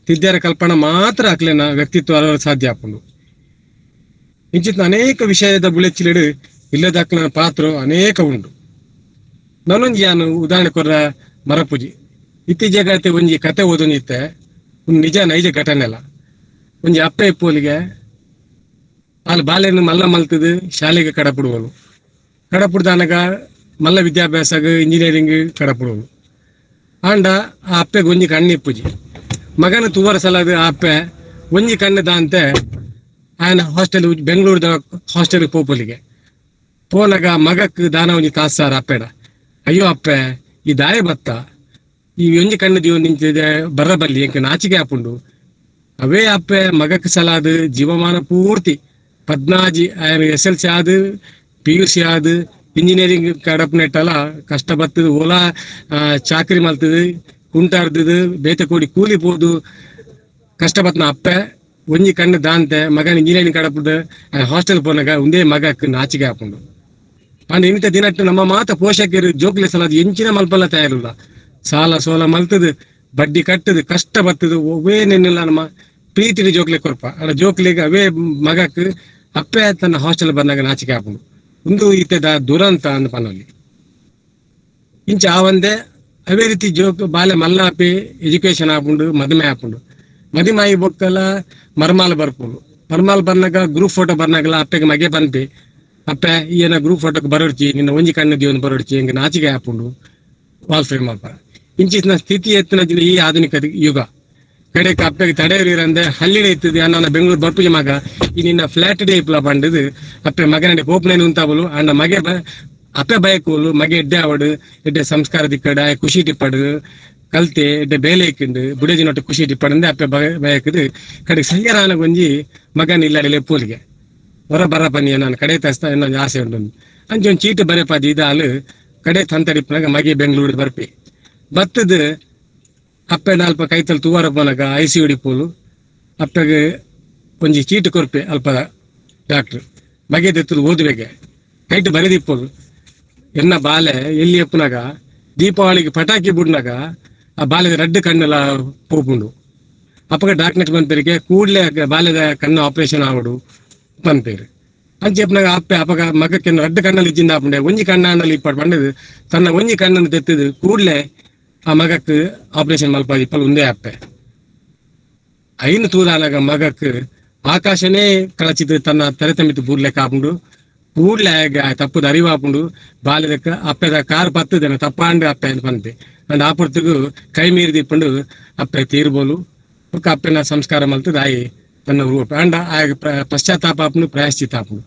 ತಿದ್ಯಾರ ಕಲ್ಪನಾ ಮಾತ್ರ ಅಕ್ಲೇನ ವ್ಯಕ್ತಿತ್ವ ಅವರ ಸಾಧ್ಯ ಆಪುಂಡು. ಇಂಚಿನ ಅನೇಕ ವಿಷಯದ ಬುಳೆಚಿಲಿಡು ಇಲ್ಲದಾಕ್ಲನ ಪಾತ್ರ ಅನೇಕ ಉಂಡು. ನಾನೊಂಜಿ ಯಾನು ಉದಾಹರಣೆ ಕೊರ್ರ ಮರಪೂಜಿ ಇತ್ತೀಚೆಗತೆ ಒಂಜಿ ಕತೆ ಓದೊಂಜಿತ್ತೆ ಒಂದು ನಿಜ ನೈಜ ಘಟನೆ ಅಲ್ಲ. ಒಂಜಿ ಅಪ್ಪೆ ಇಪ್ಪೋಲಿಗೆ ಅಲ್ಲಿ ಬಾಲೆಯನ್ನು ಮಲ್ಲ ಮಲ್ತದು ಶಾಲೆಗೆ ಕಡಪುಡುವನು. ಕಡಪುಡ್ದಾನಗ ಮಲ್ಲ ವಿದ್ಯಾಭ್ಯಾಸಗ ಇಂಜಿನಿಯರಿಂಗ್ ಕಡಪುಡುವನು. ಆಂಡ ಆ ಅಪ್ಪೆಗೆ ಒಂಜಿ ಕಣ್ಣು ಇಪ್ಪುಜಿ. ಮಗನ ತುವರ ಸಲಾದ ಆ ಅಪ್ಪೆ ಒಂಜಿ ಕಣ್ಣು ದಾಂತೆ ఆయన ಹಾಸ್ಟೆಲ್ ಬೆಂಗಳೂರದ ಹಾಸ್ಟೆಲ್ ಪೋಪೊಲಿಗೆ ಪೋನಗ ಮಗಕ್ ದಾನ ಒಂಜಿ ತಾಸಾರ ಅಪ್ಪೆಡ, ಅಯ್ಯೋ ಅಪ್ಪೆ ಈ ದಾಯ ಬತ್ತ ಈ ಒಂಜಿ ಕಣ್ಣು ದಿವ ನಿಂತಿದೆ ಬರಬಲ್ಲಿ ಎಂಕ ನಾಚಿಕೆ ಆಪುಂಡು. ಅವೇ ಅಪ್ಪೆ ಮಗಕ್ ಸಲಾದ ಜೀವಮಾನ ಪೂರ್ತಿ ಪದ್ನಾಜಿ ఆయన S L C ಆದ P U C ಆದ ಇಂಜಿನಿಯರಿಂಗ್ ಕಡಪ್ನೆಟ್ಟಲ್ಲ ಕಷ್ಟ ಬತ್ತದು ಓಲಾ ಚಾಕ್ರಿ ಮಲ್ತದು ಕುಂಟಾರ್ದದು ಬೇತೆ ಕೋಡಿ ಕೂಲಿ ಪೋದು ಕಷ್ಟ ಬತ್ತನ ಅಪ್ಪೆ ಒಂಜಿ ಕಣ್ಣು ದಾಂತೆ ಮಗನ ಇಂಜಿನಿಯರಿಂಗ್ ಕಡಪುಡು ಹಾಸ್ಟೆಲ್ ಪೋನಾಗ ಒಂದೇ ಮಗಕ್ ನಾಚಿಕೆ ಹಾಕೊಂಡು. ಅಂಡ್ ಇಂಥ ದಿನಟ್ಟು ನಮ್ಮ ಮಾತ ಪೋಷಕರು ಜೋಕ್ಲೆ ಸಲ ಎಂಚಿನ ಮಲ್ಪಲ್ಲ ತಯಾರಿಲ್ಲ. ಸಾಲ ಸೋಲ ಮಲ್ತದು ಬಡ್ಡಿ ಕಟ್ಟದು ಕಷ್ಟ ಬತ್ತದು ಒವೇ ನೆನ್ನೆಲ್ಲ ನಮ್ಮ ಪ್ರೀತಿಡಿ ಜೋಕ್ಲೆ ಕೊರ್ಪ ಅಡ ಜೋಕ್ಲೆಗೆ ಅವೇ ಮಗಕ್ ಅಪ್ಪೆ ತನ್ನ ಹಾಸ್ಟೆಲ್ ಬಂದಾಗ ನಾಚಿಕೆ ಹಾಕೊಂಡು ಒಂದು ಈತದ ದುರಂತ ಅಂದ ಪನಲ್ಲಿ. ಇಂಚ ಆ ಒಂದೇ ಅವೇ ರೀತಿ ಜೋಕ್ ಬಾಲೆ ಮಲ್ಲಾಪಿ ಎಜುಕೇಶನ್ ಆಪುಂಡು ಮದುವೆ ಆಪುಂಡು. ಮದಿಮಾಯಿ ಬೊಕ್ಕಲ ಮರ್ಮಾಲ್ ಬರ್ಪುಂಡು. ಮರ್ಮಾಲ್ ಬರ್ನಾಗ ಗ್ರೂಪ್ ಫೋಟೋ ಬರ್ನಾಗಲ ಅಪ್ಪೆಗೆ ಮಗೆ ಪನ್ಪಿ ಅಪ್ಪೆ ಏನ ಗ್ರೂಪ್ ಫೋಟೋಗೆ ಬರೋಡ್ಚಿ ನಿನ್ನ ಒಂಜಿ ಕಣ್ಣು ದೇವನ್ ಬರೋಡ್ಚಿ ಹೆಂಗೆ ನಾಚಿಕೆ ಆಪುಂಡು ವಾಲ್ ಫ್ರೇಮ್ ಮಲ್ಪ. ಇಂಚಿನ ಸ್ಥಿತಿ ಎತ್ತಿನ ಈ ಆಧುನಿಕ ಯುಗ ಕಡೆಗೆ ಅಪ್ಪೆಗೆ ತಡೆಯರಿರಂದೆ ಹಳ್ಳಿಡೆ ಇತ್ತದೆ ನನ್ನ ಬೆಂಗಳೂರು ಬರ್ಪುಜಿ ಮಗ ಈ ನಿನ್ನ ಫ್ಲಾಟ್ ಡೇ ಇಪ್ಲ ಬಂಡದು ಅಪ್ಪೆ ಮಗನಡೆ ಪೋಪನೇನು ಉಂತಾಬಲು ಅಂಡ ಮಗೆ ಅಪ್ಪೆ ಬಯಕೋಲು ಮಗೆ ಎಡ್ಡೆ ಅವಡು ಎಡ್ಡೆ ಸಂಸ್ಕಾರ ದಿಕ್ಕಡ ಖುಷಿ ಟಿಪ್ಪಡು ಕಲ್ತೆ ಎಡ್ಡೆ ಬೇಲೆ ಇಕ್ಕಿಂಡು ಬುಡೇಜಿನೊಟ್ಟು ಖುಷಿ ಇಪ್ಪಡಂದೆ ಅಪ್ಪೆ ಬಯಕದು ಕಡೆಗೆ ಸಯ್ಯರಾನ ಒಂಜಿ ಮಗನ ಇಲ್ಲಡೆ ಪೋಲಿಗೆ ಹೊರ ಬರ ಪನ್ನಿ ನಾನು ಕಡೆ ತಸ್ತ ಇನ್ನೊಂದು ಆಸೆ ಉಂಟು ಅಂಚೆ ಒಂದು ಚೀಟು ಬರೆಪಾದಿ ಇದಾಲು ಕಡೆ ತಂತಡಿಪ್ಪನಾಗ ಮಗೆ ಬೆಂಗಳೂರು ಬರ್ಪಿ ಬತ್ತದ ಅಪ್ಪೆ ನಾಲ್ಪ ಕೈತಲ್ ತೂವಾರ ಪೋನಾಗ I C ಪೋಲು ಅಪ್ಪಗೆ ಒಂಜಿ ಚೀಟು ಕೊರ್ಪೆ ಅಲ್ಪ ಡಾಕ್ಟ್ರ್ ಮಗೆ ದೆತ್ತದು ಓದುವೆಗೆ ಕೈಟ್ ಬರೆದಿಪ್ಪೋಲು ಎನ್ನ ಬಾಲೆ ಎಲ್ಲಿ ಎಪ್ಪನಾಗ ದೀಪಾವಳಿಗೆ ಪಟಾಕಿ ಬುಡ್ನಾಗ ಆ ಬಾಲೆದ ರಡ್ಡು ಕಣ್ಣೆಲ್ಲ ಪೋಪುಂಡು ಅಪ್ಪಗ ಡಾಕ್ಟರ್ ಬಂಪೇರಿಗೆ ಕೂಡಲೇ ಬಾಲ್ಯದ ಕಣ್ಣು ಆಪರೇಷನ್ ಆವಡು ಪನ್ಪೇರು ಅಂಚೆ ಎಪ್ಪನಾಗ ಅಪ್ಪೆ ಅಪ್ಪಗ ಮಗಕ್ಕೆ ರಡ್ಡು ಕಣ್ಣಲ್ಲಿ ಇಜ್ಜಿಂದ ಆಪುಂಡೆ ಒಂಜಿ ಕಣ್ಣಲ್ಲಿ ಇಪ್ಪಡು ಪಂಡದು ತನ್ನ ಒಂಜಿ ಕಣ್ಣನ್ನು ತೆತ್ತದು ಕೂಡಲೇ ಆ ಮಗಕ್ಕೆ ಆಪರೇಷನ್ ಮಲ್ಪ ಇಪ್ಪಲ್ ಒಂದೇ ಅಪ್ಪೆ ಐನು ತೂದಾನಾಗ ಮಗಕ್ಕೆ ಆಕಾಶನೇ ಕಳಚಿದ್ದು ತನ್ನ ತೆರೆತಮಿತ್ತು ಬೂರ್ಲೆ ಕಾಪುಂಡು ಕೂಡ್ಲೆ ತಪ್ಪುದ ಅರಿವಾಪುಂಡು ಬಾಲ್ಯದಕ್ಕ ಅಪ್ಪೆದ ಕಾರ್ ಪತ್ತದನ ತಪ್ಪಾಂಡು ಅಪ್ಪೆ ಅಂತ ಪನ್ಪೆ ಅಂಡ್ ಆಪುರ್ತುಗು ಕೈ ಮೀರಿ ದಿಪ್ಪಂಡು ಅಪ್ಪೆ ತೀರ್ಬೋಲು ಬೊಕ್ಕ ಅಪ್ಪೆನ ಸಂಸ್ಕಾರ ಮಲ್ತು ದಾಯಿ ತನ್ನ ರೂಪ ಅಂಡ ಆ ಪಶ್ಚಾತ್ತಾಪ ಆಪುಂಡು ಪ್ರಾಯಶ್ಚಿತ್ತ ಆಪುಂಡು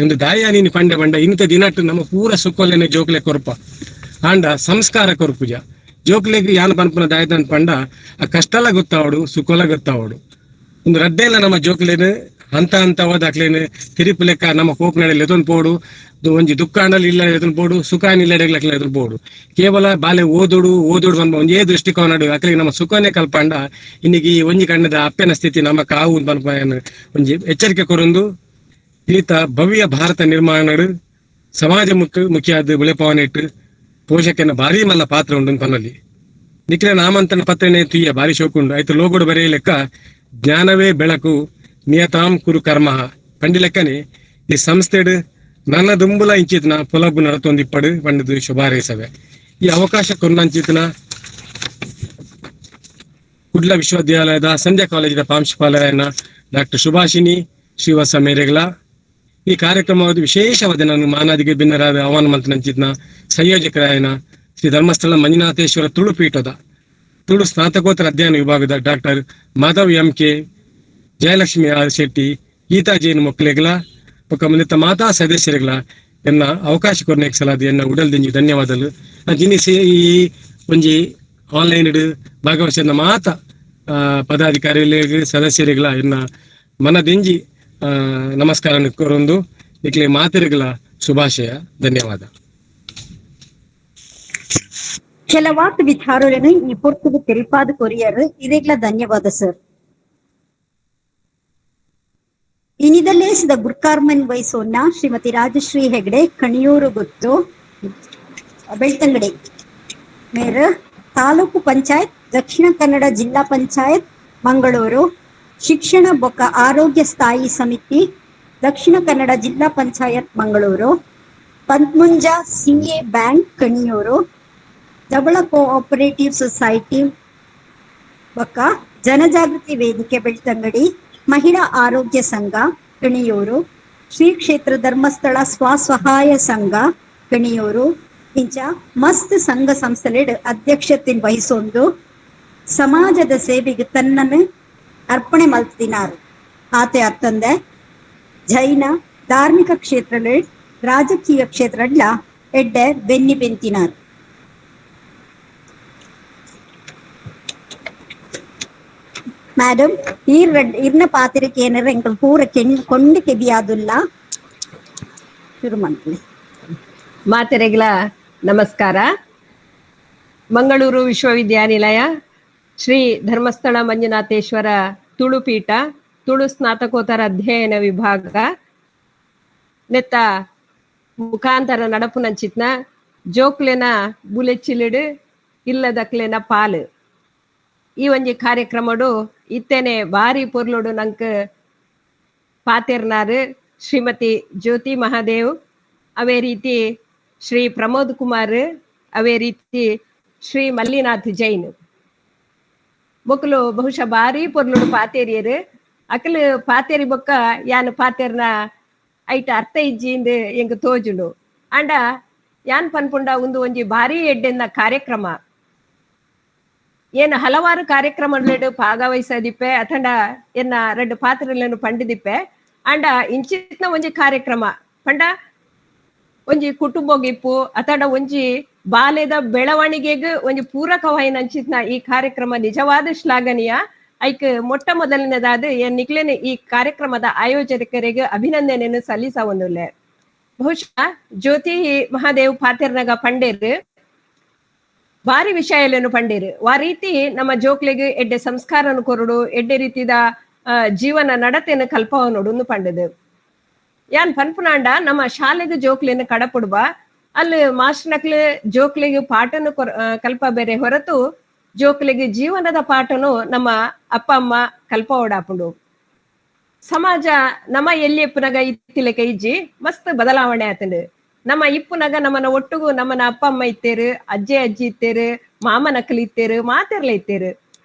ಇಂದು ದಾಯ ನೀನು ಪಂಡೆ ಬಂಡ ಇಂತ ದಿನಟ್ಟು ನಮ್ಮ ಪೂರ ಸುಕ್ಕೊಲ್ಲೆನೆ ಜೋಕ್ಲೆ ಕೊರ್ಪ ಆಂಡ ಸಂಸ್ಕಾರ ಕೊರ್ಪುಜ ಜೋಕ್ಲೆಗ್ ಯಾನ್ ಪನ್ಪುನ ದಾಯದನ್ ಪಂಡ ಆ ಕಷ್ಟಲ ಗೊತ್ತಾವಡು ಸುಖಲ ಗೊತ್ತಾವಡು ಒಂದು ರಡ್ಡೆಲ್ಲ ನಮ್ಮ ಜೋಕ್ಲೇನು ಹಂತ ಹಂತವಾದ ಅಕ್ಲೇನು ತಿರುಪು ಲೆಕ್ಕ ನಮ್ಮ ಕೋಪ್ನಡೆ ಎದುನ್ ಪೋಡು ಒಂಜಿ ದುಃಖಾಂಡಲ್ಲಿ ಇಲ್ಲ ಎದುನ್ ಪೋಡು ಸುಖಾನ್ ಇಲ್ಲ ಎದುರು ಪೋಡು ಕೇವಲ ಬಾಲೆ ಓದೋಡು ಓದೋಡು ಅನ್ಬ ಒಂಜೇ ದೃಷ್ಟಿಕೋನಡು ಅಕ್ಲಿಗೆ ನಮ್ಮ ಸುಖನೇ ಕಲ್ಪಂಡ ಇನ್ನಿಗೆ ಈ ಒಂಜಿ ಕಣ್ಣದ ಅಪ್ಪೆನ ಸ್ಥಿತಿ ನಮ್ಮ ಕಾವು ಪನ್ಪ ಒಂಜಿ ಎಚ್ಚರಿಕೆ ಕೊರೊಂದು ಈತ ಭವ್ಯ ಭಾರತ ನಿರ್ಮಾಣಡು ಸಮಾಜ ಮುಖ್ಯಾದ ಬುಳೆಪವನಿಟ್ಟು ಪೋಷಕನ ಭಾರಿ ಮಲ್ಲ ಪಾತ್ರ ಉಂಡು ಪನ್ನಲ್ಲಿ ನಿಖಿಲ ಆಮಂತ್ರಣ ಪತ್ರನೇ ತುಯ್ಯ ಭಾರಿ ಶೋಕುಂಡು ಆಯ್ತು ಲೋಗೋಡು ಬರೆಯ ಲೆಕ್ಕ ಜ್ಞಾನವೇ ಬೆಳಕು ನಿಯತಾಂ ಕುರು ಕರ್ಮ ಪಂಡಿ ಲೆಕ್ಕನೆ ಈ ಸಂಸ್ಥೆಡು ನನ್ನ ದುಂಬುಲ ಇಂಚಿತ್ನ ಪೊಲಬು ನಡತೊಂದಿಪ್ಪಡು ಪಂಡದು ಶುಭಾರೈಸವೆ ಈ ಅವಕಾಶ ಕೊನ್ನಂಚಿತ್ನ ಕುಡ್ಲ ವಿಶ್ವವಿದ್ಯಾಲಯದ ಸಂಧ್ಯಾ ಕಾಲೇಜಿನ ಪ್ರಾಂಶುಪಾಲರಾಯನ ಡಾಕ್ಟರ್ ಸುಭಾಷಿನಿ ಶ್ರೀವಾಸ ಮೇರೆಗ್ಲ ಈ ಕಾರ್ಯಕ್ರಮದ ವಿಶೇಷವಾದ ನಾನು ಮಾನಾದಿಗೆ ಭಿನ್ನರಾದ ಆಹ್ವಾನ ಮಂತ್ರಂಚಿತ್ನ ಸಂಯೋಜಕರಾಯನ ಶ್ರೀ ಧರ್ಮಸ್ಥಳ ಮಂಜುನಾಥೇಶ್ವರ ತುಳು ಪೀಠದ ತುಳು ಸ್ನಾತಕೋತ್ತರ ಅಧ್ಯಯನ ವಿಭಾಗದ doctor Madhav M K Jayalakshmi R Shetty Geetha Jain ಮಕ್ಕಳಿಗಳ ಬೊಕ್ಕ ಮುಂದಿತ್ತ ಮಾತಾ ಸದಸ್ಯರುಗಳ ಎನ್ನ ಅವಕಾಶ ಕೊರ್ನೆ ಸಲಾದ ಎನ್ನ ಉಡಲ್ದಿಂಜಿ ಧನ್ಯವಾದಗಳು. ಜಿನಿಸಿ ಈ ಒಂಜಿ ಆನ್ಲೈನ್ ಭಾಗವಹಿಸಿದ ಮಾತಾ ಪದಾಧಿಕಾರಿಗಳಿಗೆ ಸದಸ್ಯರುಗಳ ಎನ್ನ ಮನದಿಂಜಿ ನಮಸ್ಕಾರ ಕೋರೊಂದು ನಿಕ್ಲೆ ಮಾತರುಗಳ ಶುಭಾಶಯ ಧನ್ಯವಾದ. ಕೆಲವಾತ್ ವಿಚಾರಗಳನ್ನು ಈ ಪೊರ್ತುಗು ತೆರಿಪಾದ ಕೊರಿಯರ್ ಇದೇಗ್ಲ ಧನ್ಯವಾದ ಸರ್. ಇನಿದಲ್ಲೇಸಿದ ಗುರ್ಕಾರ್ಮನ್ ವಹಿಸೋನ್ನ ಶ್ರೀಮತಿ ರಾಜಶ್ರೀ ಹೆಗಡೆ ಕಣಿಯೂರು ಗುತ್ತು ಬೆಳ್ತಂಗಡಿ ಮೇರ್ ತಾಲೂಕು ಪಂಚಾಯತ್ ದಕ್ಷಿಣ ಕನ್ನಡ ಜಿಲ್ಲಾ ಪಂಚಾಯತ್ ಮಂಗಳೂರು ಶಿಕ್ಷಣ ಬೊಕ್ಕ ಆರೋಗ್ಯ ಸ್ಥಾಯಿ ಸಮಿತಿ ದಕ್ಷಿಣ ಕನ್ನಡ ಜಿಲ್ಲಾ panchayat Mangaluru Pantmunja CA bank Kaniyoor Dhavala cooperative society ಬೊಕ್ಕ ಜನಜಾಗೃತಿ ವೇದಿಕೆ ಬೆಳ್ತಂಗಡಿ ಮಹಿಳಾ ಆರೋಗ್ಯ ಸಂಘ ಕಣಿಯೂರು ಶ್ರೀ ಕ್ಷೇತ್ರ ಧರ್ಮಸ್ಥಳ ಸ್ವಸಹಾಯ ಸಂಘ ಕಣಿಯೂರು ಇಂಚ ಮಸ್ತ್ ಸಂಘ ಸಂಸ್ಥೆಲೆಡ್ ಅಧ್ಯಕ್ಷತೆ ವಹಿಸೊಂದು ಸಮಾಜದ ಸೇವೆಗೆ ತನ್ನನ್ನು ಅರ್ಪಣೆ ಮಲ್ತಿನಾರು. ಆತೆ ಅತ್ತಂದೆ ಜೈನ ಧಾರ್ಮಿಕ ಕ್ಷೇತ್ರಲೆಡ್ ರಾಜಕೀಯ ಕ್ಷೇತ್ರಡ್ಲ ಎಡ್ಡೆ ಬೆನ್ನಿ ಬೆಂತಿನಾರು. ಮೇಡಮ್ ಇರ್ನ ಪಾತ್ರಿಕೆ ಏನಾರ ಎಂಕಲ್ ಪೂರ ಕೊಂಡು ಕೆಬಿಯಾದುಲ್ಲ ಶುರು ಮಾಡ್ತೀನಿ. ಮಾತೆರೆಗಳ ನಮಸ್ಕಾರ. ಮಂಗಳೂರು ವಿಶ್ವವಿದ್ಯಾನಿಲಯ ಶ್ರೀ ಧರ್ಮಸ್ಥಳ ಮಂಜುನಾಥೇಶ್ವರ ತುಳುಪೀಠ ತುಳು ಸ್ನಾತಕೋತ್ತರ ಅಧ್ಯಯನ ವಿಭಾಗ ನೆತ್ತ ಮುಖಾಂತರ ನಡಪುನಂಚಿತ್ನ ಜೋಕ್ಲೆನ ಬುಲೆಚಿಲಿಡು ಇಲ್ಲದಕ್ಲೆನ ಪಾಲು ಈ ಒಂಜಿ ಕಾರ್ಯಕ್ರಮಡು ಇತ್ತೇನೆ ಬಾರಿ ಪೊರ್ಲುಡು ನಂಕ್ ಪಾತೆರ್ನಾರು ಶ್ರೀಮತಿ ಜ್ಯೋತಿ ಮಹಾದೇವ್, ಅವೇ ರೀತಿ ಶ್ರೀ ಪ್ರಮೋದ್ ಕುಮಾರ್, ಅವೇ ರೀತಿ ಶ್ರೀ ಮಲ್ಲಿನಾಥ್ ಜೈನ್ ಮೊಕ್ಕಲು ಬಹುಶಃ ಬಾರಿ ಪೊರ್ಲುಡು ಪಾತೇರಿಯರು. ಅಕಲು ಪಾತೇರಿ ಬೊಕ್ಕ ಯಾನ್ ಪಾತೇರ್ನ ಐಟ ಅರ್ಥ ಇಜ್ಜಿಂದು ಎಂಕ್ ತೋಜುಂಡು. ಅಂಡ ಯಾನ್ ಪನ್ಪುಂಡ ಒಂದು ಒಂಜಿ ಭಾರಿ ಎಡ್ಡೆನ್ನ ಕಾರ್ಯಕ್ರಮ. ಏನು ಹಲವಾರು ಕಾರ್ಯಕ್ರಮಗಳು ಭಾಗವಹಿಸದಿಪ್ಪೆ ಅಥಂಡ ಎನ್ನ ರೆಡ್ ಪಾತ್ರಗಳನ್ನು ಪಂಡಿದಿಪ್ಪೆ. ಅಂಡ ಇಂಚಿತ್ನ ಒಂಜಿ ಕಾರ್ಯಕ್ರಮ ಪಂಡ ಒಂಜಿ ಕುಟುಂಬಗಿಪ್ಪು ಅಥಂಡ ಒಂಜಿ ಬಾಲ್ಯದ ಬೆಳವಣಿಗೆಗೆ ಒಂಜಿ ಪೂರಕವಾಯಿನಂಚಿತ್ನ ಈ ಕಾರ್ಯಕ್ರಮ ನಿಜವಾದ ಶ್ಲಾಘನೀಯ. ಐಕ್ ಮೊಟ್ಟ ಮೊದಲನೇದಾದ ನಿಕ್ಲೇನೆ ಈ ಕಾರ್ಯಕ್ರಮದ ಆಯೋಜಕರಿಗೆ ಅಭಿನಂದನೆಯನ್ನು ಸಲ್ಲಿಸವೊಂದುಲ್ಲೆ. ಬಹುಶಃ ಜ್ಯೋತಿ ಮಹಾದೇವ್ ಪಾತೆರ್ನಗ ಪಂಡೇರ್ ಬಾರಿ ವಿಷಯಲೇನು ಪಂಡೇರು ಆ ರೀತಿ ನಮ್ಮ ಜೋಕ್ಲೆಗ್ ಎಡ್ಡೆ ಸಂಸ್ಕಾರನು ಕೊರಡು, ಎಡ್ಡೆ ರೀತಿದ ಜೀವನ ನಡತೆಯನ್ನು ಕಲ್ಪವ ನೋಡು ಪಂಡದು. ಯಾನ್ ಪನ್ಪುನಾಂಡ ನಮ್ಮ ಶಾಲೆಗೆ ಜೋಕ್ಲೆನ ಕಡಪುಡುವ ಅಲ್ಲಿ ಮಾಸ್ಟರ್ನಕ್ಲು ಜೋಕ್ಲೆಗೆ ಪಾಠನು ಕಲ್ಪ ಬೇರೆ ಹೊರತು ಜೋಕ್ಲೆಗೆ ಜೀವನದ ಪಾಠನು ನಮ್ಮ ಅಪ್ಪ ಅಮ್ಮ ಕಲ್ಪ ಓಡಾಪುಂಡು. ಸಮಾಜ ನಮ್ಮ ಎಲ್ಲಿ ಇಪ್ಪುನಗ ಇತ್ತಿಲೆಕ ಇಜ್ಜಿ ಮಸ್ತ್ ಬದಲಾವಣೆ ಆತಂಡು. ನಮ್ಮ ಇಪ್ಪುನಗ ನಮ್ಮನ ಒಟ್ಟುಗು ನಮ್ಮನ ಅಪ್ಪ ಅಮ್ಮ ಇತ್ತೇರು, ಅಜ್ಜೆ ಅಜ್ಜಿ ಇತ್ತೇರು, ಮಾಮನಕ್ಕಲು ಇತ್ತೇರು, ಮಾತೆರ್ಲ ಇತ್ತೇರು.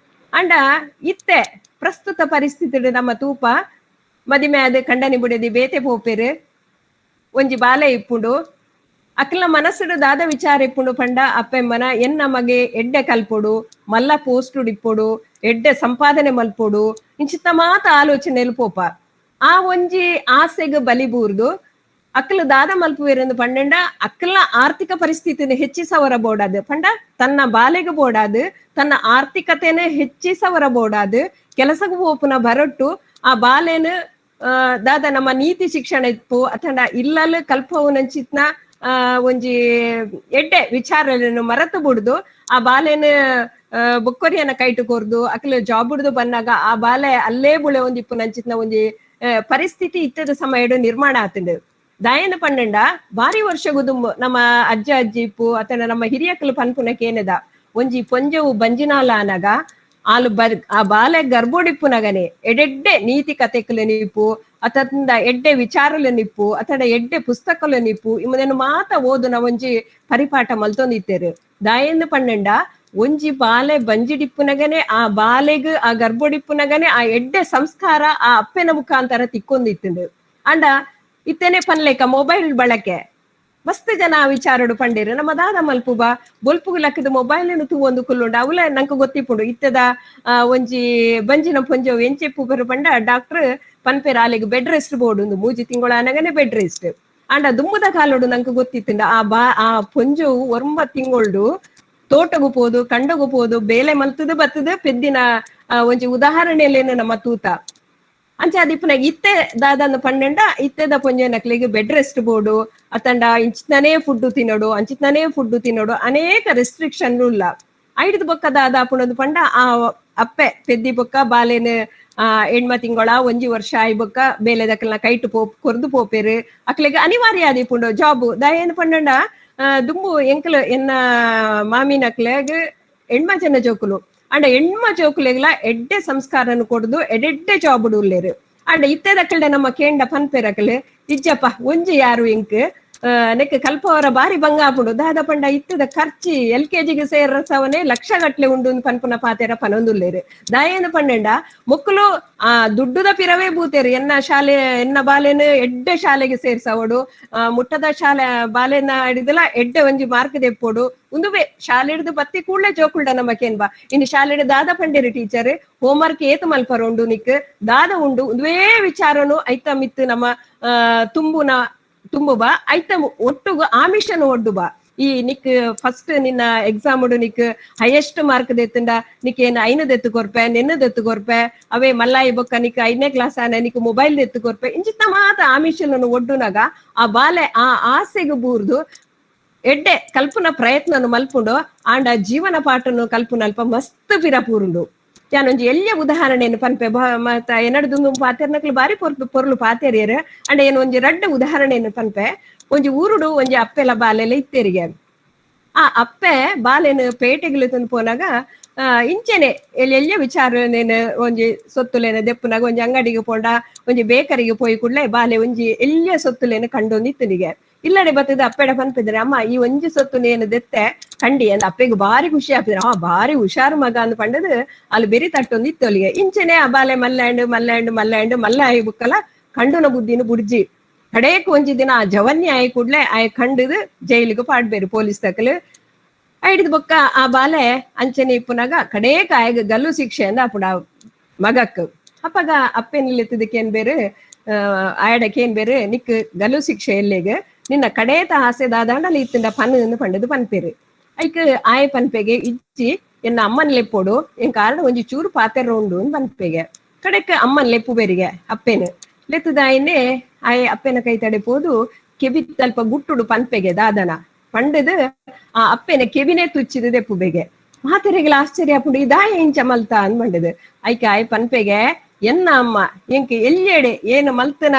ಅಂಡ ಇತ್ತೆ ಪ್ರಸ್ತುತ ಪರಿಸ್ಥಿತಿ ನಮ್ಮ ತೂಪ ಮದಿಮೆ ಆದ ಕಂಡನಿ ಬುಡದಿ ಬೇತೆ ಪೋಪೇರು, ಒಂಜಿ ಬಾಲೆ ಇಪ್ಪುಂಡು. ಅಕ್ಲ ಮನಸ್ಸುಡು ದಾದ ವಿಚಾರ ಇಪ್ಪುಂಡು ಪಂಡ ಅಪ್ಪೆಮ್ಮನ ಎನ್ನ ಮಗೆ ಎಡ್ಡೆ ಕಲ್ಪೊಡು, ಮಲ್ಲ ಪೋಸ್ಟ್ ಇಪ್ಪೊಡು, ಎಡ್ಡೆ ಸಂಪಾದನೆ ಮಲ್ಪೊಡು ಇಂಚಿತ್ತ ಮಾತ ಆಲೋಚನೆಲು ಪೋಪ. ಆ ಒಂಜಿ ಆಸೆಗ್ ಬಲಿ ಬೂರ್ದು ಅಕ್ಲ ದಾದ ಮಲ್ಪುವೆರೆಂದು ಪಂಡೆಂಡ ಅಕ್ಲ ಆರ್ಥಿಕ ಪರಿಸ್ಥಿತಿನ ಹೆಚ್ಚಿಸವರ ಬೋಡಾದು ಪಂಡ ತನ್ನ ಬಾಲೆಗೆ ಬೋಡಾದು ತನ್ನ ಆರ್ಥಿಕತೆನ ಹೆಚ್ಚಿಸವರ ಬೋಡಾದು ಕೆಲಸಕ್ಕೆ ಪೋಪುನ ಬರೊಟ್ಟು ಆ ಬಾಲೆನ ದಾದ ನಮ್ಮ ನೀತಿ ಶಿಕ್ಷಣ ಇಪ್ಪು ಅಥಂಡ ಇಲ್ಲಲ್ ಕಲ್ಪವು ನಂಚಿತ್ನ ಒಂಜಿ ಎಡ್ಡೆ ವಿಚಾರలను ಮರೆತು ಬಿಡುದು ಆ ಬಾಲೆನ ಬೊಕ್ಕೊರಿಯನ ಕೈಟು ಕೊರ್ದು ಅಕ್ಲ ಜಾಬ್ ಬಿಡುದು ಬಂದಾಗ ಆ ಬಾಲೆ ಅಲ್ಲೇ ಬುಳೆ ಒಂದಿಪ್ಪು ನಂಚಿತ್ನ ಒಂಜಿ ಪರಿಸ್ಥಿತಿ ಇತ್ತದ ಸಮಯಡು ನಿರ್ಮಾಣ ಆತಂಡು. ದಾಯನ ಪಂಡಂಡ ಬಾರಿ ವರ್ಷಗುದು ನಮ್ಮ ಅಜ್ಜ ಅಜ್ಜಿ ಇಪ್ಪು ಅಥಂಡ ನಮ್ಮ ಹಿರಿಯಕ್ಕಲು ಪನ್ಪುನಕೇನದ ಒಂಜಿ ಪೊಂಜವು ಬಂಜಿನಾಲ ಆನಗ ಆಲು ಬರ್ ಆ ಬಾಲೆ ಗರ್ಭೋಡಿಪ್ಪುನಗನೆ ಎಡೆಡ್ಡೆ ನೀತಿ ಕತೆಕುಲು ನಿಪ್ಪು ಅತಂದ ಎಡ್ಡೆ ವಿಚಾರಲು ನಿಪ್ಪು ಅಥಂಡ ಎಡ್ಡೆ ಪುಸ್ತಕಲು ನಿಪ್ಪು ಇಮ್ಮದನ್ನು ಮಾತ ಓದುನ ಒಂಜಿ ಪರಿಪಾಠ ಮಲ್ತೊಂದಿತ್ತೇರು. ದಾಯೆಂದು ಪಂಡಂಡ ಒಂಜಿ ಬಾಲೆ ಬಂಜಿಡಿಪ್ಪುನಗನೆ ಆ ಬಾಲೆಗ್ ಆ ಗರ್ಭೋಡಿಪ್ಪುನಗನೆ ಆ ಎಡ್ಡೆ ಸಂಸ್ಕಾರ ಆ ಅಪ್ಪೆನ ಮುಖಾಂತರ ತಿಕ್ಕೊಂದಿತ್ತುಂಡು. ಅಂಡ ಇತ್ತೇನೆ ಪನ್ಲೇಕ ಮೊಬೈಲ್ ಬಳಕೆ ಮಸ್ತ್ ಜನ ಆ ವಿಚಾರಡು ಪಂಡೇರು ನಮ್ಮ ದಾದ ಮಲ್ಪುಬ ಬೊಲ್ಪುಗು ಲಕ್ಕದ ಮೊಬೈಲ್ ತೂವೊಂದು ಕುಲ್ಲುಂಡು ಅವಲ ನಂಗೆ ಗೊತ್ತಿಪ್ಪುಂಡು ಇತ್ತದ ಒಂಜಿ ಬಂಜಿನ ಪೊಂಜವು ಎಂಚೆಪ್ಪು ಬರು ಪಂಡ ಡಾಕ್ಟರ್ ಪನ್ಪೇರ್ ಆಲೆಗ್ bed rest board ಒಂದು ಮೂಜಿ ತಿಂಗಳ ಅನಗನೆ ಬೆಡ್ ರೆಸ್ಟ್. ಅಂಡ ದುಮ್ಮದ ಕಾಲೋಡು ನಂಗೆ ಗೊತ್ತಿತ್ತುಂಡ ಆ ಬಾ ಆ ಪೊಂಜವು ಒರ್ಂಬ ತಿಂಗೊಳ್ಡು ತೋಟಗು ಪೋದು ಕಂಡಗು ಪೋದು ಬೇಲೆ ಮಲ್ತದು ಬತ್ತದು ಪೆದ್ದಿನ ಒಂಜಿ ಉದಾಹರಣೆಯಲ್ಲೇನು ನಮ್ಮ ತೂತ ಅಂಚೆ ಅದಿಪ್ಪುನಾಗ ಇತ್ತೆ ದಾದನ್ನು ಪಂಡೆಂಡ ಇತ್ತೆದ ಪೊಂಜೆ ನಕ್ಲಿಗೆ bed rest board ಅತಂಡ ಇಂಚಿತನೇ food ತಿನ್ನೋಡು ಅಂಚಿತನೇ food ತಿನ್ನೋಡು ಅನೇಕ ರೆಸ್ಟ್ರಿಕ್ಷನ್ ಉಲ್ಲ. ಐಡ್ದು ಬೊಕ್ಕ ದಾದ ಪುಣದು ಪಂಡ ಆ ಅಪ್ಪೆ ಪೆದ್ದಿ ಬೊಕ್ಕ ಬಾಲೆನ ಎಣ್ಮ ತಿಂಗಳ ಒಂಜಿ ವರ್ಷ ಆಯ್ ಬೊಕ್ಕ ಬೇಲೆದಕ್ಲೆನ ಕೈಟು ಪೋಪ್ ಕೊರ್ದು ಪೋಪೇರು ಅಕ್ಲೆಗ್ ಅನಿವಾರ್ಯ ಆದಿಪ್ಪುಂಡು ಜಾಬ್. ದಾಯೇನು ಪಂಡಂಡ ದುಂಬು ಎಂಕಲ್ ಎನ್ನ ಮಾಮಿನಕ್ಲೆಗ್ ಎಣ್ಮ ಜನ ಜೋಕುಲು ಅಂಡ ಎಣ್ಮ ಜೋಕುಲೆಗ್ಲ ಎಡ್ಡೆ ಸಂಸ್ಕಾರನು ಕೊಡುದು ಎಡೆಡ್ಡೆ ಜಾಬ್ ಉಲ್ಲೇರು. ಅಂಡ ಇತ್ತೆದಕ್ಕಲ್ಡೆ ನಮ್ಮ ಕೇಂಡ ಪನ್ಪೆರಕಲ್ ಇಜ್ಜಪ್ಪ ಒಂಜಿ ಯಾರು ಇಂಕ್ ನೆಕ್ ಕಲ್ಪವರ ಬಾರಿ ಬಂಗ ಆಪುಂಡು ದಾದ ಪಂಡ ಇತ್ತದ ಖರ್ಚಿ ಎಲ್ ಕೆ ಜಿಗೆ ಸೇರ ಸವನೆ ಲಕ್ಷ ಗಟ್ಲೆ ಉಂಡು ಪನ್ಪುನ ಪಾತೆರ ಪನೊಂದುಲ್ಲೇರು. ದಾಯೇನು ಪಂಡೆಂಡ ಮೊಕ್ಕಲು ಆ ದುಡ್ಡುದ ಪಿರವೇ ಬೂತೇರು ಎನ್ನ ಶಾಲೆ ಎನ್ನ ಬಾಲೆನ ಎಡ್ಡೆ ಶಾಲೆಗೆ ಸೇರ್ಸವಡು ಮುಟ್ಟದ ಶಾಲೆ ಬಾಲೆನ ಹಿಡಿದಲ ಎಡ್ಡೆ ಒಂಜಿ ಮಾರ್ಕ್ ದೆಪ್ಪೋಡು ಉಂದುವೆ ಶಾಲೆ ಹಿಡಿದು ಬತ್ತಿ ಕೂಡ್ಲೆ ಜೋಕುಲ್ಡ ನಮ್ಮ ಕೇನ್ಬಾ ಇನ್ನು ಶಾಲೆ ದಾದ ಪಂಡೇರು ಟೀಚರ್ ಹೋಮ್ವರ್ಕ್ ಏತು ಮಲ್ಪರ ಉಂಡು ನಿಕ್ ದಾದ ಉಂಡು ಉಂದುವೇ ವಿಚಾರನು ಐತ ಮಿತ್ತು ನಮ್ಮ ತುಂಬುನ ತುಂಬುಬಾ ಐತ ಒಟ್ಟುಗು ಆಮಿಷನ್ ಒಡ್ಡುಬಾ ಈ ನಿಕ್ ಫಸ್ಟ್ ನಿನ್ನ ಎಕ್ಸಾಮ್ ನಿಕ್ ಹೈಯೆಸ್ಟ್ ಮಾರ್ಕ್ ದೆತ್ತುಂಡ ನಿಕ್ ಏನ್ ಐನ ದೆತ್ತು ಕೊರ್ಪೆ ನಿನ್ನ ದೆತ್ತು ಕೊರ್ಪೆ ಅವೇ ಮಲ್ಲಾಯಿ ಬೊಕ್ಕ ನಿಕ್ ಐದನೇ ಕ್ಲಾಸ್ ಆನ ನಿಕ್ ಮೊಬೈಲ್ ದೆತ್ತು ಕೊರ್ಪೆ ಇಂಚಿತ್ತ ಮಾತ ಆಮಿಷನ್ ಒಡ್ಡುನಾಗ ಆ ಬಾಲೆ ಆ ಆಸೆಗೆ ಬೂರ್ದು ಎಡ್ಡೆ ಕಲ್ಪನ ಪ್ರಯತ್ನನು ಮಲ್ಪುಂಡು ಆಂಡ ಜೀವನ ಪಾಠನು ಕಲ್ಪುನಲ್ಪ ಮಸ್ತ್ ಪಿರಪೂರುಂಡು. ಯಾನೊಂಜಿ ಎಲ್ಯ ಉದಾಹರಣೆಯನ್ನು ಪನ್ಪೆ ಮತ್ತ ಎನ್ನಡ್ದು ಪಾತೆರ್ನಕ್ಲು ಬಾರಿ ಪೊರ್ಲು ಪೊರ್ಲು ಪಾತೆರಿಯರ್ ಅಂಡ ಏನು ಒಂಜಿ ರಡ್ಡ ಉದಾಹರಣೆಯನ್ನು ಪನ್ಪೆ. ಒಂಜಿ ಊರುಡು ಒಂಜಿ ಅಪ್ಪೆಲ ಬಾಲೆಲ ಇತ್ತೇರಿಗೆ ಆ ಅಪ್ಪೆ ಬಾಲೆನು ಪೇಟೆಗಳು ತಂದು ಪೋನಾಗ ಇಂಚೆನೆ ಎಲ್ಲಿ ವಿಚಾರನೇನು ಒಂಜಿ ಸೊತ್ತುಲೇನ ದೆಪ್ಪುನಾಗ ಒಂಜಿ ಅಂಗಡಿಗೆ ಪೋಂಡ ಒಂಜಿ ಬೇಕರಿಗೆ ಪೋಯಿ ಕೂಡ್ಲೆ ಬಾಲೆ ಒಂಜಿ ಎಲ್ಲಿಯ ಸೊತ್ತುಲೇನ ಕಂಡೊಂದಿತ್ತನಿಗೆ ಇಲ್ಲಡೆ ಬತ್ತದ ಅಪ್ಪೆಡ ಪನ್ಪಿದ್ರೆ ಅಮ್ಮ ಈ ಒಂಜಿ ಸೊತ್ತು ನೇನು ದೆತ್ತೆ ಕಂಡಿ ಅಂದ ಅಪ್ಪೆಗೆ ಬಾರಿ ಖುಷಿ ಆಗ್ತದೆ ಆ ಬಾರಿ ಹುಷಾರು ಮಗ ಅಂದ್ ಪಂಡದು ಅಲ್ಲಿ ಬೆರಿ ತಟ್ಟೊಂದು ಇತ್ತೊಲಿಗೆ ಇಂಚೆನೆ ಆ ಬಾಲೆ ಮಲ್ಯಾಂಡು ಮಲ್ಯಾಂಡು ಮಲ್ಯಾಂಡು ಮಲ್ಲ ಆಯಿ ಬುಕ್ಕಲ ಕಂಡುನ ಬುದ್ಧಿನ ಬುಡ್ಜಿ ಕಡೇಕ್ ಒಂಜಿ ದಿನ ಆ ಜವನ್ಯ ಆಯಿ ಕೂಡ್ಲೆ ಆಯ್ ಕಂಡದು ಜೈಲಿಗೆ ಪಾಡ್ಬೇರು ಪೊಲೀಸ್ ತಕಲು ಐಡಿದ ಬೊಕ್ಕ ಆ ಬಾಲೆ ಅಂಚನೆ ಇಪ್ಪುನಾಗ ಕಡೇಕ ಆಯಗ ಗಲ್ಲು ಶಿಕ್ಷೆ ಅಂದ ಅಪ್ಪುಡ ಮಗಕ್ ಅಪ್ಪಗ ಅಪ್ಪೆನಿಲ್ಲಿತ್ತದಕ್ಕೆ ಏನ್ ಬೇರೆ ಆಯಡಕ್ಕೆ ಏನ್ ಬೇರೆ ನಿಕ್ ಗಲ್ಲು ಶಿಕ್ಷೆ ಎಲ್ಲಿಗೆ ನಿನ್ನ ಕಡೇತ ಆಸೆ ದಾದಾಂಡಲಿ ಇತ್ತಿಂದ ಪನ್ನು ಪಂಡದು ಪನ್ಪೇರು. ಐಕ್ ಆಯ ಪನ್ಪೆಗೆ ಇಜ್ಜಿ ಎನ್ನ ಅಮ್ಮನ ಲೆಪ್ಪೋಡು ಎನ್ ಕಾರಣ ಒಂಜಿ ಚೂರು ಪಾತೆರ ಉಂಡು ಪನ್ಪೆಗೆ. ಕಡೆಕ್ ಅಮ್ಮನ್ ಲೆಪ್ಪು ಬೇರಿಗೆ ಅಪ್ಪೆನು ಲೆತ್ತದಾಯನೆ ಆಯ ಅಪ್ಪೆನ ಕೈ ತಡೆ ಪೋದು ಕೆಬಿ ತಲ್ಪ ಗುಟ್ಟುಡು ಪನ್ಪೆಗೆ ದಾದನ ಪಂಡದು ಆ ಅಪ್ಪೆನ ಕೆಬಿನೇ ತುಚ್ಚಿದ ದೆಪ್ಪು ಬೇಗೆ. ಮಾತೆರೆಗಳ ಆಶ್ಚರ್ಯ ಆಪುಂಡು ಇದಾಯ ಇಂಚ ಮಲ್ತ ಅಂದ್ ಮಂಡದು. ಐಕೆ ಆಯ್ ಪನ್ಪೆಗೆ ಎನ್ನ ಅಮ್ಮ ಎಂಕ್ ಎಲ್ಲೆಡೆ ಏನು ಮಲ್ತನ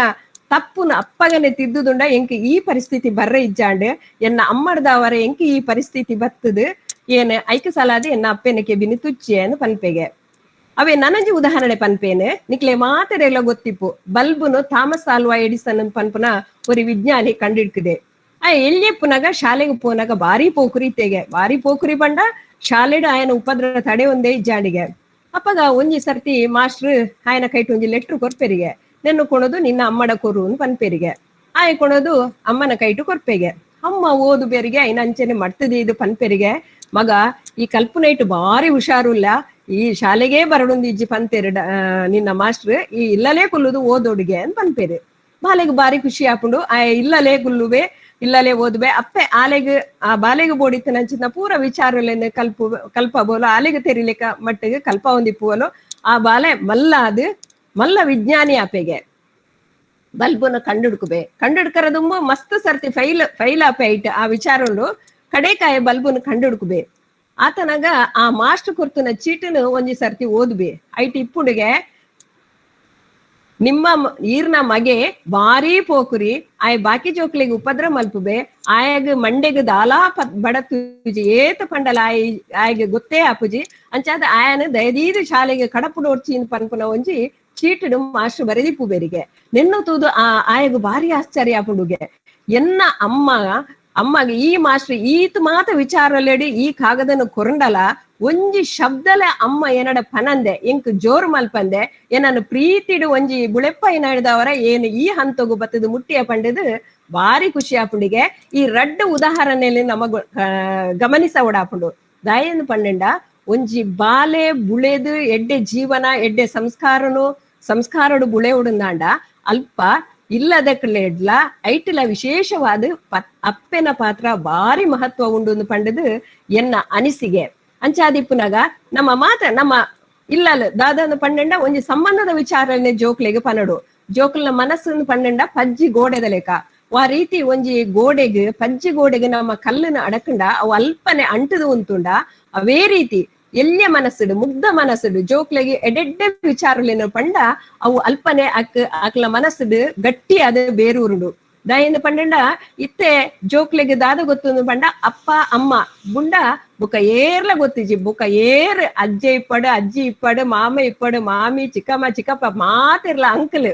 ತಪ್ಪುನ ಅಪ್ಪಗನೆ ತಿದ್ದುದುಂಡ ಎಂಕ್ ಈ ಪರಿಸ್ಥಿತಿ ಬರ್ರೆ ಇಜ್ಜಾಂಡ್ ಎನ್ನ ಅಮ್ಮಡ್ದವರ ಎಂಕ್ ಈ ಪರಿಸ್ಥಿತಿ ಬತ್ತದು ಏನ್ ಐಕ ಸಲಾದ ಎನ್ನ ಅಪ್ಪೆನ ಕೆಬಿನಿ ತುಚ್ಚಿ ಅಂದ್ ಪನ್ಪೆಗೆ. ಅವೇ ನನಂಜಿ ಉದಾಹರಣೆ ಪನ್ಪೇನೆ ನಿಕ್ಲೆ ಮಾತೆರೆಲ್ಲ ಗೊತ್ತಿಪ್ಪು ಬಲ್ಬುನು Thomas Alva Edison ಪನ್ಪುನ ഒരു ವಿಜ್ಞಾನಿ ಕಂಡಿಡ್ಕದೆ. ಆ ಎಲ್ಲಿಪ್ಪುನಾಗ ಶಾಲೆಗೆ ಪೋನಾಗ ಭಾರಿ ಪೋಕುರಿ ತೆಗೆ ಭಾರಿ ಪೋಕುರಿ ಪಂಡ ಶಾಲೆಡು ಆಯನ ಉಪದ್ರ ತಡೆ ಒಂದೇ ಇಜ್ಜಾಂಡಿಗೆ. ಅಪ್ಪಗ ಒಂಜಿ ಸರ್ತಿ ಮಾಸ್ಟ್ರು ಆಯನ ಕೈಟು ಒಂಜಿ ಲೆಟ್ರು ಕೊರ್ಪೆರಿಗೆ ನೆನ್ನು ಕೊಣದು ನಿನ್ನ ಅಮ್ಮಡ ಕೊರು ಪನ್ಪೆರಿಗೆ. ಆಯ ಕೊಣದು ಅಮ್ಮನ ಕೈಟು ಕೊರ್ಪೆಗೆ. ಅಮ್ಮ ಓದು ಬೇರಿಗೆ ಐನ ಅಂಚನೆ ಮಡ್ತದೆ ಇದು ಪನ್ಪೆರಿಗೆ. ಮಗ ಈ ಕಲ್ಪನೈಟು ಭಾರಿ ಹುಷಾರುಲ್ಲ ಈ ಶಾಲೆಗೆ ಬರಡೊಂದು ಇಜ್ಜಿ ಪಂತೇರು ನಿನ್ನ ಮಾಸ್ಟ್ರು ಈ ಇಲ್ಲಲೇ ಕುಲ್ಲುದು ಓದೋಡಿಗೆ ಅಂತ ಪನ್ಪೇರು. ಬಾಲೆಗ್ ಬಾರಿ ಖುಷಿ ಆಪುಂಡು ಆ ಇಲ್ಲಲೇ ಕುಲ್ಲುವೆ ಇಲ್ಲಲೇ ಓದುವೆ ಅಪ್ಪೆ ಆಲೆಗ್ ಆ ಬಾಲೆಗ್ ಬೋಡಿತ್ತು ನಂಚಿನ ಪೂರ ವಿಚಾರಲೆನ್ ಕಲ್ಪ ಕಲ್ಪಬೋಲು ಆಲೆಗ್ ತೆರಿಲಿಕ್ಕ ಮಟ್ಟಿಗೆ ಕಲ್ಪ ಹೊಂದಿಪ್ಪುವಲು ಆ ಬಾಲೆ ಮಲ್ಲ ಅದು ಮಲ್ಲ ವಿಜ್ಞಾನಿ ಆಪೆಗೆ. ಬಲ್ಬುನ ಕಂಡುಡ್ಕುಬೆ ಕಂಡುಡ್ಕರದುಂಬ ಮಸ್ತ್ ಸರ್ತಿ ಫೈಲ್ ಫೈಲ್ ಆಪೆ ಐಟ್ ಆ ವಿಚಾರಲು ಕಡೆಕಾಯ ಬಲ್ಬುನ ಕಂಡುಡ್ಕುಬೆ. ಆತನಾಗ ಆ ಮಾಸ್ಟರ್ ಕೊರ್ತುನ ಚೀಟನು ಒಂಜಿ ಸರ್ತಿ ಓದ್ಬೆ ಐಟ್ ಇಪ್ಪುಡುಗೆ ನಿಮ್ಮ ಈರ್ನ ಮಗೆ ಭಾರಿ ಪೋಕುರಿ ಆಯ್ ಬಾಕಿ ಜೋಕ್ಲಿಗೆ ಉಪದ್ರ ಮಲ್ಪುಬೆ ಆಯಾಗ ಮಂಡೆಗ್ ದಾಲಾ ಬಡತುಜಿ ಏತ ಪಂಡಲ ಆಯ್ ಆಯಗ್ ಗೊತ್ತೇ ಆಪುಜಿ ಅಂಚಾದ ಆಯನ ದಯದೀದ ಶಾಲೆಗೆ ಕಡಪು ನೋಡ್ಚಿ ಪನ್ಪುನ ಒಂಜಿ ಚೀಟುಡು ಮಾಸ್ಟರ್ ಬರೆದಿಪ್ಪು ಬೇರಿಗೆ. ನಿನ್ನು ತೂದು ಆ ಆಯಗ್ ಭಾರಿ ಆಶ್ಚರ್ಯ ಆಪುಡುಗೆ ಎನ್ನ ಅಮ್ಮ ಅಮ್ಮಗೆ ಈ ಮಾಸ್ಟರ್ ಈತ ಮಾತ ವಿಚಾರಲೆಡಿ ಈ ಕಾಗದನು ಕೊರಂಡಲ ಒಂಜಿ ಶಬ್ದಲೆ ಅಮ್ಮ ಏನಡ ಪನಂದೆ ಎಂಕ್ ಜೋರು ಮಲ್ಪಂದೆ ಏನನ್ನು ಪ್ರೀತಿಡು ಒಂಜಿ ಬುಳೆಪ್ಪ ಏನಾಡಿದವರ ಏನು ಈ ಹಂತಗು ಬತ್ತದು ಮುಟ್ಟಿಯ ಪಂಡದು ಭಾರಿ ಖುಷಿ ಆಪುಂಡಿಗೆ. ಈ ರಡ್ಡ ಉದಾಹರಣೆಯಲ್ಲಿ ನಮಗ ಗಮನಿಸ ಓಡಾಪುಂಡು ದಾಯನು ಪಂಡೆಂಡ ಒಂಜಿ ಬಾಲೆ ಬುಳೆದು ಎಡ್ಡೆ ಜೀವನ ಎಡ್ಡೆ ಸಂಸ್ಕಾರನು ಸಂಸ್ಕಾರಡು ಬುಳೆ ಉಡುಂದಾಂಡ ಅಲ್ಪ ಇಲ್ಲದಕ್ಲೆಡ್ಲ ಐಟಿಲ ವಿಶೇಷವಾದ ಅಪ್ಪೆನ ಪಾತ್ರ ಭಾರಿ ಮಹತ್ವ ಉಂಡು ಪಂಡದು ಎನ್ನ ಅನಿಸಿಗೆ. ಅಂಚಾದಿಪ್ಪುನಾಗ ನಮ್ಮ ಮಾತ ನಮ್ಮ ಇಲ್ಲಲ್ಲ ದಾದನ ಪಂಡೆಂಡ ಒಂಜಿ ಸಂಬಂಧದ ವಿಚಾರನೆ ಜೋಕ್ಲೆಗ್ ಪನಡು ಜೋಕ್ಲನ ಮನಸ್ಸನ್ನು ಪಂಡೆಂಡ ಪಜ್ಜಿ ಗೋಡೆದ ಲೆಕ್ಕ ಆ ರೀತಿ ಒಂಜಿ ಗೋಡೆಗ್ ಪಜ್ಜಿ ಗೋಡೆಗೆ ನಮ್ಮ ಕಲ್ಲನ್ನು ಅಡಕಂಡ ಅವು ಅಲ್ಪನೆ ಅಂಟದು ಉಂಟುಂಡ ಅವೇ ರೀತಿ ಎಲ್ಲಿಯ ಮನಸ್ಸುಡು ಮುಗ್ಧ ಮನಸ್ಸುಡು ಜೋಕ್ಲೆಗೆ ಎಡೆಡ್ಡೆ ವಿಚಾರಲೇನು ಪಂಡ ಅವು ಅಲ್ಪನೆ ಅಕ್ ಅಕ್ಲ ಮನಸ್ಸುಡು ಗಟ್ಟಿ ಅದು ಬೇರೂರುಡು. ದಯಿಂದ ಪಂಡಂಡ ಇತ್ತೆ ಜೋಕ್ಲೆಗೆ ದಾದ ಗೊತ್ತು ಪಂಡ ಅಪ್ಪ ಅಮ್ಮ ಬುಂಡ ಬುಕ್ಕ ಏರ್ಲ ಗೊತ್ತಿಜಿ ಬುಕ್ಕ ಏರ್ ಅಜ್ಜೆ ಇಪ್ಪಡು ಅಜ್ಜಿ ಇಪ್ಪಡು ಮಾಮ ಇಪ್ಪಡು ಮಾಮಿ ಚಿಕ್ಕಮ್ಮ ಚಿಕ್ಕಪ್ಪ ಮಾತಿರ್ಲ uncle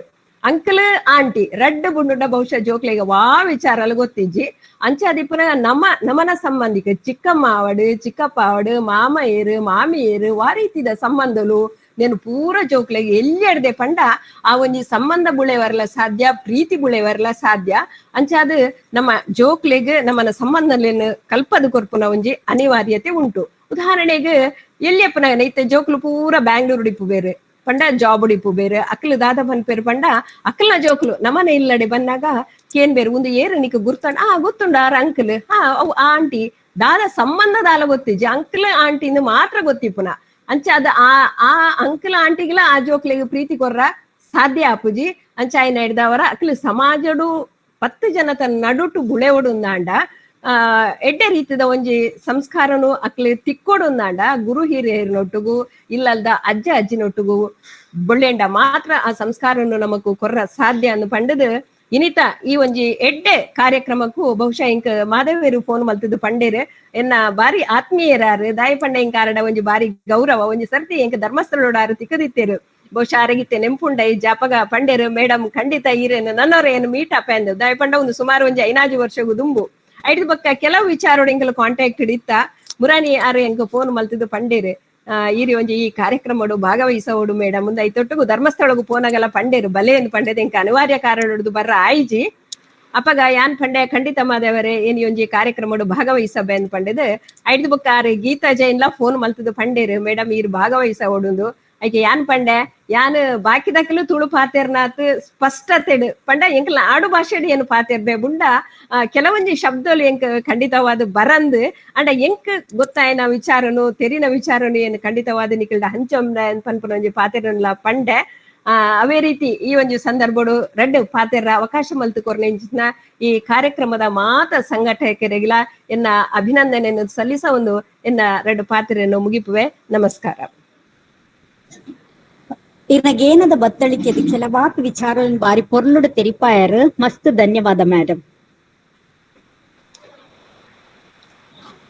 uncle aunty ರಡ್ಡು ಬುಂಡುಂಡ ಬಹುಶಃ ಜೋಕ್ಲೆಗೆ ವಾ ವಿಚಾರಲ ಗೊತ್ತಿಜ್ಜಿ. ಅಂಚಾದಿಪ್ಪನ ನಮ್ಮ ನಮನ ಸಂಬಂಧಿಕ ಚಿಕ್ಕಮ್ಮ ಆವಡು ಚಿಕ್ಕಪ್ಪ ಆವಡು ಮಾಮ ಏರು ಮಾಮಿ ಏರು ವಾ ರೀತಿದ ಸಂಬಂಧಲು నేను ಪೂರ ಜೋಕ್ಲೆಗೆ ಎಲ್ಲಿ ಪಂಡ ಆ ಒಂಜಿ ಸಂಬಂಧ ಬುಳೆ ಬರಲ ಸಾಧ್ಯ ಪ್ರೀತಿ ಬುಳೆ ಬರಲ ಸಾಧ್ಯ. ಅಂಚಾದ ನಮ್ಮ ಜೋಕ್ಲೆಗ್ ನಮ್ಮನ ಸಂಬಂಧಲೇನು ಕಲ್ಪದ ಕೊರ್ಪುನ ಒಂಜಿ ಅನಿವಾರ್ಯತೆ ಉಂಟು. ಉದಾಹರಣೆಗೆ ಎಲ್ಲಿಯಪ್ಪನ ಇತ್ತೆ ಜೋಕ್ಲು ಪೂರ ಬ್ಯಾಂಗ್ಳೂರು ಉಡಿಪು ಬೇರೆ ಪಂಡ ಜಾಬ್ ಉಡಿಪು ಬೇರೆ ಅಕ್ಲು ದಾದ ಪನ್ಪೇರು ಪಂಡ ಅಕ್ಲ ಜೋಕ್ಲು ನಮ್ಮನೆ ಇಲ್ಲಡೆ ಬಂದಾಗ ಕೇನ್ ಬೇರೆ ಒಂದು ಏರು ನಿಕ್ ಗುರ್ತಂಡ ಆ ಗೊತ್ತುಂಡ ಆರ ಅಂಕಲ್ ಹಾ ಅವು ಆಂಟಿ ದಾದ ಸಂಬಂಧ ದಾಲ ಗೊತ್ತಿಜ್ಜಿ ಅಂಕಲ್ ಆಂಟಿನ ಮಾತ್ರ ಗೊತ್ತಿಪ್ಪುನ. ಅಂಚ ಅದ ಆ ಆ ಅಂಕಲ್ ಆಂಟಿಗಳ ಆ ಜೋಕ್ಲೆಗ್ ಪ್ರೀತಿ ಕೊರ್ರ ಸಾಧ್ಯ ಆಪುಜಿ. ಅಂಚ ಆಯ್ನ ಹಿಡ್ದವರ ಅಕ್ಲು ಸಮಾಜಡು 10 ಜನ ತನ್ನ ನಡುಟು ಬುಳೆ ಒಡುಂದಾಂಡ ಆ ಎಡ್ಡೆ ರೀತಿದ ಒಂಜಿ ಸಂಸ್ಕಾರನು ಅಕ್ಲೆ ತಿಕ್ಕೊಡುಂದಾಂಡ ಗುರು ಹಿರಿಯರನೊಟ್ಟುಗು ಇಲ್ಲಲ್ದ ಅಜ್ಜ ಅಜ್ಜಿನೊಟ್ಟುಗು ಬೊಳ್ಳೆಂಡ ಮಾತ್ರ ಆ ಸಂಸ್ಕಾರನು ನಮಕು ಕೊರ್ರ ಸಾಧ್ಯ ಅನ್ನು ಪಂಡದು ಇನಿತ ಈ ಒಂಜಿ ಎಡ್ಡೆ ಕಾರ್ಯಕ್ರಮಕ್ಕೂ ಬಹುಶಃ ಇಂಕ ಮಾಧವೇರು ಫೋನ್ ಮಲ್ತದ್ದು ಪಂಡೇರು ಎನ್ನ ಬಾರಿ ಆತ್ಮೀಯರಾರು ದಾಯ ಪಂಡ ಇಂಕಾರಡ ಒಂಜಿ ಬಾರಿ ಗೌರವ ಒಂಜಿ ಸರ್ತಿ ಇಂಕ ಧರ್ಮಸ್ಥಳೋಡಾರು ತಿಕ್ಕದಿತ್ತೇರು ಬಹುಶಃ ಅರಗಿತ್ತೆ ನೆಂಪುಂಡ ಈ ಜಾಪಗ ಪಂಡೇರು ಮೇಡಮ್ ಖಂಡಿತ ಈರೇನು ನನ್ನವರ ಏನು ಮೀಟ್ ಅಪ್ ಅಂದು ದಾಯ ಪಂಡ ಒಂದು ಸುಮಾರು ಒಂಜಿ 5 ವರ್ಷಗೂ ದುಂಬು ಐದು ಪಕ್ಕ ಕೆಲವು ವಿಚಾರೋಡು ಎಂಕಲ್ ಕಾಂಟ್ಯಾಕ್ಟ್ ಇತ್ತ ಮುರಾನಿ ಆರು ಎಂಕ ಫೋನ್ ಮಲ್ತಿದ್ದು ಪಂಡೇರು ಈರಿ ಒಂಜಿ ಈ ಕಾರ್ಯಕ್ರಮಡು ಭಾಗವಹಿಸೋಡು ಮೇಡಮ್ ಮುಂದೆ ಐತೊಟ್ಟುಗು ಧರ್ಮಸ್ಥಳಗು ಪೋನಾಗಲ್ಲ ಪಂಡೇರು ಬಲೆ ಎಂದು ಪಂಡೇದು ಎಂಕ ಅನಿವಾರ್ಯ ಕಾರಣದ್ದು ಬರ್ರ ಆಯ್ಜಿ. ಅಪ್ಪಗ ಯಾನ್ ಪಂಡೆ ಖಂಡಿತ ಮಾದೇವರೇ ಏನ್ ಒಂಜಿ ಕಾರ್ಯಕ್ರಮಡು ಭಾಗವಹಿಸಬೆ ಅಂದ್ ಪಂಡೇದು ಐದು ಬೊಕ್ಕ ಆರು ಗೀತಾ ಜೈನ್ಲ ಫೋನ್ ಮಲ್ತದ್ದು ಪಂಡೇರು ಮೇಡಮ್ ಈರು ಭಾಗವಹಿಸೋಡುಂದು. ಐಕೆ ಯಾನ್ ಪಂಡೆ ಯಾನ್ ಬಾಕಿದಕಲು ತುಳು ಪಾತೆರ್ನಾತ್ ಸ್ಪಷ್ಟತೆಡ್ ಪಂಡ ಎಂಕಲ್ನ ಆಡು ಭಾಷೆಡ್ ಏನು ಪಾತೆರ್ದೆ ಬುಂಡ ಕೆಲವೊಂಜಿ ಶಬ್ದಲು ಎಂಕ್ ಖಂಡಿತವಾದ ಬರಂದ್ ಅಂಡ ಎಂಕ್ ಗೊತ್ತಾಯಿನ ವಿಚಾರನು ತೆರಿನ ವಿಚಾರನು ಏನು ಖಂಡಿತವಾದ ನಿಕಲ್ಡ ಹಂಚೊಂದ ಪನ್ಪುನ ಒಂಜಿ ಪಾತೆರನ್ಲ ಪಂಡೆ. ಅವೇ ರೀತಿ ಈ ಒಂಜಿ ಸಂದರ್ಭಡು ರಡ್ಡ್ ಪಾತೆರ ಅವಕಾಶ ಮಲ್ತು ಕೊರ್ನ ಈ ಕಾರ್ಯಕ್ರಮದ ಮಾತ ಸಂಘಟಕರಿಗೆಲ್ಲ ಎನ್ನ ಅಭಿನಂದನೆಯನ್ನು ಸಲ್ಲಿಸ ಒಂದು ಎನ್ನ ರಡ್ಡ್ ಪಾತ್ರೆಯನ್ನು ಮುಗಿಪುವೆ. ನಮಸ್ಕಾರ. ಇರ್ನಗೇನದ ಬತ್ತಳಿಕೆ ಕೆಲವಾತ್ ವಿಚಾರ ಬಾರಿ ಪೊರ್ಲುಡು ತೆರಿಪಾಯರ್. ಮಸ್ತ್ ಧನ್ಯವಾದ ಮೇಡಮ್.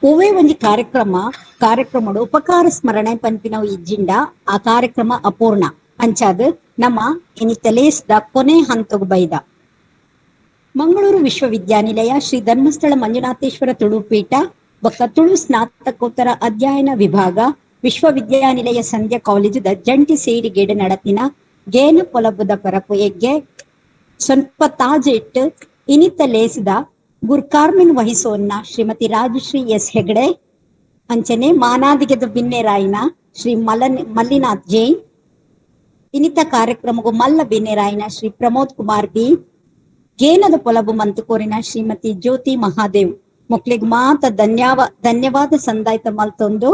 ಒವ್ವೇ ಒಂಜಿ ಕಾರ್ಯಕ್ರಮಡು ಉಪಕಾರ ಸ್ಮರಣೆ ಪನ್ಪಿನವು ಇಜ್ಜಿಂಡ ಆ ಕಾರ್ಯಕ್ರಮ ಅಪೂರ್ಣ ಅಂಚಾದ್ ನಮ್ಮ ಇನಿತಲೇಸ್ದ ಕೊನೆ ಹಂತಗ್ ಬೈದ. ಮಂಗಳೂರು ವಿಶ್ವವಿದ್ಯಾನಿಲಯ ಶ್ರೀ ಧರ್ಮಸ್ಥಳ ಮಂಜುನಾಥೇಶ್ವರ ತುಳುಪೀಠ ಬೊಕ್ಕ ತುಳು ಸ್ನಾತಕೋತ್ತರ ಅಧ್ಯಯನ ವಿಭಾಗ ವಿಶ್ವವಿದ್ಯಾನಿಲಯ ಸಂಧ್ಯಾ ಕಾಲೇಜುದ ಜಂಟಿ ಸೇರಿಗೇಡು ನಡತಿನ ಗೇನ ಪೊಲಬುದ ಪರಪು ಎಗ್ಗೆ ಸ್ವಲ್ಪ ತಾಜೆ ಇಟ್ಟು ಇನಿತ ಲೇಸಿದ ಗುರ್ಕಾರ್ಮಿನ್ ವಹಿಸೋನ್ನ ಶ್ರೀಮತಿ ರಾಜಶ್ರೀ ಎಸ್ ಹೆಗಡೆ, ಅಂಚನೆ ಮಾನಾದಿಗೆದ ಬಿನ್ನೆರಾಯಿನ ಶ್ರೀ ಮಲ್ಲಿನಾಥ್ ಜೈನ್, ಇನಿತ ಕಾರ್ಯಕ್ರಮಗೂ ಮಲ್ಲ ಬಿನ್ನೆರಾಯಿನ ಶ್ರೀ ಪ್ರಮೋದ್ ಕುಮಾರ್ ಬಿ, ಗೇನದ ಪೊಲಬು ಮಂತುಕೋರಿನ ಶ್ರೀಮತಿ ಜ್ಯೋತಿ ಮಹಾದೇವ್ ಮೊಕ್ಲಿಗ್ ಮಾತ ಧನ್ಯವಾದ ಸಂದಾಯ್ತ ಮಲ್ತೊಂದು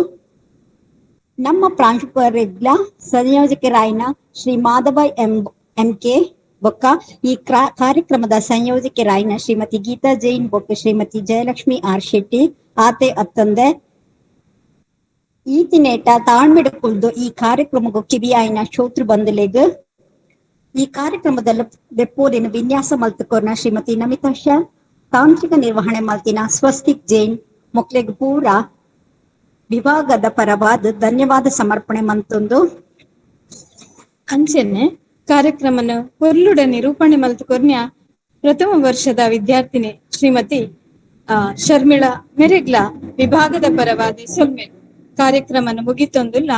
ನಮ್ಮ ಪ್ರಾಂಶುಪಾಲರಿಗ್ಲ ಸಂಯೋಜಕರಾಯಿನ Shri Madhava M M K ಬೊಕ್ಕ ಈ ಕಾರ್ಯಕ್ರಮದ ಸಂಯೋಜಕರಾಯಿನ ಶ್ರೀಮತಿ ಗೀತಾ ಜೈನ್ ಬೊಕ್ಕ ಶ್ರೀಮತಿ ಜಯಲಕ್ಷ್ಮಿ ಆರ್ ಶೆಟ್ಟಿ ಆತೆ ಅತ್ತಂದೆ ಈತಿನೇಟ ತಾಣ್ಮೆಡು ಈ ಕಾರ್ಯಕ್ರಮಕ್ಕೂ ಕಿವಿಯಾಯಿನ ಶ್ರೋತೃ ಬಂಧುಲೆಗ್ ಈ ಕಾರ್ಯಕ್ರಮದಲ್ಲಿ ಬೆಪ್ಪೋಲಿನ ವಿನ್ಯಾಸ ಮಲ್ತುಕೋರ್ನ ಶ್ರೀಮತಿ ನಮಿತಾ ಶಾ, ತಾಂತ್ರಿಕ ನಿರ್ವಹಣೆ ಮಲ್ತಿನ ಸ್ವಸ್ತಿಕ್ ಜೈನ್ ಮೊಕ್ಲೆಗ್ ಪೂರ ವಿಭಾಗದ ಪರವಾದ ಧನ್ಯವಾದ ಸಮರ್ಪಣೆ ಮಂತೊಂದು ಅಂಚೆನೆ ಕಾರ್ಯಕ್ರಮನ ಪೊರ್ಲುಡ ನಿರೂಪಣೆ ಮಲ್ತುಕೊರ್ನ್ಯ ಪ್ರಥಮ ವರ್ಷದ ವಿದ್ಯಾರ್ಥಿನಿ ಶ್ರೀಮತಿ ಶರ್ಮಿಳಾ ಮೆರೆಗ್ಲ ವಿಭಾಗದ ಪರವಾದ ಸೊಲ್ಮೆ. ಕಾರ್ಯಕ್ರಮನ ಮುಗಿತೊಂದುಲ್ಲ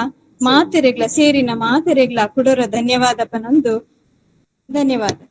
ಮಾತೆರೆಗ್ಲ ಸೇರಿನ ಮಾತೆರೆಗ್ಲ ಕುಡೋರ ಧನ್ಯವಾದ ಪನೊಂದು ಧನ್ಯವಾದ.